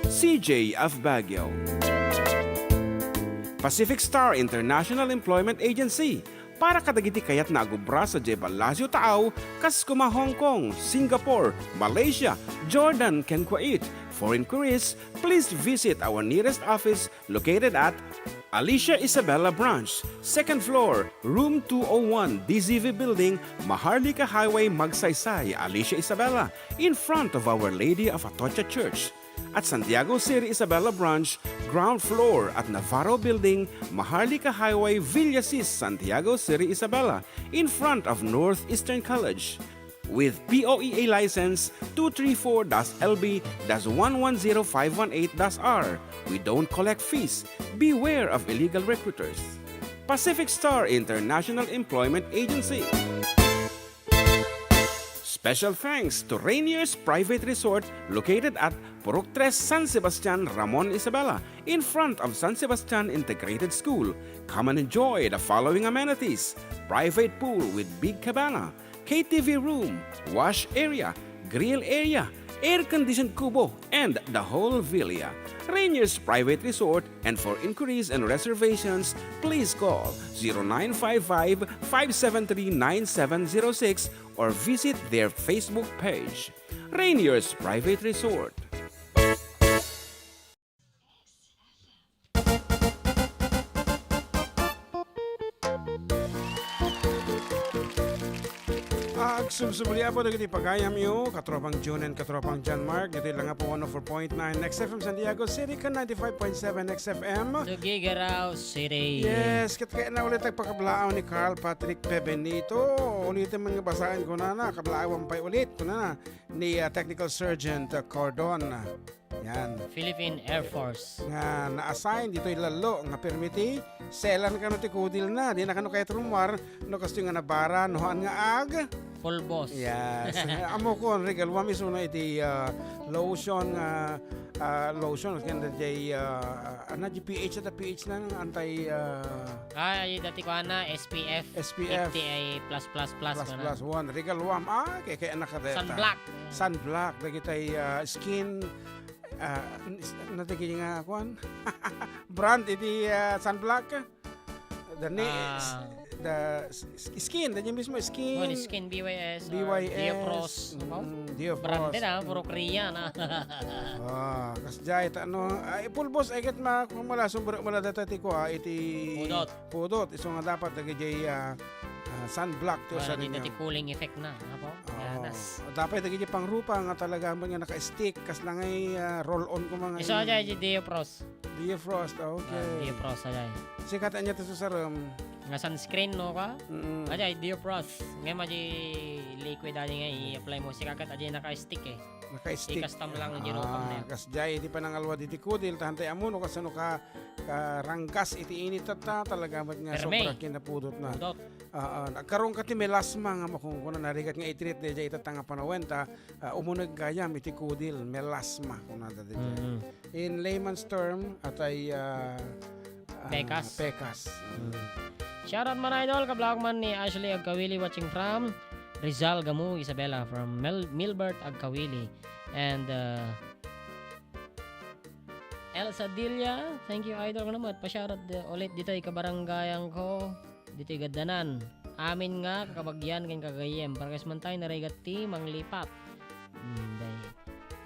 C J of Baguio, Pacific Star International Employment Agency, para kadagiti kayatna a agubra sadiay Palacio Taaw, kas koma Hong Kong, Singapore, Malaysia, Jordan, ken Kuwait. For inquiries, please visit our nearest office located at Alicia Isabela Branch, second floor, room two oh one, D Z V Building, Maharlika Highway, Magsaysay, Alicia Isabela, in front of Our Lady of Atocha Church. At Santiago City Isabela Branch, ground floor at Navarro Building, Maharlika Highway, Villasis, Santiago City Isabela, in front of Northeastern College. With P O E A license two three four dash L B dash one one zero five one eight dash R, we don't collect fees. Beware of illegal recruiters. Pacific Star International Employment Agency. Special thanks to Rainier's Private Resort located at Purok Tres, San Sebastian, Ramon Isabela, in front of San Sebastian Integrated School. Come and enjoy the following amenities: private pool with big cabana, K T V room, wash area, grill area, air-conditioned kubo, and the whole villa. Rainier's Private Resort, and for inquiries and reservations, please call zero nine five five, five seven three, nine seven zero six or visit their Facebook page, Rainier's Private Resort. Agsubsubli, apo, dagiti pagayamyo, katropang June and katropang John Mark, ditoy lang, apo, one oh four point nine X F M Santiago City, ken ninety-five point seven X F M Tuguegarao City. Yes, ket kayatna ulit agpakablaaw ni Carl Patrick P. Benito. Ulitem man nga basaen, kunana, kablaawan pay ulit, kunana, ni, ah, Technical Sergeant, ah, Cordon. Yan. Philippine Air Force. Nga na-assign ditoy lallo nga permiti, selan kano ti kudilna, dina kano kayat rummuar, no kastoy nga nabara, no haan nga ag-, Pulbos. Yes. Ammo kon, Regal, wa mi suna iti, ah, lotion nga, ah, lotion, ken daydiay, ah, ano, di P H, ata P H na, anti, ah, Ay, dati ko ana, S P F, S P F. Fifty ay plus, plus, plus, plus, plus one. Regal Wam. Ah, kay, kay anak ka deta. Sunblock. Sunblock, dagitay, ah, skin, ah, n-, s-, nadagiti nga, kuan? Brand iti, ah, sunblock. The ni-, Ah. s-, the s-, s-, skin, the mismo skin. Oh, the skin, B Y S, or B Y S, Diopros. Ano ba? Mm, Diopros. Brand din, ah, puro Korean, ah. Ah, kasdiay ta, ano, ay, pulbos, ay, ket ma-, kung mala, sumber, mala data ti kua, iti Pudot. Pudot, isu nga dapat dagiti, ah, ah, sunblock ti Wala usarenyo. Dita ti cooling effect na, apo? Oo. Yanas. Dapat dagiti pangrupa nga talaga man nga naka-stick, kas langay, ah, roll-on ko mga Isu ini. Ajay, di Diopros. Diofrost, okay. Ah, Diofrost, ajay. Sikat anya ti susarem. Nga sunscreen, no, ka? Mm. Ajay, Diofrost. Nga maji liquid, ajay nga i-apply mo. Sika ket, ajay naka-stick, eh. Naka-stick. Ikastam lang, di Ah, rupam na yan. Kasdiay, iti panangalwa, diti kudil, tahantay amuno, kasano ka, karanggas, iti init, tatta, talaga, mat nga Permi. Sobra kinapudot na. Pudot. Ah, ah, nagkaroon ka ti melasma nga makungkuna, narigat nga itrit, di, di, itatta nga panawen, ta, Ah, umuneg gayam iti kudil, melasma, kunada daydiay. Mm. In layman's term, atay, ah, ah, Pekas. Pekas. Mm. Shoutout man, idol, kablak man ni Ashley Agkawili, watching from Rizal, Gamu, Isabela, from Mel-, Milbert Agkawili. And, uh, Elsa Dilia, thank you, idol, ko naman. Pa-shoutout, uh, ulit dito, ikabarangayan ko. Ditoy gaddanan. Amin nga kakabagyan ken kagayyem. Parkes man tayo, narigat ti manglipat. Hmm, day.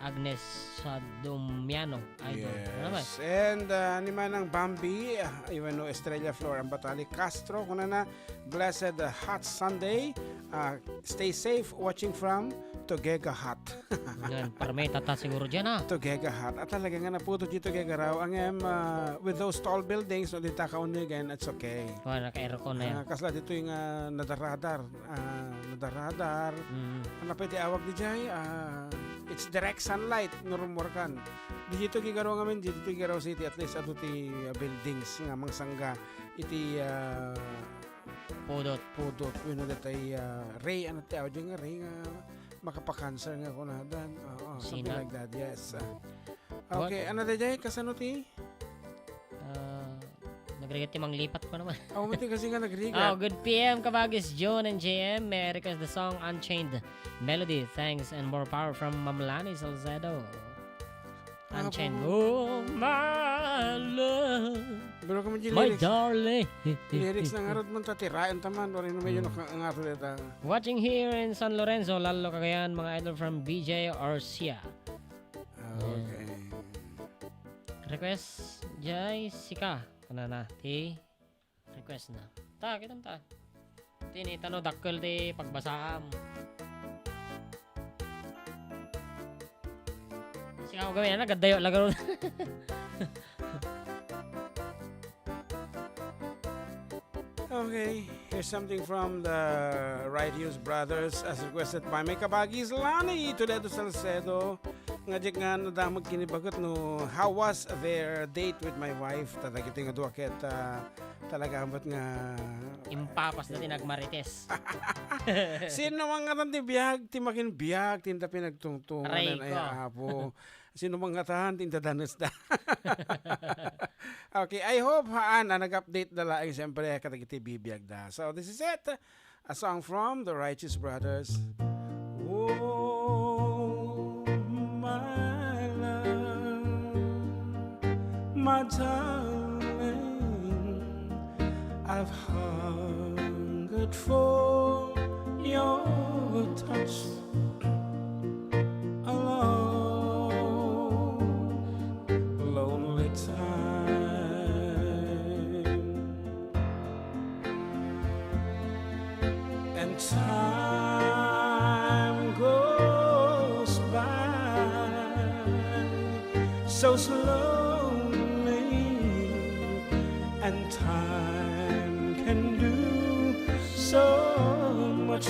Agnes Sadomiano, idol. Ano naman? Yes. And, uh, ni Manang Bambi, uh, even no Estrella Flor Ambatali Castro, kunana, "Blessed, uh, hot Sunday. Uh, stay safe, watching from Tugega Hot." Yan, parme, tata siguro dyan, ah. Tugega Hot. At talaga nga napudot dito kay Garaw. Ang, em, ah, with those tall buildings, no, dita kaunigan, it's okay. Wala, naka-aircon na yan. Ah, kasla dito yung, ah, nadaradar. Ah, nadaradar. Mm. Ano pa iti awag di jay? Ah, it's direct sunlight, no, rumorkan. Di dito kay Garaw ngamin, di dito kay Garaw City, at least, adu ti, ah, buildings nga mangsangga iti, ah, Pudot. Pudot. Wenno datay, ah, ray, ano ti awag nga ray nga makapakanser nga kunadan. Oo, something Sinag. Like that, yes. Ah. What? Okay, ano daydiay? Kasano ti? Ah, nagrigat ti manglipat ko naman. Oh, mati kasi nga nagrigat. Oh, good P M, Kabagis, June and J M. May I request the song Unchained Melody. Thanks and more power from Ma'am Lani Salcedo. Unchained. Apo. Oh, my love. Pero kamo di My lyrics. Darling. Lyrics na ngarud man ta, tiraen ta man, wala no medyo Mm. naka-, ngarud ta. Watching here in San Lorenzo, Lalo, Cagayan, mga idol from B J Arcia. Ah, okay. Request, Jai, sika. Kanana, ti request na. Ta, kitam ta. Tini, tano, dakkel ti pagbasaam. Sika ko gawin, anak, gaddayo, lagaro. Okay, here's something from the Righteous Brothers as requested by my kabagis, Lani Toledo Salcedo. Nga diak nga nadamag kinibagat no, how was their date with my wife? Ta dagiti nga dua ket, ah, talaga met nga Impapas na ti nagmarites. Sino man nga ti biag, ti makin biag, ti inta pinagtungtungan Aray ay ko. Apo. Sino man nga tan, ti inta danes da. Okay, I hope haan a nag-update da laeng, siyempre, kadagiti bibiag da. So, this is it. A song from the Righteous Brothers. Oh, my love, my darling, I've hungered for your touch a long, lonely time. And time goes by so slowly, and time can do so much.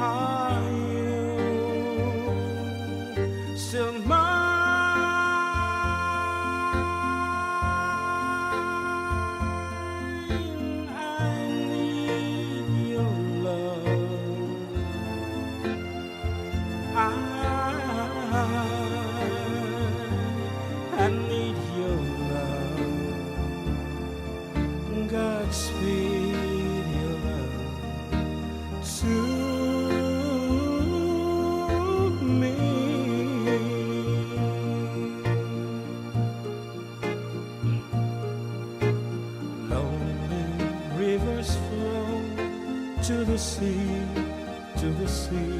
Are you still mine? I need your love. Godspeed your love to me. Lonely rivers flow to the sea, to the sea,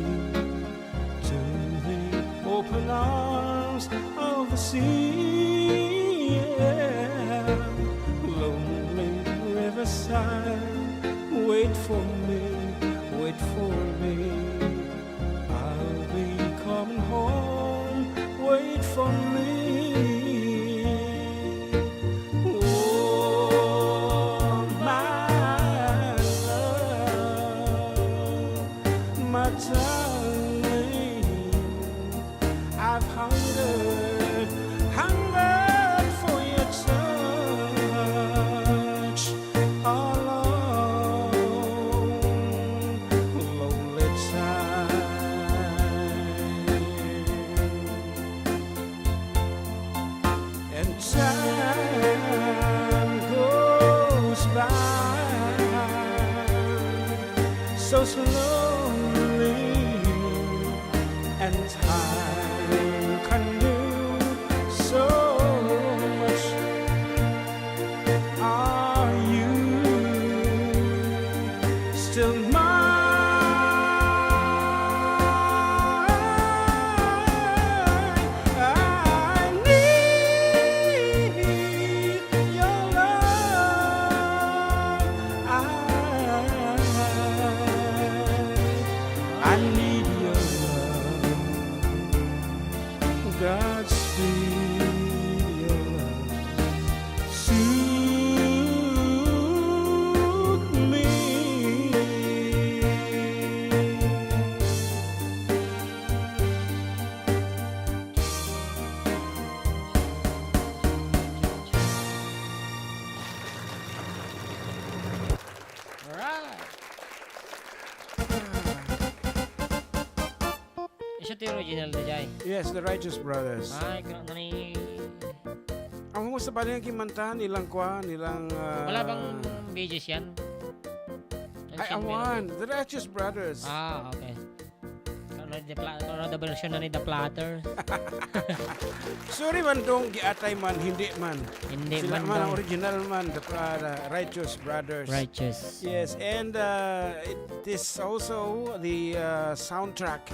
to the open arms of the sea. Yeah. Lonely riverside, wait for me, wait for me. I'll be coming home, wait for me. Oh, my love, my darling, I've hungered, hungered for your touch all along, lonely time. And time goes by so slowly, and time can do so much. Are you still mine? I need your love. I, I need your love. Godspeed your love. Soothe me. Alright. Isu ti original da jay. Yes, the Righteous Brothers. Ay, kra-, nani- Ang kumusta pa rin ang kimantan, ilang kwan, ilang, ah, Wala bang B G S yan? Ay, Ancient awan. Melody. The Righteous Brothers. Ah, okay. Kano the pla-, kano the version na ni The Platter? Sorry man dong, giatay man, hindi man. Hindi Sila man man ang dong. Original man, the, ah, the Righteous Brothers. Righteous. Yes, and, uh, it is also the, uh, soundtrack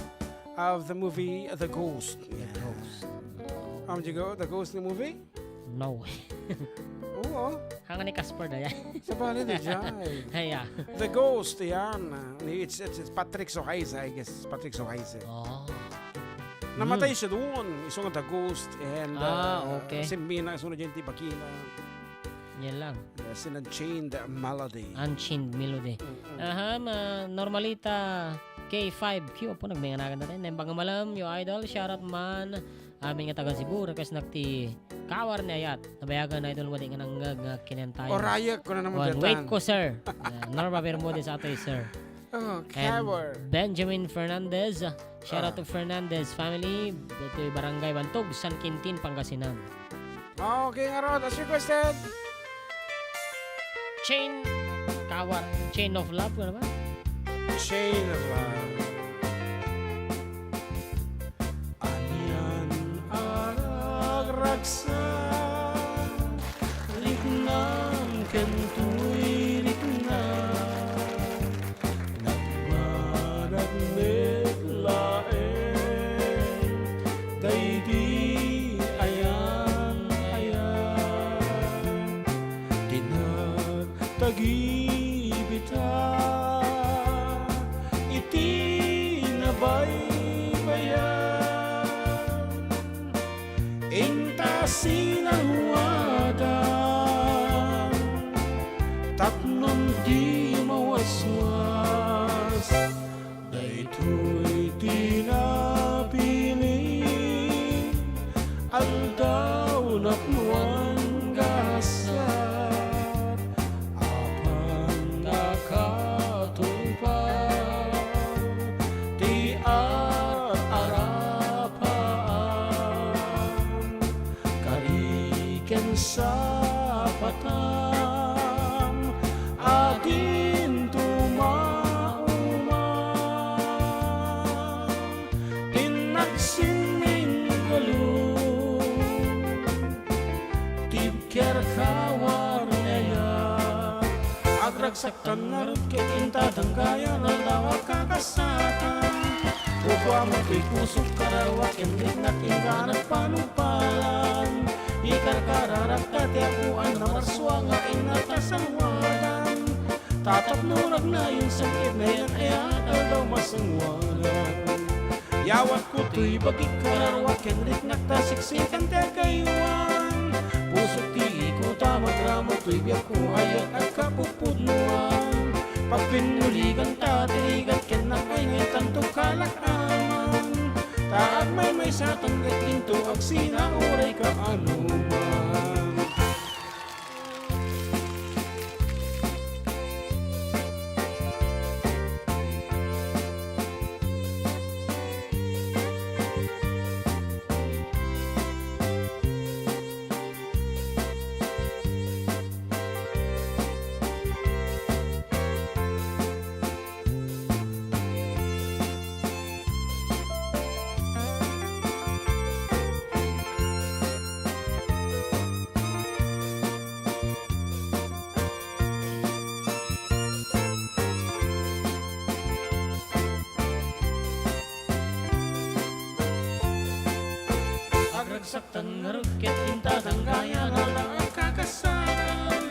of the movie The Ghost. The Ghost. Um, did you go? The Ghost na movie? No. Oo. Hanga ni Casper na yan. Sa bali na dyan. Ay, ah. The Ghost, yan. It's, it's, it's Patrick Swayze, I guess. Patrick Swayze. Oh. Namatay Hmm. siya doon. Isu nga The Ghost. And, Ah, uh, okay. Si Mina, isu na dyan, ti Bakina. Yan lang. Yes, an Unchained Melody. Unchained Melody. Mm-mm. Aha, ma-, Normalita K five Q. Apo, nagminganagan na rin. Nembang malam, yo idol. Shout out man. Amin nga taga Cebu. Request nak ti Kawar ni Ayat. Nabayagan, idol, wadi nga nanggag nga kinentayan. O, rayek, kuna naman Wan, datan. Wait ko, sir. Ah, Norma Bermudez, atoy, sir. Oh, And Kawar. Benjamin Fernandez. Shout out Ah. to Fernandez family. Dito'y Barangay Bantog, San Quintin, Pangasinan. Okay, nga rod, as requested. Chain, Kawar, Chain of Love, ano ba? Chain of Love. Anian a ragragsak, riknam ken toy riknam. Nagmanag met laeng daydi ayan-ayan ti nagtagibita iti nabaybayan. Inta sinawadan tapno di mawaswas. Daytoy ti napili, aldaw napnoan gasat. Apan nakatungpal ti ar-arapan, kari ken sapatan, Agragsaktan ngarud ket inta danggayan, aldaw a kakasatan. Kukuaman toy pusok, kararua ken riknak, inka nagpanumpalan. Ikarkararakta ti apuan a marsua nga innak ta salwadan. Ta tapno ragnayon, sangkit nayan-ayat, aldaw masanguanan. Yawatko toy bagik, kararua ken riknak ta siksikan ti agaywan. Pusok ti iko ta magraman toy biagko, ayat a kapupudnoan. Pagpinnuligan ta ti rigat ken nakaingetan to kalak-aman. Ta agmaymaysa tan ket dinto agsina uray kaanoman. Agragsaktan ngarud ket inta danggayan, aldaw a kakasatan.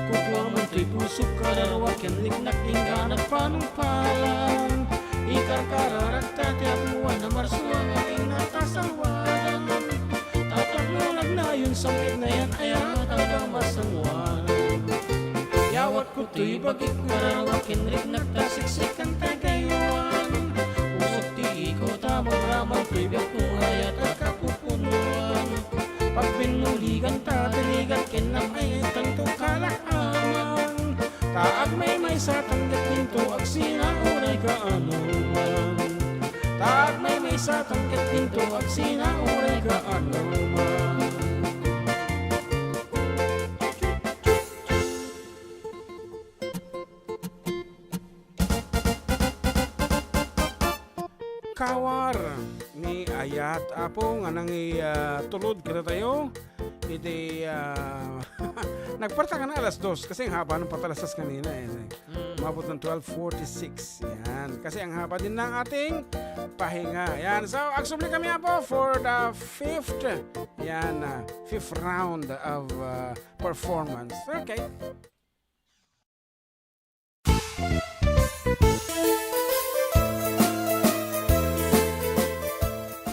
Kukuaman toy pusok, kararua ken riknak, inka nagpanumpalan. Ikarkararakta ti apuan a marsua nga innak ta salwadan. Tapno nagnayon, sangkit nayan-ayat, aldaw masanguanan. Yawatko toy bagik, kararua ken riknak ta siksikan ti agaywan. Pusok ti iko ta magraman toy biagko, ayat a kapupudnoan. Pagpinnuligan ta ti rigat ken nakaingetan to kalak-aman. Ta agmaymaysa tan ket dinto agsina uray kaanoman. Ta agmaymaysa tan ket dinto agsina uray kaanoman. Kawar ni ayat, Apo, nga nangi, ah, tulod kadatayo. Iti, ah, nagparta ka na alas dos kasi ang haba ng patalastas kanina, eh. Mm. Umabot ng twelve forty-six. Yan. Kasi ang haba din ng ating pahinga. Yan. So, agsubli kami, Apo, for the fifth, yan, ah, fifth round of, ah, performance. Okay.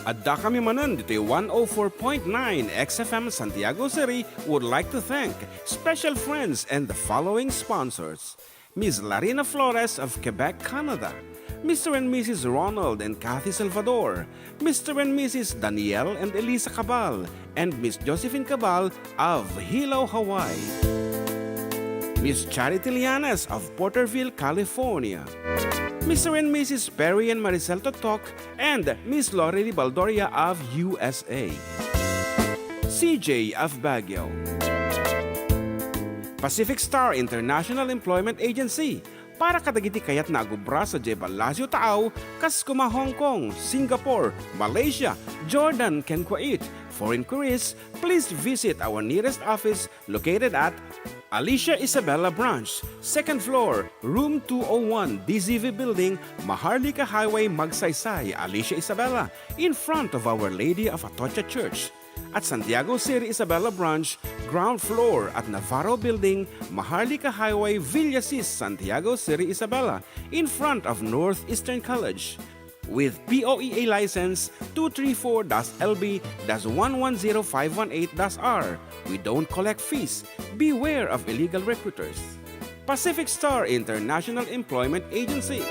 Adda kami manen ditoy one oh four point nine X F M Santiago City would like to thank special friends and the following sponsors: Miss Larina Flores of Quebec, Canada, Mister and Missus Ronald and Kathy Salvador, Mister and Missus Daniel and Elisa Cabal, and Miss Josephine Cabal of Hilo, Hawaii. Miss Charity Lianes of Porterville, California. Mister and Missus Perry and Maricel Totok and Miss Lorely Baldoria of U S A. C J of Baguio. Pacific Star International Employment Agency, para kadagiti kayatna a gubra sadiay Palacio Taaw, kas kuma Hong Kong, Singapore, Malaysia, Jordan, ken Kuwait. For inquiries, please visit our nearest office located at Alicia Isabela Branch, second floor, room two oh one, D Z V Building, Maharlika Highway, Magsaysay, Alicia Isabela, in front of Our Lady of Atocha Church. At Santiago City Isabela Branch, ground floor at Navarro Building, Maharlika Highway, Villasis, Santiago City Isabela, in front of Northeastern College. With P O E A license two three four dash L B dash one one zero five one eight dash R, we don't collect fees. Beware of illegal recruiters. Pacific Star International Employment Agency.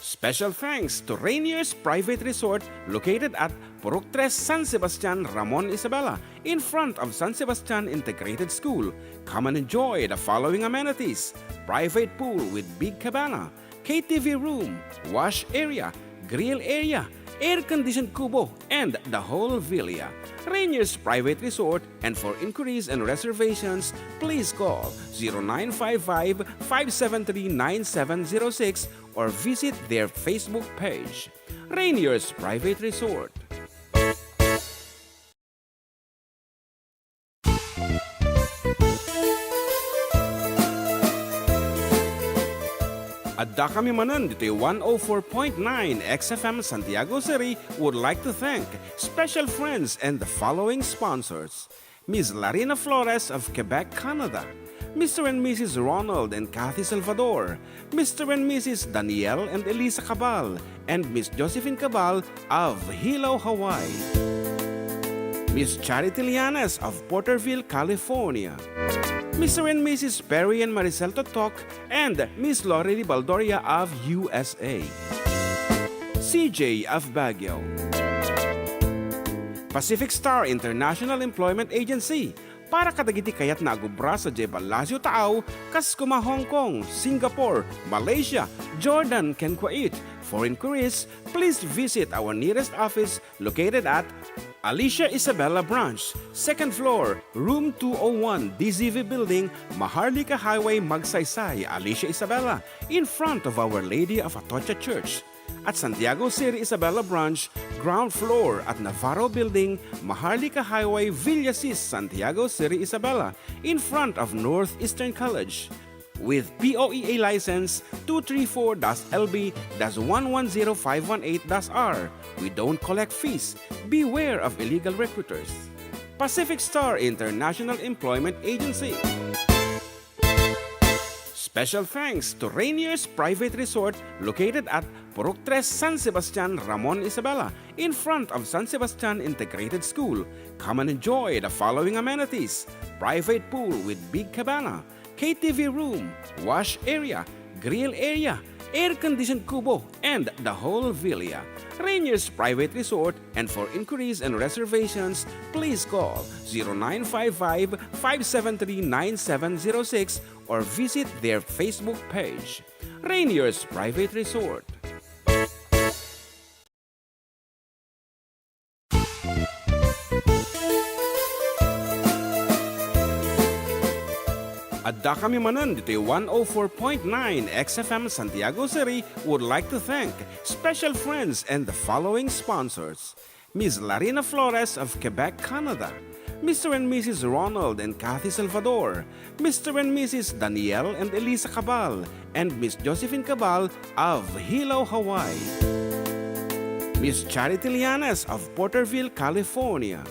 Special thanks to Rainier's Private Resort located at Purok Tres, San Sebastian, Ramon Isabela, in front of San Sebastian Integrated School. Come and enjoy the following amenities: private pool with big cabana, K T V room, wash area, grill area, air-conditioned kubo, and the whole villa. Rainier's Private Resort, and for inquiries and reservations, please call zero nine five five, five seven three, nine seven zero six or visit their Facebook page. Rainier's Private Resort. Adda kami manen ditoy one oh four point nine X F M Santiago City would like to thank special friends and the following sponsors: Miss Larina Flores of Quebec, Canada, Mister and Missus Ronald and Kathy Salvador, Mister and Missus Daniel and Elisa Cabal, and Miss Josephine Cabal of Hilo, Hawaii, Miss Charity Llanes of Porterville, California, Mister and Missus Perry and Maricel Totok, and Miss Lorely Baldoria of U S A, C J of Baguio, Pacific Star International Employment Agency, para kadagiti kayatna a agubra sadiay Palacio Taaw, kas kuma Hong Kong, Singapore, Malaysia, Jordan, ken Kuwait. For inquiries, please visit our nearest office located at Alicia Isabela Branch, second floor, room two oh one, D Z V Building, Maharlika Highway, Magsaysay, Alicia Isabela, in front of Our Lady of Atocha Church. At Santiago City Isabela Branch, ground floor at Navarro Building, Maharlika Highway, Villasis, Santiago City Isabela, in front of Northeastern College. With P O E A license two three four dash L B dash one one zero five one eight dash R. We don't collect fees. Beware of illegal recruiters. Pacific Star International Employment Agency. Special thanks to Rainier's Private Resort, located at Purok Tres, San Sebastian, Ramon Isabela, in front of San Sebastian Integrated School. Come and enjoy the following amenities: private pool with big cabana, K T V room, wash area, grill area, air-conditioned kubo, and the whole villa. Rainier's Private Resort, and for inquiries and reservations, please call zero nine five five, five seven three, nine seven zero six or visit their Facebook page, Rainier's Private Resort. Adda kami manen ditoy one oh four point nine X F M Santiago City would like to thank special friends and the following sponsors: Miss Larina Flores of Quebec, Canada, Mister and Missus Ronald and Kathy Salvador, Mister and Missus Daniel and Elisa Cabal, and Miss Josephine Cabal of Hilo, Hawaii, Miss Charity Llanes of Porterville, California,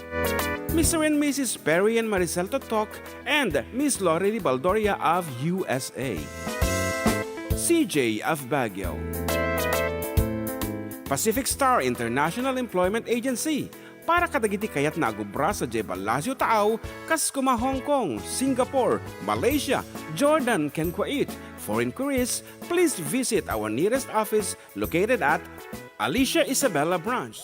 Mister and Missus Perry and Maricel Totok, and Miss Lorely Baldoria of U S A, C J of Baguio, Pacific Star International Employment Agency, para kadagiti kayatna a agubra sadiay Palacio Taaw, kas kuma Hong Kong, Singapore, Malaysia, Jordan, ken Kuwait. For inquiries, please visit our nearest office located at Alicia Isabela Branch.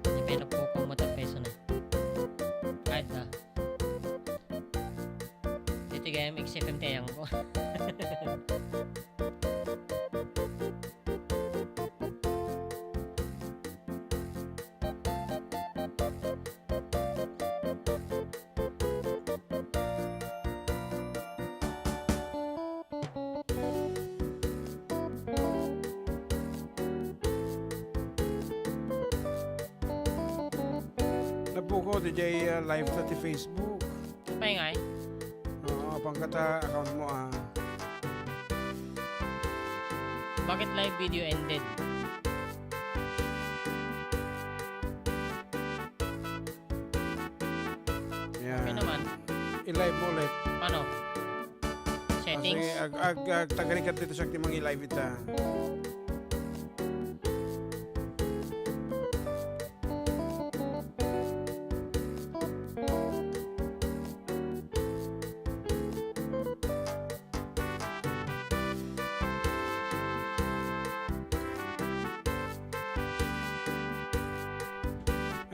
Di pa napukong mo tayo peso na. Kahit na. Dito kaya yung X F M tayang ko. Napukaw diay, ah, live ta ti Facebook. Paingay. Oo, apang ka ta account mo, ah. Bakit live video ended? Yan. Okay naman. I-live mo ulit. Paano? Settings? Kasi ag-, ag-, ag-, tagarigat dito siya ti mangi-live ita.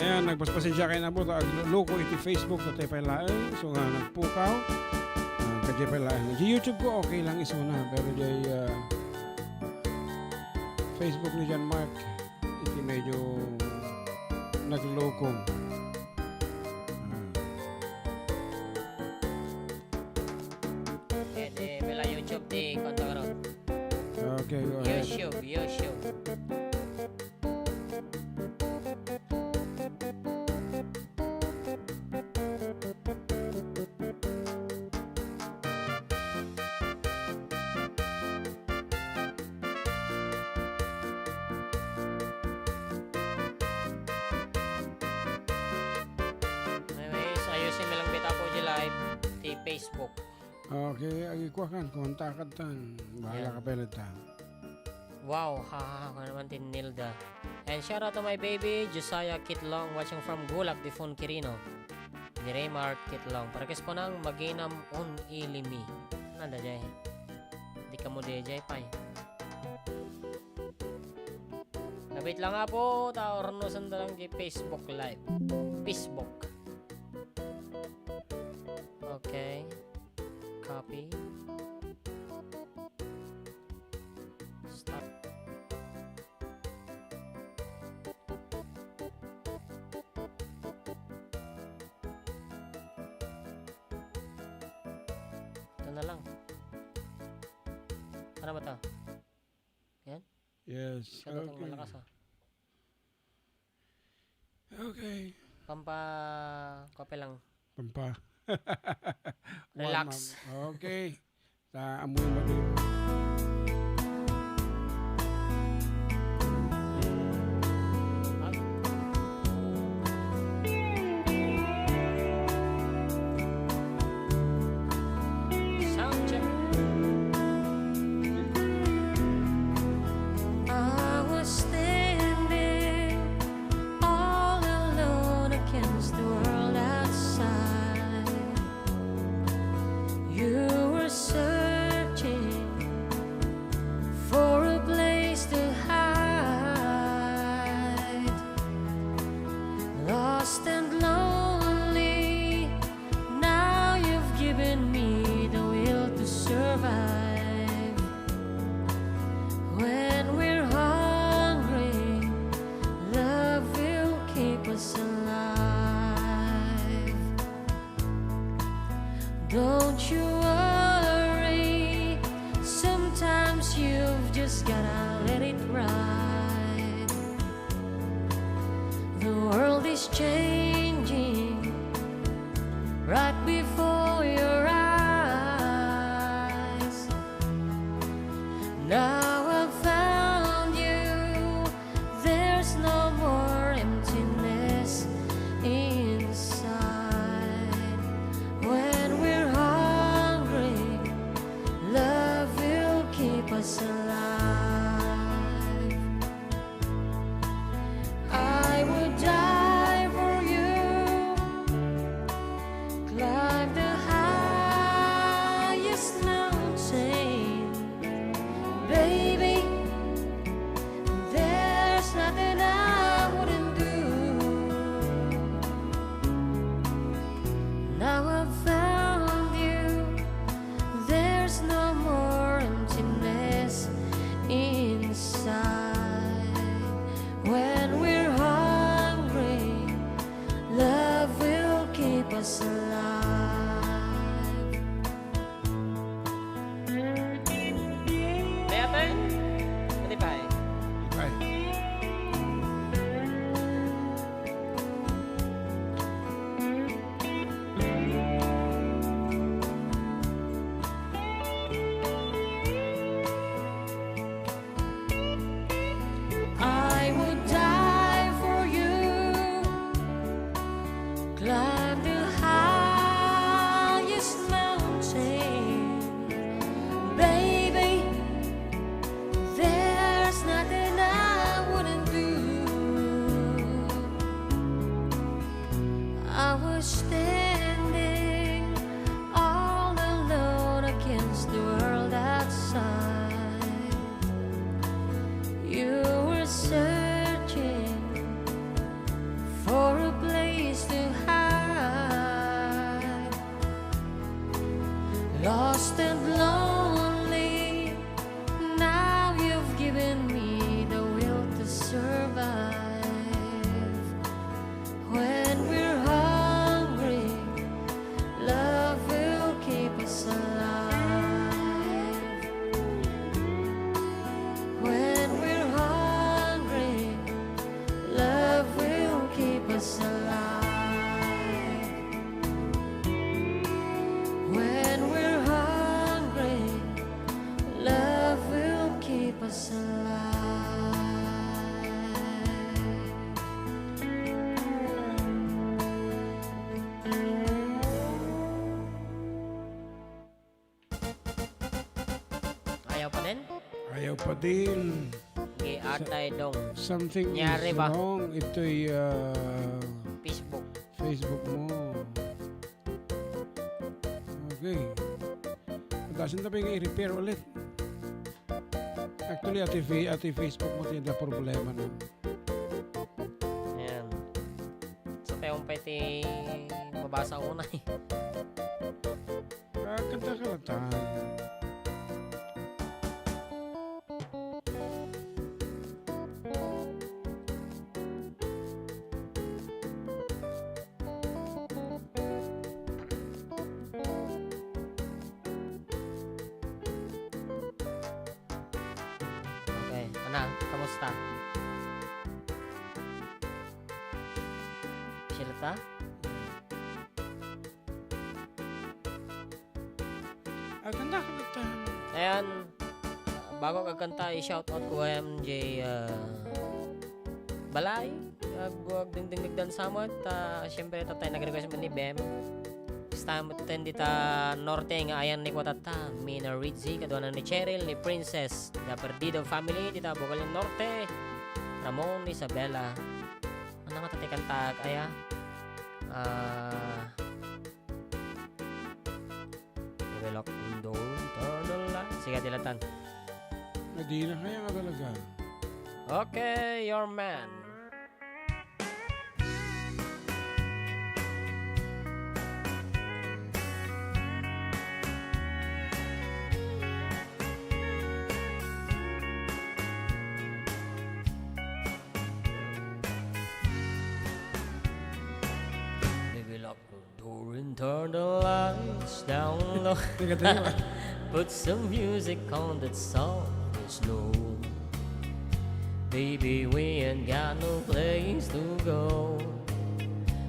Ayan, nagpaspasensya kayo na po, ta agluluko iti Facebook, tatay pay laeng, so nga nagpukaw. Ah, kadi pay laeng. Di YouTube ko, okay lang isuna, pero di, ah, Facebook ni John Mark, iti medyo nagloko. Ah. Iti pay la YouTube ti konto. Okay, go ahead. YouTube, YouTube. Facebook. Okay, agikuakan, kontakan tan. Bahala ka pala ta. Wow, ha, ha, ha, naman tin Nilda. And shout out to my baby, Josiah Kitlong, watching from Gulak, Difon, Quirino. Ni Raymart Kitlong. Para kes po nang maginam on ilimi. Nanda jay. Di ka mo di jay, pay. Nabit lang nga po, ta orno sanda lang di Facebook Live. Facebook. Okay. Copy. Stop. Ito na lang. Ano ba to? Yan? Yes. Masyado kang malakas, ah. Okay. Pampa-, kape lang. Pampa. Relax. Warm up. Okay. Ta amoy madi. Sound check. I was standing all alone against the world outside. You were searching for a place to hide. Lost and lonely, now you've given me the will to survive. When we're hungry, love will keep us alive. Don't you worry, sometimes you've just gotta let it ride. The world is changing right before your eyes. Now I've found you, there's no more emptiness inside. When we're hungry, love will keep us alive. I would die for you. Climb the Din. Gi atay dong. Something Nyari is ba? wrong. Ito'y, ah, Facebook. Facebook mo. Okay. Dasin tabi nga i-repair ulit. Actually, ati, fa- ati Facebook mo, tinda problema na. Ayan. So, tayo pa'y ti mabasa una eh. Ah, kanta ka lang ta. Okay, ana, kamusta? Silta? Aganda ka nagtahan. Ayan, bago agkanta, i-shoutout ko M J, ah, Balay. Ag-, agdingdingmigdan sa met, ta, siyempre, tatay nag-request man ni Bem. This time, ten dita Norte nga ayan ni Kuatatta, Mina Rizzi, kaduanan ni Cheryl, ni Princess, the Perdido family, dita Bugallon Norte, Ramon, Isabela. Ano nga tatay kanta, aya? Ah, Lock the door, turn the light. Sige, dilatan. Adi na kaya nga talaga. Okay, your man. Baby, lock the door and turn the lights down low. Teka, teka. Put some music on that soft and slow. Baby, we ain't got no place to go.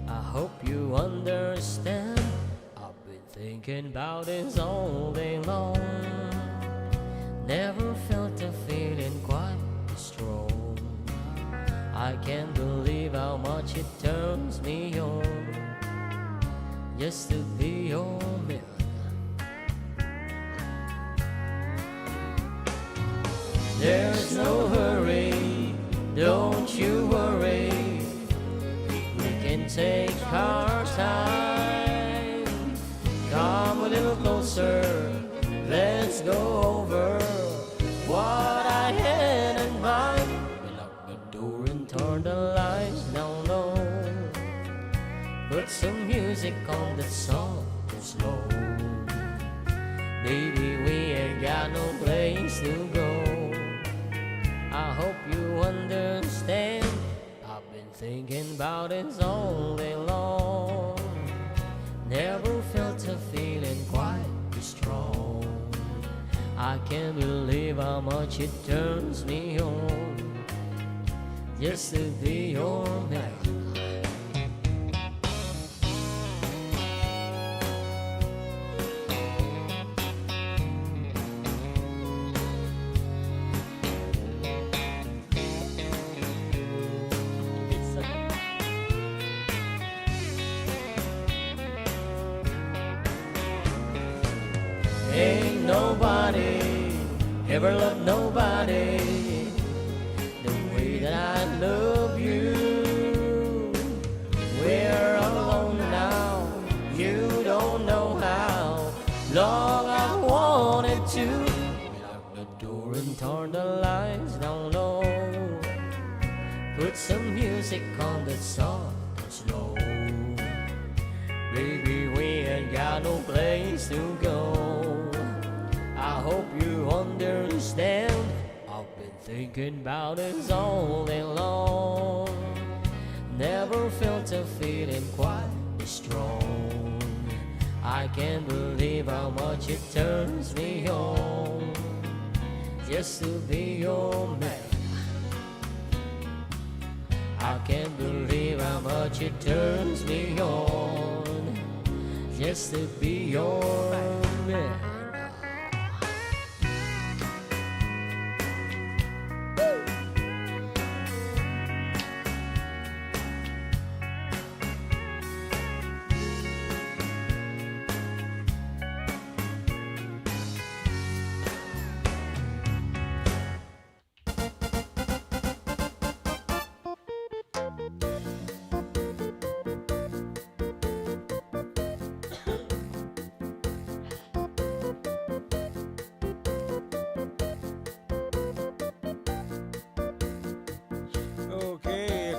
I hope you understand. I've been thinking about this all day long. Never felt a feeling quite this strong. I can't believe how much it turns me on just to be your man. There's no hurry, don't you worry. We can take our time. Come a little closer, let's go over what I had in mind. We lock the door and turn the lights down low. Put some music on that's soft and slow. Baby, we ain't got no place to go. I hope you understand. I've been thinking about it all day long. Never felt a feeling quite this strong. I can't believe how much it turns me on just to be your man. Ain't nobody ever loved nobody the way that I love you. We're alone now, you don't know how long I wanted to. Lock the door and turn the lights down low. Put some music on that's soft and slow. Baby, we ain't got no place to go. I hope you understand. I've been thinking about it all day long. Never felt a feeling quite this strong. I can't believe how much it turns me on just to be your man. I can't believe how much it turns me on just to be your man.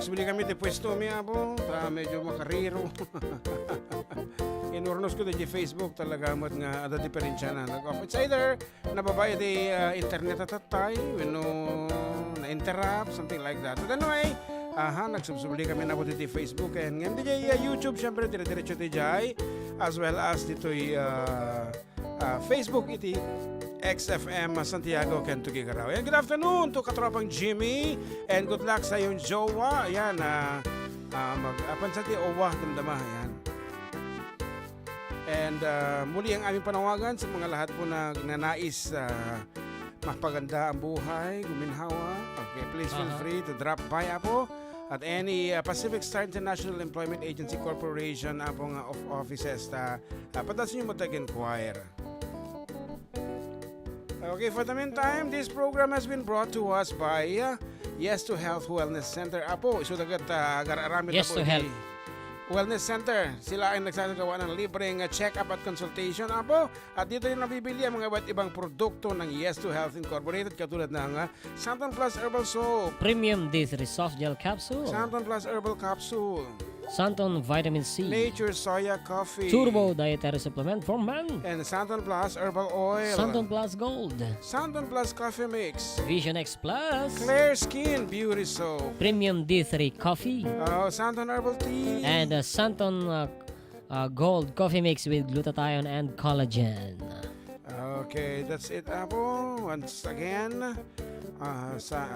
Subli kami ti pwesto mi, Apo, ta medyo makariro. Inurnos ko di Facebook talaga met nga ada diferensya na. Nag-off. It's either nababa iti, ah, internet a tattay, wenno na-interrupt, something like that. But anyway, aha, nagsubsubli kami na po diti Facebook, and ngem diti, ah, YouTube, syempre, dire-diretso ti jay, as well as ditoy, ah, ah, Facebook iti X F M Santiago ken Tuguegarao. And good afternoon to katropang Jimmy, and good luck sa iyong jowa. Ayan, ah, ah, mag-, ah, pansa ti owa, damdama. Ayan. And, ah, muli ang aming panawagan sa mga lahat po na nanais, ah, mapaganda ang buhay, guminhawa. Okay, please feel Aha. free to drop by, Apo, at any, ah, Pacific Star International Employment Agency Corporation, Apo, nga of offices, ta, ah, padasen niyo mag-inquire. Okay, for the meantime, this program has been brought to us by, uh, Yes to Health Wellness Center. Apo, isu dagat, ah, agar-aramid Yes apo to iti Health. Wellness Center. Sila ang nagsasagawa ng libreng, ah, check-up at consultation, Apo. At dito rin nabibili ang mga iba't ibang produkto ng Yes to Health Incorporated, katulad ng, ah, Santon Plus Herbal Soap, Premium D three Soft Gel Capsule. Santon Plus Herbal Capsule. Santon Vitamin C. Nature Soya Coffee. Turbo Dietary Supplement for Men. And Santon Plus Herbal Oil. Santon Plus Gold. Santon Plus Coffee Mix. Vision X Plus. Clear Skin Beauty Soap. Premium D three Coffee. Oh, Santon Herbal Tea. And, uh, Santon, uh, uh, Gold Coffee Mix with glutathione and collagen. Okay, that's it, Apo. Once again, ah, sa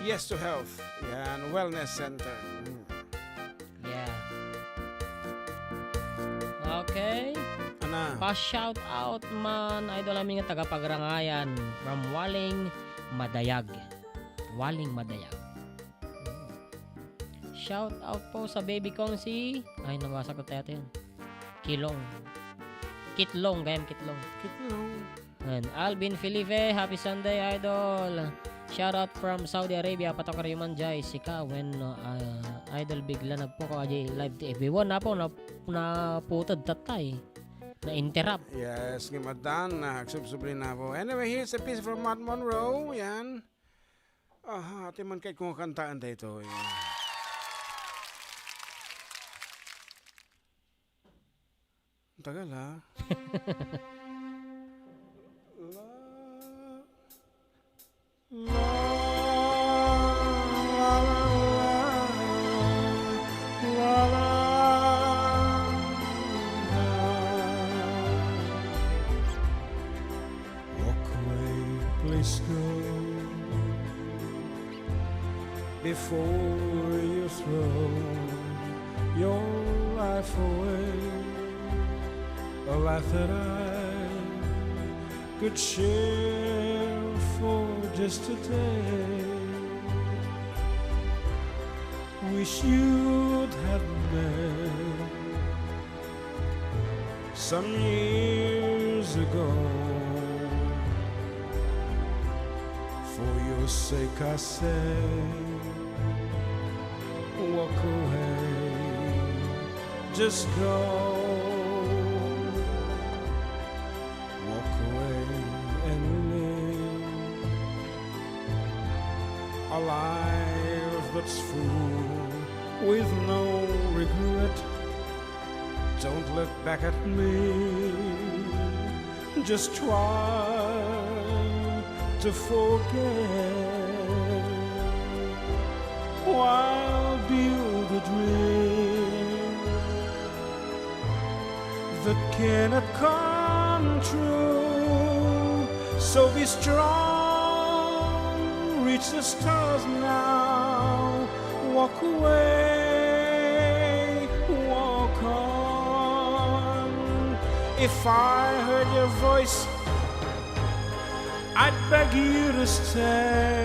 Yes to Health, yan, Wellness Center. Mm. Yeah. Okay. Ana. Pa-shout out man, idol amin nga taga Pagrangayan, from Waling Madayag. Waling Madayag. Shout out po sa baby kong si, ay, nabasa ko tayo yun. Kilong. Kitlong, gayam Kitlong. Kitlong. And Alvin Felipe, happy Sunday, idol. Shout out from Saudi Arabia, patok kayo man jay, sika, when, uh, idol, bigla nagpukaw, ajay, live ti F B one, napo, na, naputed tatay. Na-interrupt. Yes, nga madan, na, subsubli na po. Anyway, here's a piece from Matt Monroe, yan. Aha, ati man kay kung kantaan daytoy. Tagal, ha? La, la, la, la, la, la, la. Walk away, please go. Before you throw your life away, a life that I could share for just a day. Wish you'd have met some years ago. For your sake, I say, walk away, just go. Walk away and live a life that's full with no regret. Don't look back at me. Just try to forget while build a dream that cannot come true. So be strong, reach the stars now. Walk away, walk on. If I heard your voice, I'd beg you to stay.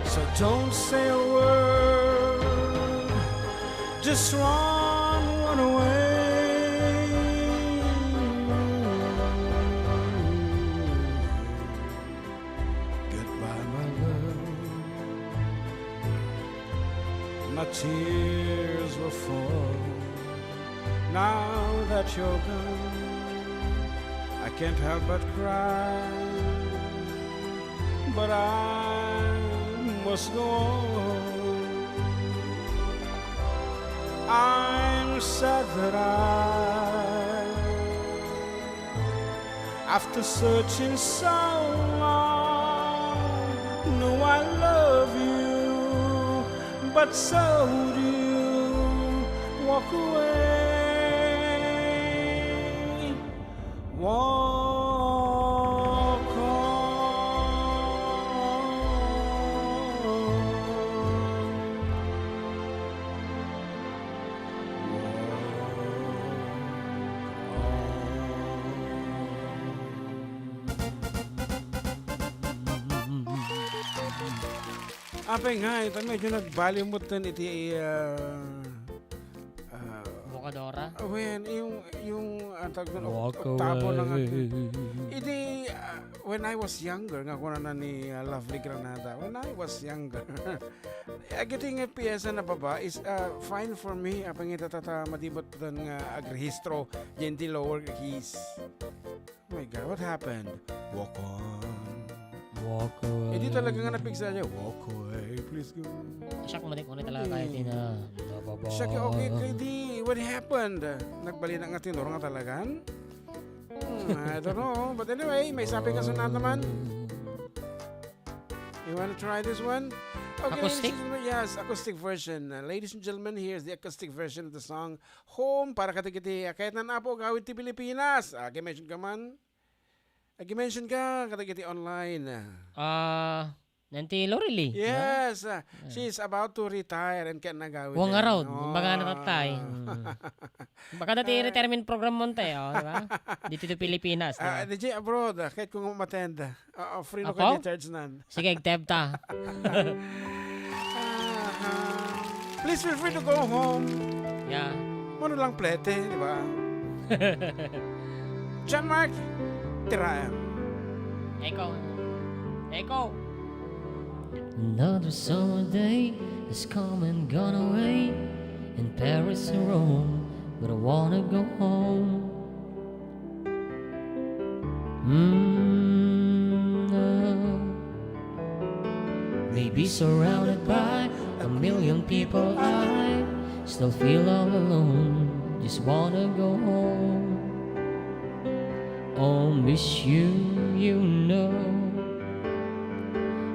So don't say a word, just run, run away. Goodbye, my love. My tears will fall now that you're gone. I can't help but cry. But I must go on. I'm sad that I After searching so long, know I love you, but so do you walk away. Walk on. Apay nga, ita medyo nagbaliw met iti, ah, ah, Bokadora? Wen, yung, yung, ah, tawag doon, Walk oktabo ng away. Iti, ah, when I was younger, nga kunana ni, ah, Lovely Granada, when I was younger, Agiti nga piyesa na baba is, ah, fine for me. Apay nga ita ta madibot nga agrehistro diay lower keys. Oh my God, what happened? Walk on. Walk away. Eh, di talaga nga napigsa niya. Walk away, please go. Siya, kumanik-kunik talaga kahit ina. Siya, okay, okay, di, what happened? Nagbali na nga tenor nga talagan? Hmm, I don't know. But anyway, may sabi ka sunod naman. You wanna try this one? Okay, ladies and gentlemen, yes, acoustic version. Uh, ladies and gentlemen, here's the acoustic version of the song Home para kadagiti, uh, kayatnan Apo agawid ti Pilipinas. Agi-mention ka man? Agi-mention ka kadagiti online. Ah, nanti Lorely, di ba? Yes, uh, she is about to retire and kayatna agawid. Wang araw, magana tattay. Hmm. Baka dati retirement program mo, te, oh, di ba? Dito to Pilipinas, di ba? Ah, di jay abroad, ah, kahit kung umattend, ah, ah, free no ka charge nan. Sige, agteb ta. Aha. Please feel free to go home. Yeah. Mano lang plete, di ba? John Mark, tiraem. Echo. Echo. Another summer day has come and gone away in Paris and Rome, but I wanna go home. Mm, uh, maybe surrounded by a million people, I still feel all alone. Just wanna go home. I'll miss you, you know.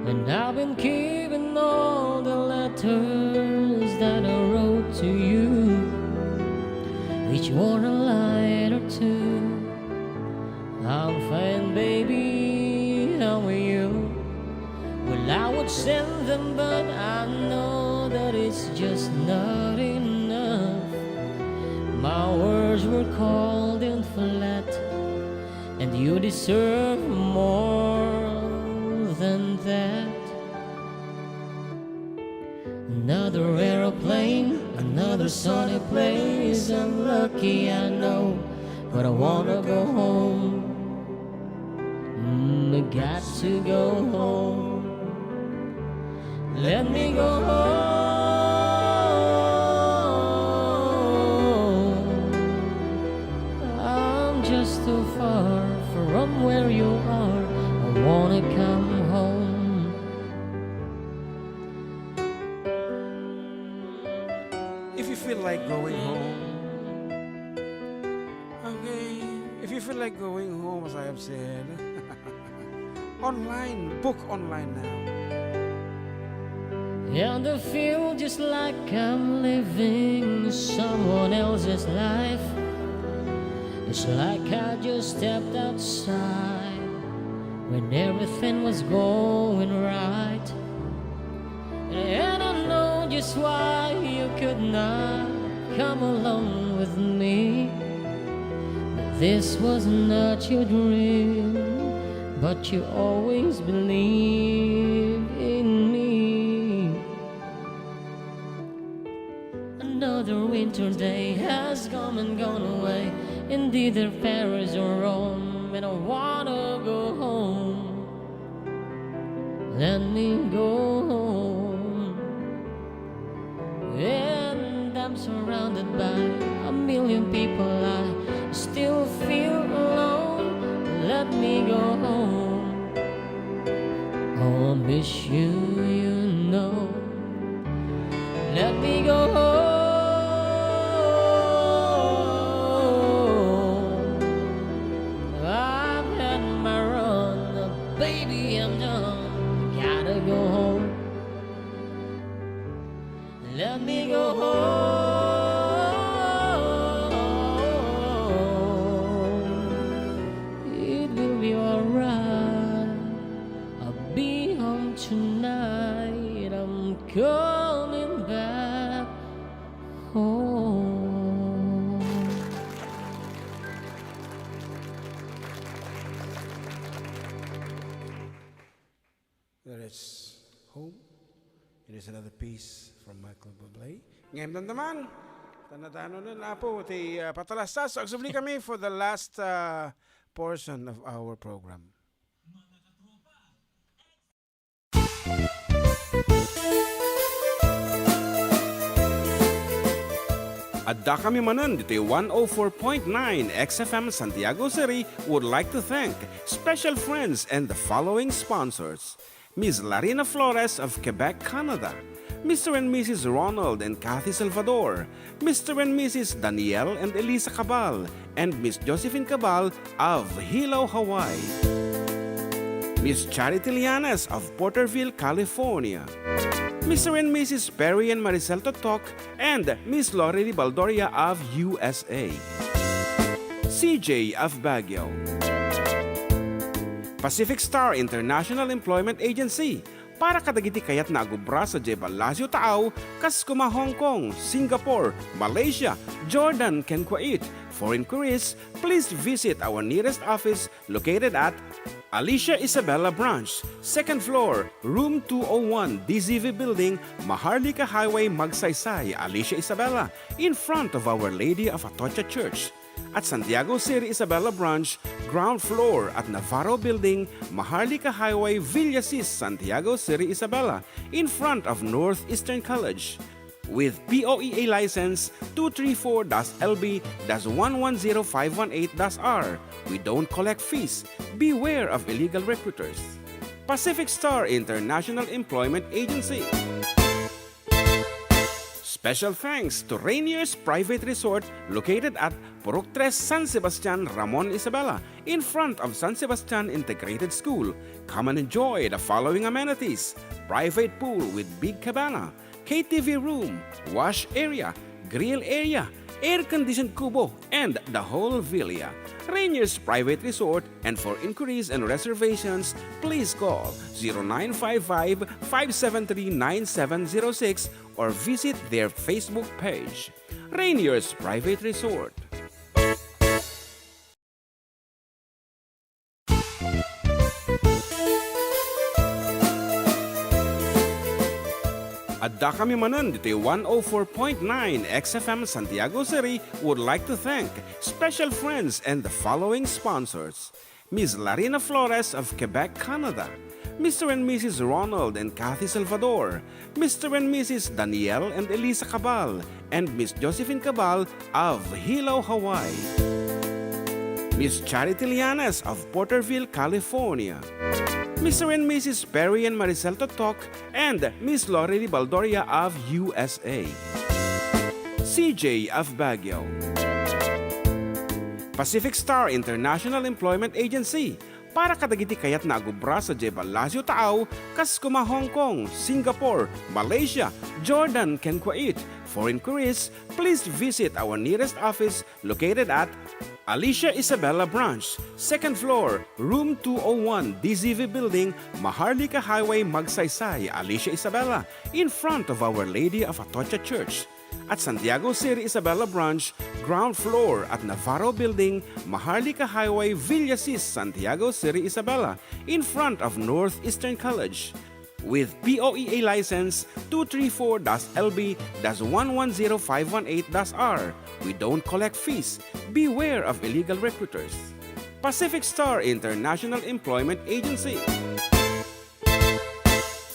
And I've been keeping all the letters that I wrote to you, each one a line or two. I'm fine, baby, how are you? Well, I would send them, but I know that it's just not enough. My words were cold and flat, and you deserve more than that. Another aeroplane, another sunny place. I'm lucky, I know, but I wanna go home. Mm, I got to go home. Let me go home. I'm just too far from where you are. I wanna come home. If you feel like going home, okay. If you feel like going home, as I have said, online, book online now. And I feel just like I'm living someone else's life. It's like I just stepped outside when everything was going right. And I know just why you could not come along with me. This was not your dream, but you always believe in me. Another winter day has come and gone away. Indeed, their fairies are on, and I wanna go home. Let me go home. And I'm surrounded by a million people. I still feel alone. Let me go home. Oh, You, you know, let me go home. I've had my run, baby, I'm done. Gotta go home. Let me go home. It will be alright. I'll be home tonight. I'm coming back home. There is home. It is another piece from Michael Bublé. Ngem damdaman, tanadano na, Apo, ti, ah, patalastas. So, agsubli kami for the last, ah, portion of our program. Adda kami manen ditoy one oh four point nine X F M Santiago City would like to thank special friends and the following sponsors: Miss Larina Flores of Quebec, Canada, Mister and Missus Ronald and Kathy Salvador, Mister and Missus Daniel and Elisa Cabal, and Miss Josephine Cabal of Hilo, Hawaii. Miss Charity Lianes of Porterville, California. Mister and Missus Perry and Maricel Totok and Miss Lorely Baldoria of U S A. C J of Baguio. Pacific Star International Employment Agency, para kadagiti kayatna a agubra sadiay Palacio Taaw, kas koma Hong Kong, Singapore, Malaysia, Jordan, ken Kuwait. For inquiries, please visit our nearest office located at Alicia Isabela Branch, second floor, room two oh one, D Z V Building, Maharlika Highway, Magsaysay, Alicia Isabela, in front of Our Lady of Atocha Church. At Santiago City Isabela Branch, ground floor at Navarro Building, Maharlika Highway, Villasis, Santiago City Isabela, in front of Northeastern College. With P O E A license two three four dash L B dash one one zero five one eight dash R, we don't collect fees. Beware of illegal recruiters. Pacific Star International Employment Agency. Special thanks to Rainier's Private Resort located at Purok Tres, San Sebastian, Ramon, Isabela, in front of San Sebastian Integrated School. Come and enjoy the following amenities: private pool with big cabana, K T V room, wash area, grill area, air-conditioned kubo, and the whole villa. Rainier's Private Resort, and for inquiries and reservations, please call zero nine five five, five seven three, nine seven zero six or visit their Facebook page. Rainier's Private Resort. Adda kami manen ditoy one oh four point nine X F M Santiago City would like to thank special friends and the following sponsors: Miss Larina Flores of Quebec, Canada, Mister and Missus Ronald and Kathy Salvador, Mister and Missus Daniel and Elisa Cabal, and Miss Josephine Cabal of Hilo, Hawaii. Miss Charity Lianes of Porterville, California. Mister and Missus Perry and Maricel Totok and Miss Lorely Baldoria of U S A. C J of Baguio. Pacific Star International Employment Agency, para kadagiti kayatna a gubra sadiay Palacio Taaw, kas koma Hong Kong, Singapore, Malaysia, Jordan, ken Kuwait. For inquiries, please visit our nearest office located at Alicia Isabela Branch, second floor, room two oh one, D Z V Building, Maharlika Highway, Magsaysay, Alicia Isabela, in front of Our Lady of Atocha Church. At Santiago City Isabela Branch, ground floor at Navarro Building, Maharlika Highway, Villasis, Santiago City Isabela, in front of Northeastern College. With P O E A license two three four dash L B dash one one zero five one eight dash R, we don't collect fees. Beware of illegal recruiters. Pacific Star International Employment Agency.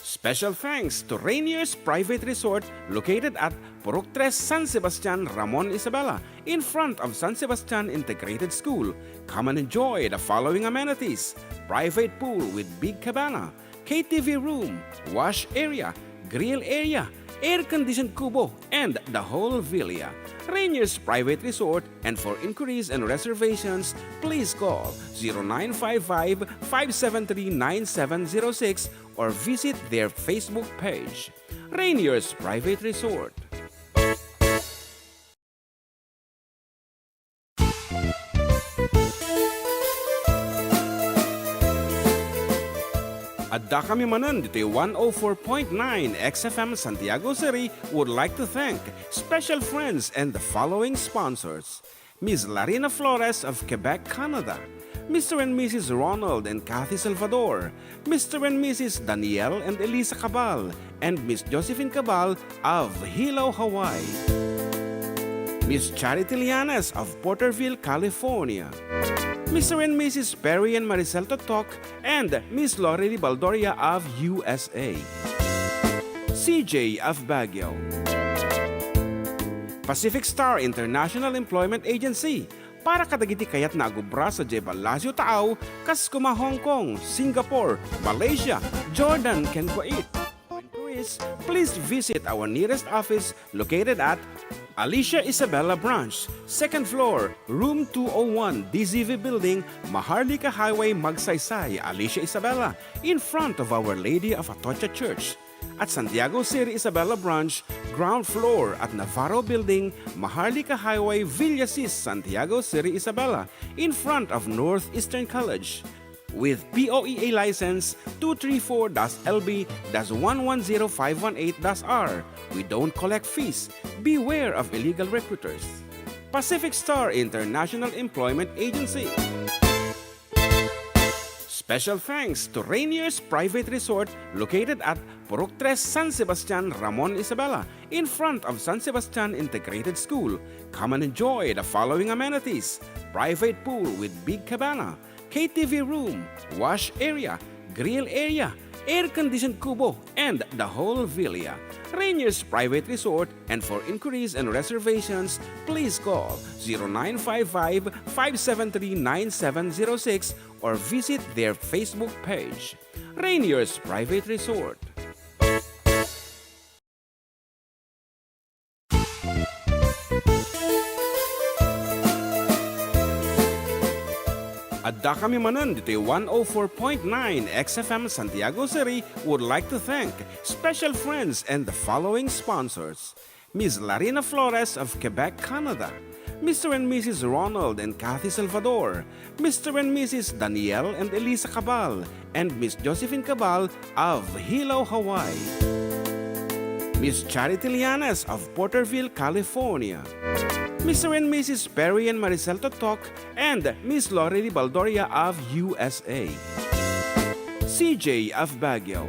Special thanks to Rainier's Private Resort located at Purok Tres, San Sebastian, Ramon, Isabela, in front of San Sebastian Integrated School. Come and enjoy the following amenities: private pool with big cabana, K T V room, wash area, grill area, air-conditioned kubo, and the whole villa. Rainier's Private Resort, and for inquiries and reservations, please call zero nine five five, five seven three, nine seven zero six or visit their Facebook page. Rainier's Private Resort. Adda kami manen ditoy one oh four point nine X F M Santiago City would like to thank special friends and the following sponsors: Miss Larina Flores of Quebec, Canada, Mister and Missus Ronald and Kathy Salvador, Mister and Missus Daniel and Elisa Cabal, and Miss Josephine Cabal of Hilo, Hawaii. Miss Charity Lianes of Porterville, California. Mister and Missus Perry and Maricel Totok and Miss Lorely Baldoria of U S A. C J of Baguio. Pacific Star International Employment Agency, para kadagiti kayatna a gubra sadiay Palacio Taaw, kas kuma Hong Kong, Singapore, Malaysia, Jordan, ken Kuwait. For inquiries, please visit our nearest office located at Alicia Isabela Branch, second floor, room two oh one, D Z V Building, Maharlika Highway, Magsaysay, Alicia Isabela, in front of Our Lady of Atocha Church. At Santiago City Isabela Branch, ground floor at Navarro Building, Maharlika Highway, Villasis, Santiago City Isabela, in front of Northeastern College. With P O E A license two three four dash L B dash one one zero five one eight dash R, we don't collect fees. Beware of illegal recruiters. Pacific Star International Employment Agency. Special thanks to Rainier's Private Resort located at Purok Tres, San Sebastian, Ramon Isabela, in front of San Sebastian Integrated School. Come and enjoy the following amenities: private pool with big cabana, K T V room, wash area, grill area, air-conditioned kubo, and the whole villa. Rainier's Private Resort, and for inquiries and reservations, please call zero nine five five, five seven three, nine seven zero six or visit their Facebook page. Rainier's Private Resort. Adda kami manen ditoy one oh four point nine X F M Santiago City would like to thank special friends and the following sponsors: Miss Larina Flores of Quebec, Canada, Mister and Missus Ronald and Kathy Salvador, Mister and Missus Daniel and Elisa Cabal, and Miss Josephine Cabal of Hilo, Hawaii. Miss Charity Lianes of Porterville, California. Mister and Missus Perry and Maricel Totok and Miss Lorely Baldoria of U S A. C J of Baguio.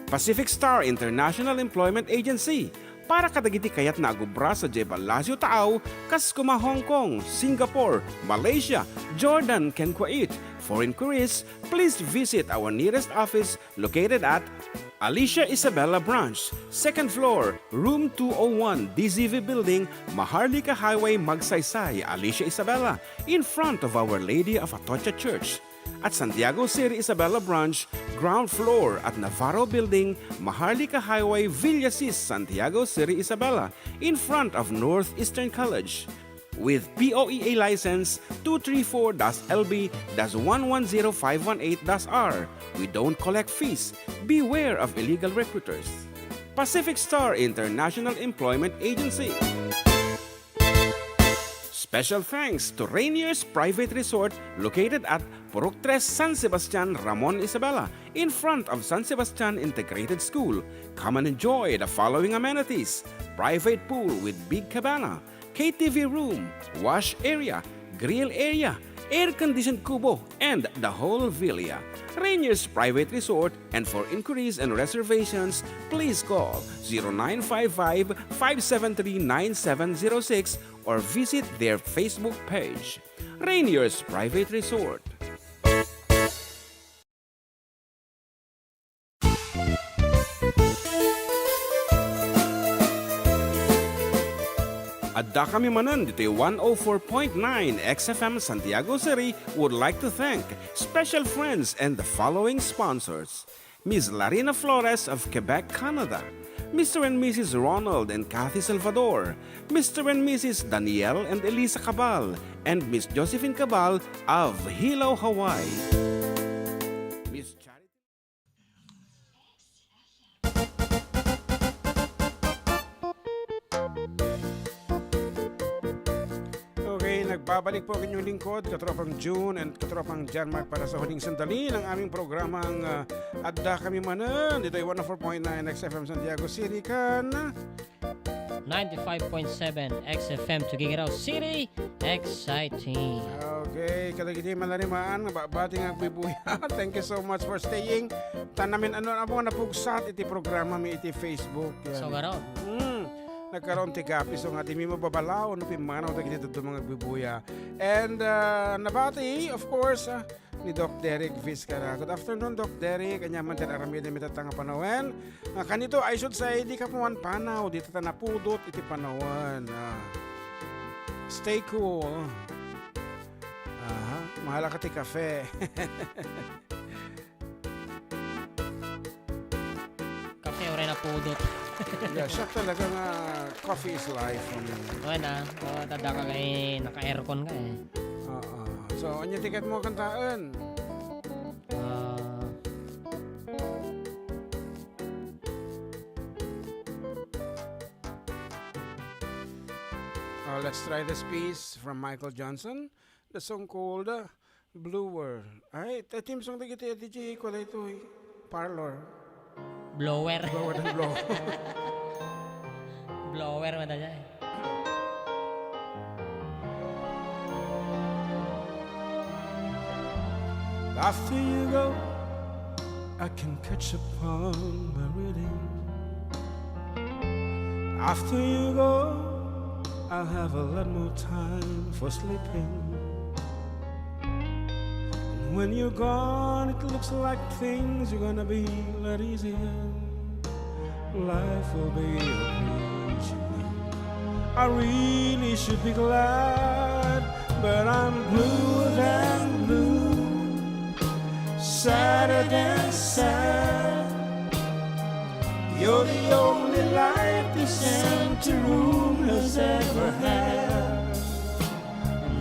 Pacific Star International Employment Agency, para kadagiti kayatna a gubra sadiay Palacio Taaw, kas kuma Hong Kong, Singapore, Malaysia, Jordan, ken Kuwait. For inquiries, please visit our nearest office located at Alicia Isabela Branch, second floor, room two oh one, D Z V Building, Maharlika Highway, Magsaysay, Alicia Isabela, in front of Our Lady of Atocha Church. At Santiago City Isabela Branch, ground floor at Navarro Building, Maharlika Highway, Villasis, Santiago City Isabela, in front of Northeastern College. With P O E A license two three four dash L B dash one one zero five one eight dash R, we don't collect fees. Beware of illegal recruiters. Pacific Star International Employment Agency. Special thanks to Rainier's Private Resort located at Purok Tres, San Sebastian, Ramon Isabela, in front of San Sebastian Integrated School. Come and enjoy the following amenities: private pool with big cabana, K T V room, wash area, grill area, air-conditioned kubo, and the whole villa. Rainier's Private Resort, and for inquiries and reservations, please call zero nine five five, five seven three, nine seven zero six or visit their Facebook page, Rainier's Private Resort. Addakami manen ditoy one oh four point nine X F M Santiago City would like to thank special friends and the following sponsors: Miss Larina Flores of Quebec, Canada, Mister and Missus Ronald and Kathy Salvador, Mister and Missus Daniel and Elisa Cabal, and Miss Josephine Cabal of Hilo, Hawaii. Miss Charity. Okay, nagbabalik po ang inyong lingkod, katropang June and katropang Jan Mark, para sa huling sandali ng aming programang, ah, Adda Kami Manen. Dito ay one oh four point nine X F M Santiago City kan ninety-five point seven X F M Tuguegarao City. Exciting. Okay, kadagiti manarimaan, nga babati nga agbubuya. Thank you so much for staying. Tanamin ano, ano nga napugsat iti programa mi iti Facebook. Yan. So, garo. Mm. Nagkaroon ti gap isu nga di mi mababalaw no pimmanaw dagiti dadduma nga agbubuya. And, ah, nabati, of course, ah, ni Doc Derek Vizcarra. Good afternoon, Doc Derek. Ania man ti aramiden mi tatta nga panawen. Ah, kanito, I should say, di ka pumanpanaw, di ta napudot iti panawen. Ah. Stay cool. Aha, mahala ka ti kafe. Kape, uray napudot. Yeah, siya talaga nga coffee is life. Ano? Wala. Oh, tanda ka kay naka-aircon ka eh. Oo. So, anya tiket mo kantaen? Ah. Uh, let's try this piece from Michael Johnson. The song called, uh, Blue World. Ay, the theme song dagiti D J ko daytoy. Parlor. Blower. Blower than blow. Blower man tayo eh. After you go, I can catch upon my reading. After you go, I'll have a lot more time for sleeping. And when you're gone, it looks like things are gonna be a lot easier. Life will be a breeze. I really should be glad, but I'm bluer than blue, sadder than sad. You're the only light this empty room has ever had.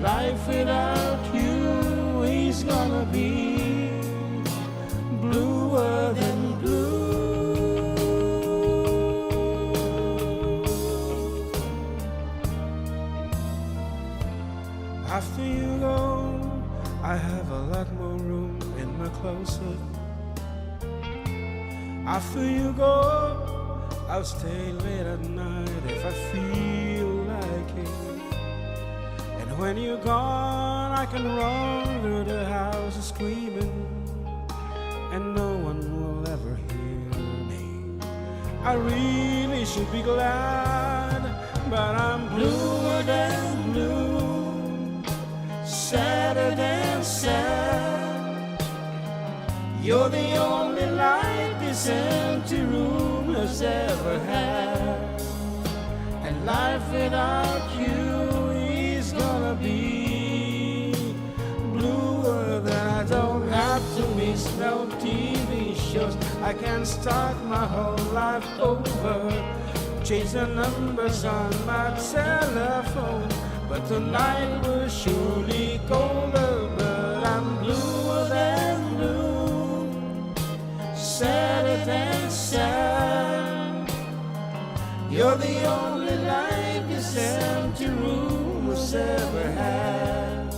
Life without you is gonna be bluer than blue. After you go, I have a lot more room in my closet. After you go, I'll stay late at night if I feel like it. And when you're gone, I can roam through the house screaming, and no one will ever hear me. I really should be glad, but I'm bluer than blue, sadder than sad. You're the only light this empty room has ever had. And life without you is gonna be bluer than I don't have to miss no T V shows. I can start my whole life over. Change the numbers on my telephone. But tonight will surely colder, but I'm bluer than blue, sadder than sad. You're the only light this empty room has ever had.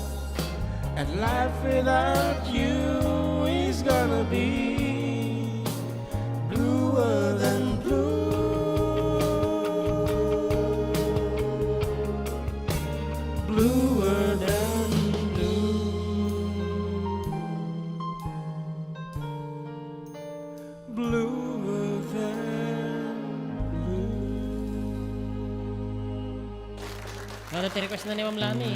And life without you is gonna be bluer than blue. Bluer than blue. Bluer than blue. Ano ti request na ni Ma'am Lani?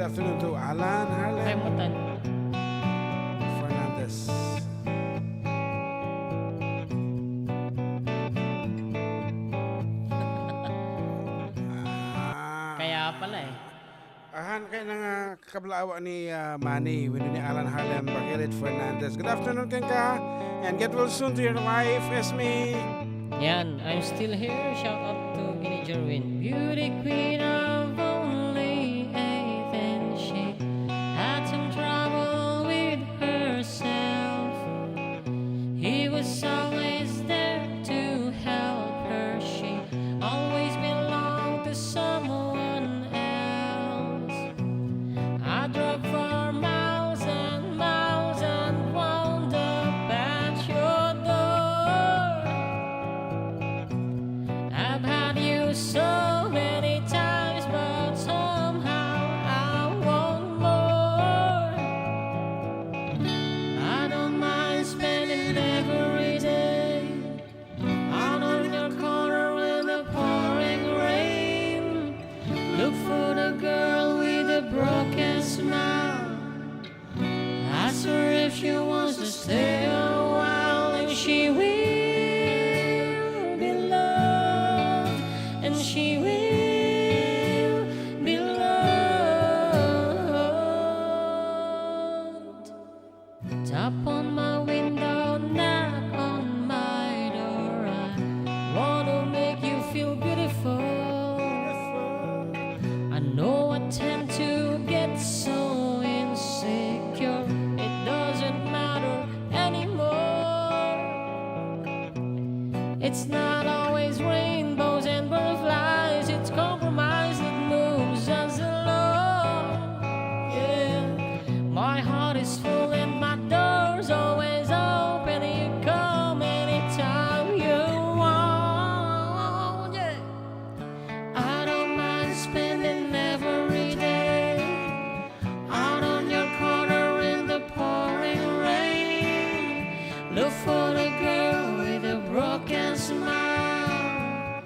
Afternoon to Alan Harlem Ay, mutan. Fernandez. Ah. Kaya pala eh. Ahan kay na nga kablaawa ni, ah, Manny, wenno ni Alan Harlem Bakilit Fernandez. Good afternoon, Kenka, and get well soon to your wife, Esme. Yan, I'm still here. Shout out to Gini Jerwin. Beauty queen of only eight, and she had some trouble with herself. He was always there to help her. She always belonged to someone else. I drove for miles and miles and wound up at your door. I've had you so many times, but somehow I want more. I don't mind spending every day out on your corner in the pouring rain. Look for the girl with a broken smile. Ask her if she wants to stay a while, and she will be loved, and she will be loved. Tap on my window, knock on my door. I wanna make you feel beautiful. I know I tend to get so insecure. It doesn't matter anymore. It's not always rainbows and butterflies. It's compromise that moves us along. Yeah. My heart is full and my door's always open. You come anytime you want. Yeah. I don't mind spending every day out on your corner in the pouring rain. Look for the girl with a broken smile.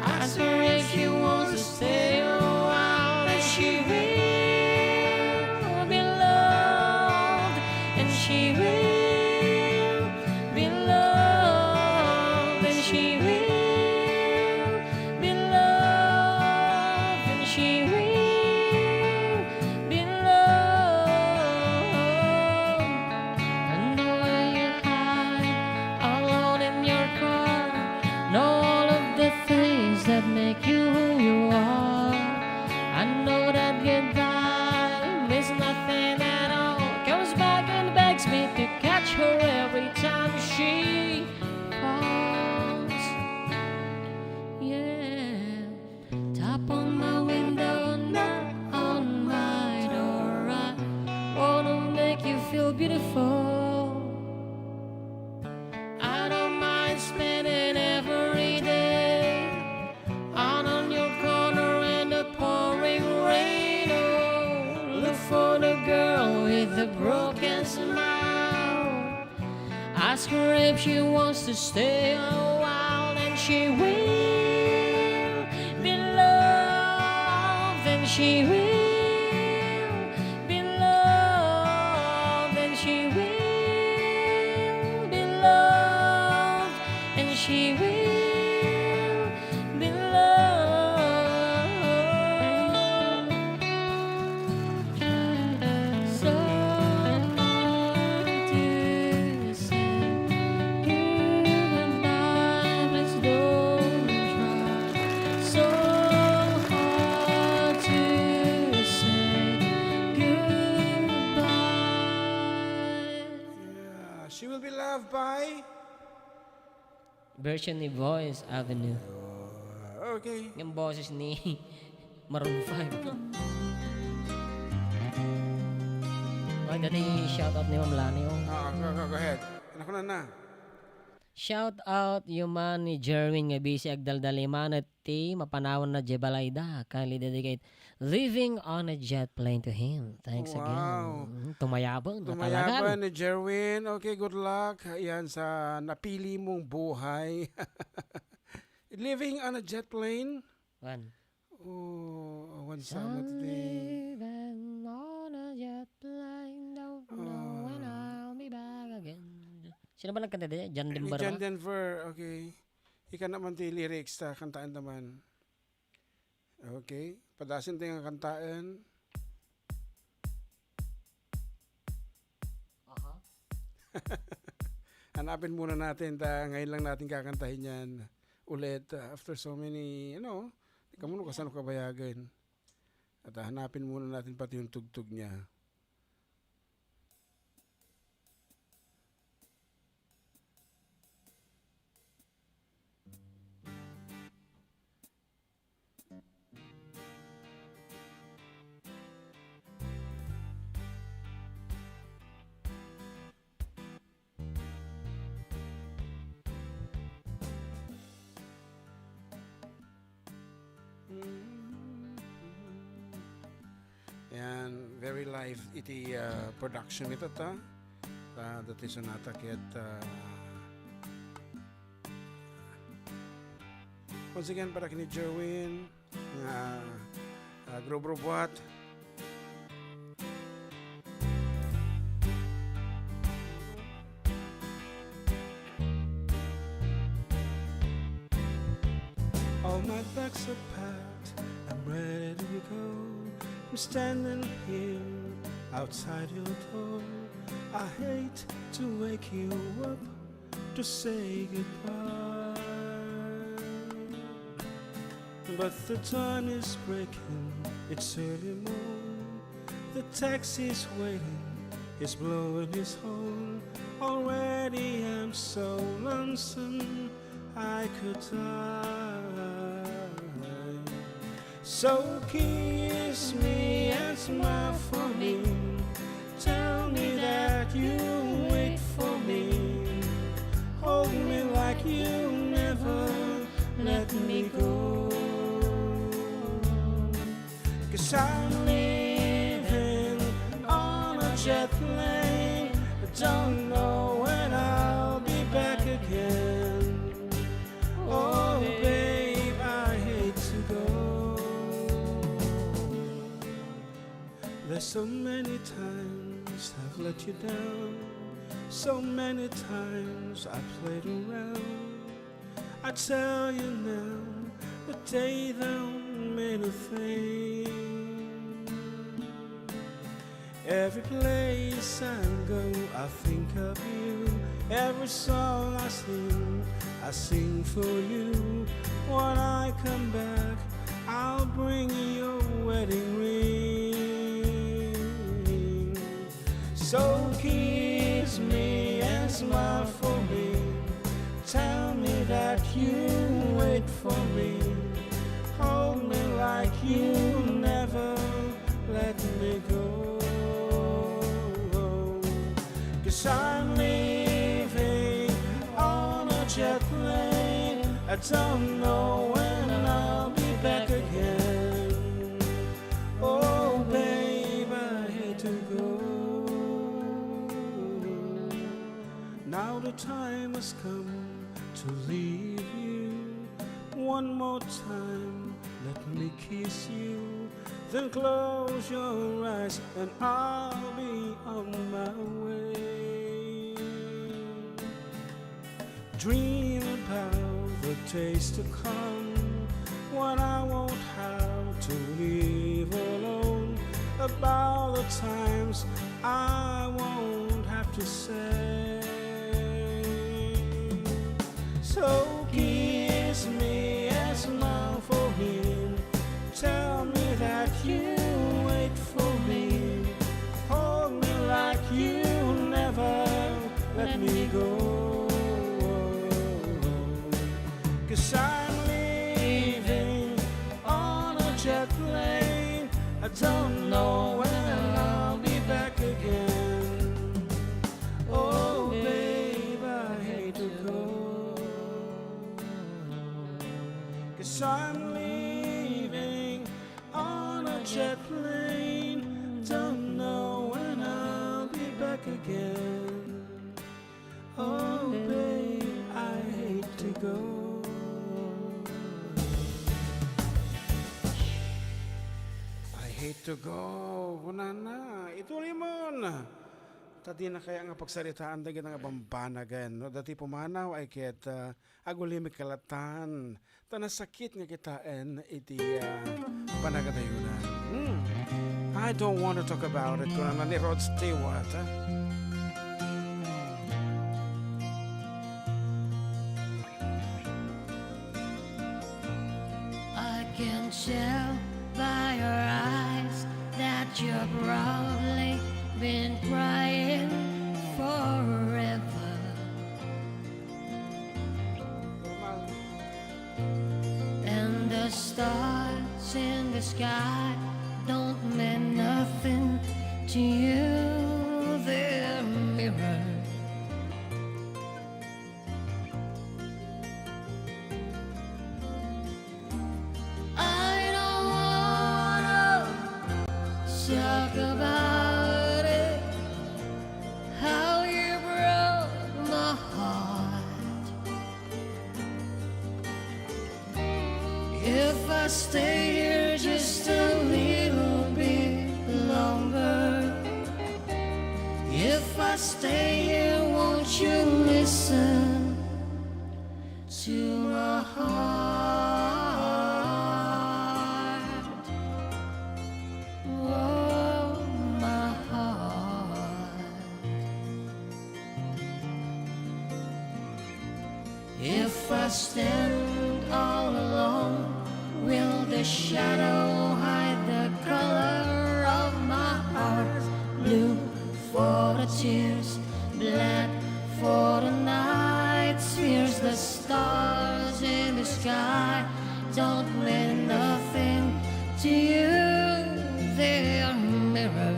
Ask her if she wants to stay a while, and she will be loved, and she will be loved, and she will be loved, and she will be loved. I know where you hide alone in your car. Know all of the things that make you who you are. I know that goodbye means nothing at all. Comes back and begs me to catch her every time she falls. Yeah. Tap on my window, knock on my door. I wanna make you feel beautiful. I don't mind spending every day out on your corner in the pouring rain. Oh, look for the girl with the broken smile. Ask her if she wants to stay a while, and she will be loved, and she will be loved, and she will be loved, and she will be loved. So hard to say goodbye, please don't try. So hard to say goodbye. Yeah, she will be loved by Version ni Voice Avenue. Ah, okay. Yung boses ni Maroon five. Ay, dati shoutout ni Ma'am Lani, oh. Ah, go, go, go ahead. Ano ko na na? Shout out, human ni Jerwin nga busy agdaldalimanen ti mapanawanna diay balayda. Kindly dedicate Living on a Jet Plane to him. Thanks again. Wow. Mm, tumayaban, Tumayaban natalagan. Ni Jerwin. Okay, good luck. Yan sa napili mong buhay. Living on a jet plane. One. Oh, awan sama today. Leaving on a jet plane, don't know when I'll be back again. Sino ba nagkanta di? John Denver ba? John Denver, okay. Ika naman ti lyrics ta, kantaen naman. Okay. Padasen tayo nga kantaen. Aha. Hanapin muna natin, ta ngayon lang natin kakantahin yan ulit, uh, after so many, ano, di ka muna kasano kabayagan. At, uh, hanapin muna natin pati yung tugtog niya. Yan, very live iti, ah, production ita ta. Ah, dati sonata ket, ah, once again, para kini Jerwin, nga, ah, Grubrubuat. All my bags are packed, I'm ready to go. I'm standing here outside your door. I hate to wake you up to say goodbye. But the dawn is breaking, it's early morn. The taxi's waiting, he's blowing his horn. Already I'm so lonesome, I could die. So kiss me and smile for me. Tell me that you wait for me. Hold me like you never let me go. 'Cause I'm leaving on a jet plane. I don't know when I'll be back again. Oh, babe, I hate to go. There's so many times I've let you down. So many times I played around. I tell you now, but they don't mean a thing. Every place I go, I think of you. Every song I sing, I sing for you. When I come back, I'll bring you your wedding ring. So kiss me and smile for me. Tell me that you wait for me. Hold me like you never let me go. 'Cause I'm leaving on a jet plane. I don't know when I'll be back again. Oh, babe, I hate to go. Now the time has come to leave you. One more time, let me kiss you. Then close your eyes and I'll be on my way. Dream about the days to come when I won't have to live alone. About the times I won't have to say. So kiss me and smile for me. Tell me that you wait for me. Hold me like you never let me go. 'Cause I'm leaving on a jet plane. I don't know when I'll be back again. Oh, babe, I hate to go. 'Cause I'm leaving on a jet plane. Don't know when I'll be back again. Oh, babe, I hate to go. To go, kunana, ituloy mon. Ta dina kaya nga pagsaritaan dagita nga bambanagen, no? Dati pumanaw ay ket, ah, agulimi kalatan. Ta nasakit nga kitaen iti, ah, panagatayonan. Hmm. I don't want to talk about it, kunana ni Rod Stewart, ah. I can tell by your eyes that you've probably been crying forever. And the stars in the sky don't mean nothing to you, they're mirror. I don't wanna talk about it, how you broke my heart. If I stay here just a little bit longer, if I stay here, won't you listen to my heart? Oh, my heart. If I stand all alone, will the shadow hide the color of my heart? Blue for the tears, black for the night's fears. The stars in the sky don't mean nothing to you, they're mirror.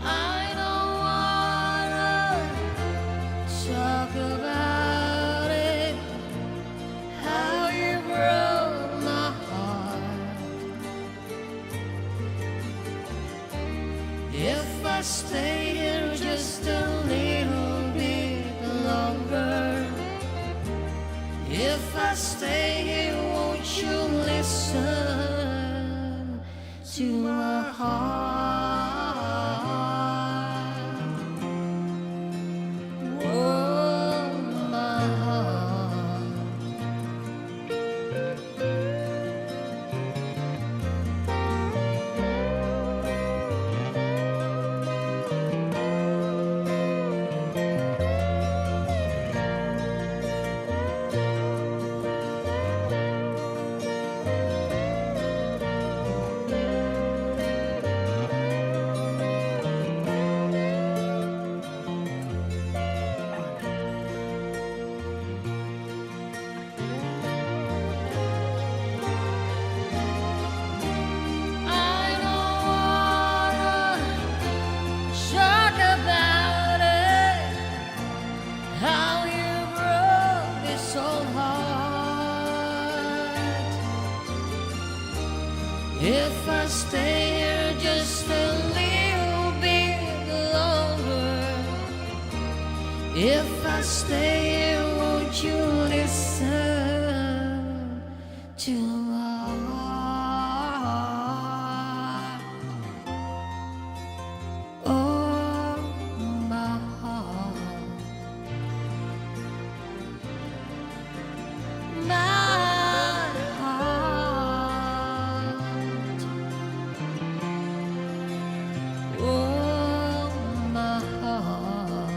I don't wanna talk about it, how you broke my heart. If I stay here just a little bit longer, if I stay here, won't you listen to my heart? Oh, my heart. I don't wanna talk about it, how you broke this old heart. If I stay here just a little bit longer, if I stay here, won't you listen to my heart? Oh, my heart. My heart. Oh, my heart.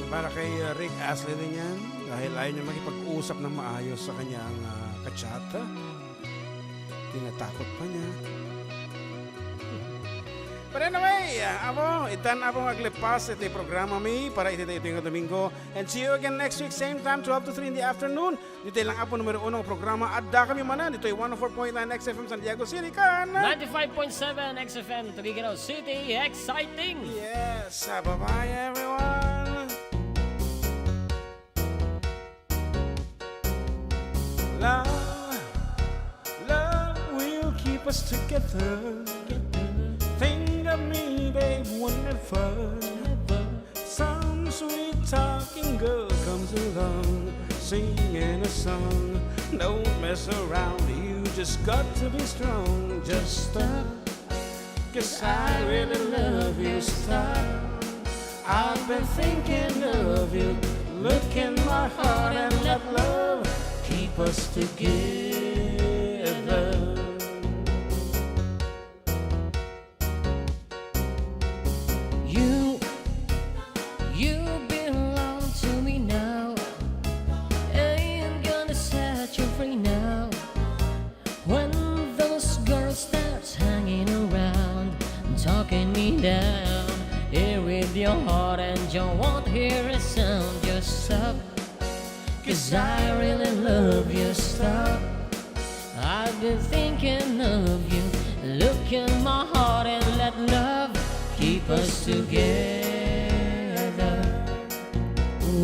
Para kay, uh, Rick Astley din yan, dahil ayaw niya makipag-usap ng maayos sa kanyang, uh, kachat. Tinatakot pa niya. But anyway, uh, Apo, itan Apo nga aglipas iti programa mi para iti daytoy nga Domingo. And see you again next week, same time, twelve to three in the afternoon. Ditoy lang Apo numero uno nga programa. Adda kami manen ditoy one oh four point nine X F M San Diego City kan ninety-five point seven X F M Tuguegarao City. Exciting! Yes, uh, bye-bye, everyone. Love, love will keep us together. Think of me, babe, Never, never. Some sweet talking girl comes along, singing a song. Don't mess around, you just got to be strong. Just stop, 'cause I really love you. Stop, I've been thinking of you. Look in my heart and let love keep us together. You, you belong to me now. Ain't gonna set you free now. When those girls starts hanging around, talking me down, here with your heart and you won't hear a sound. Just stop, 'cause I really love you. Stop, I've been thinking of you. Look in my heart and let love keep us together.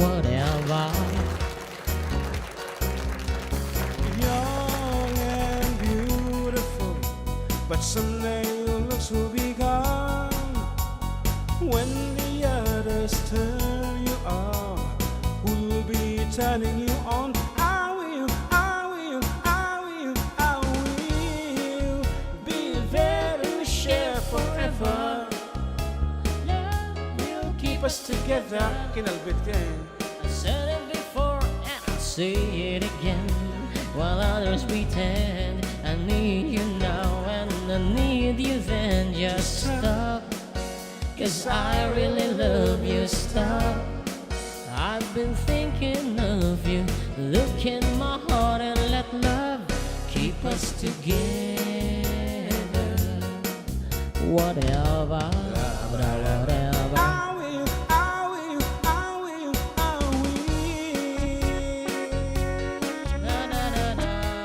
Whatever. Young and beautiful, but someday your looks will be gone. When the others turn you off, who'll be turning you on? I will, I will, I will, I will be there to share forever. Love will keep us together. Kinalbit ka eh. I said it before and I'll say it again. While others pretend, I need you now and I need you then. Just stop, 'cause I really love you. Stop, I've been thinking of you. Look in my heart and let love keep us together. Whatever. Whatever. I will, I will, I will, I will.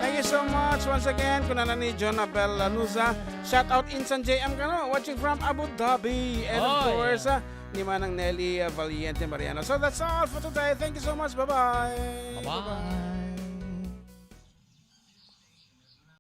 Thank you so much once again, kunana ni Jonabel Lanuza. Shout out Insan J M kano, watching from Abu Dhabi. And of Oy. course, ah, ni Manang Nelly, ah, Valiente Mariano. So that's all for today. Thank you so much. Bye-bye. Bye-bye.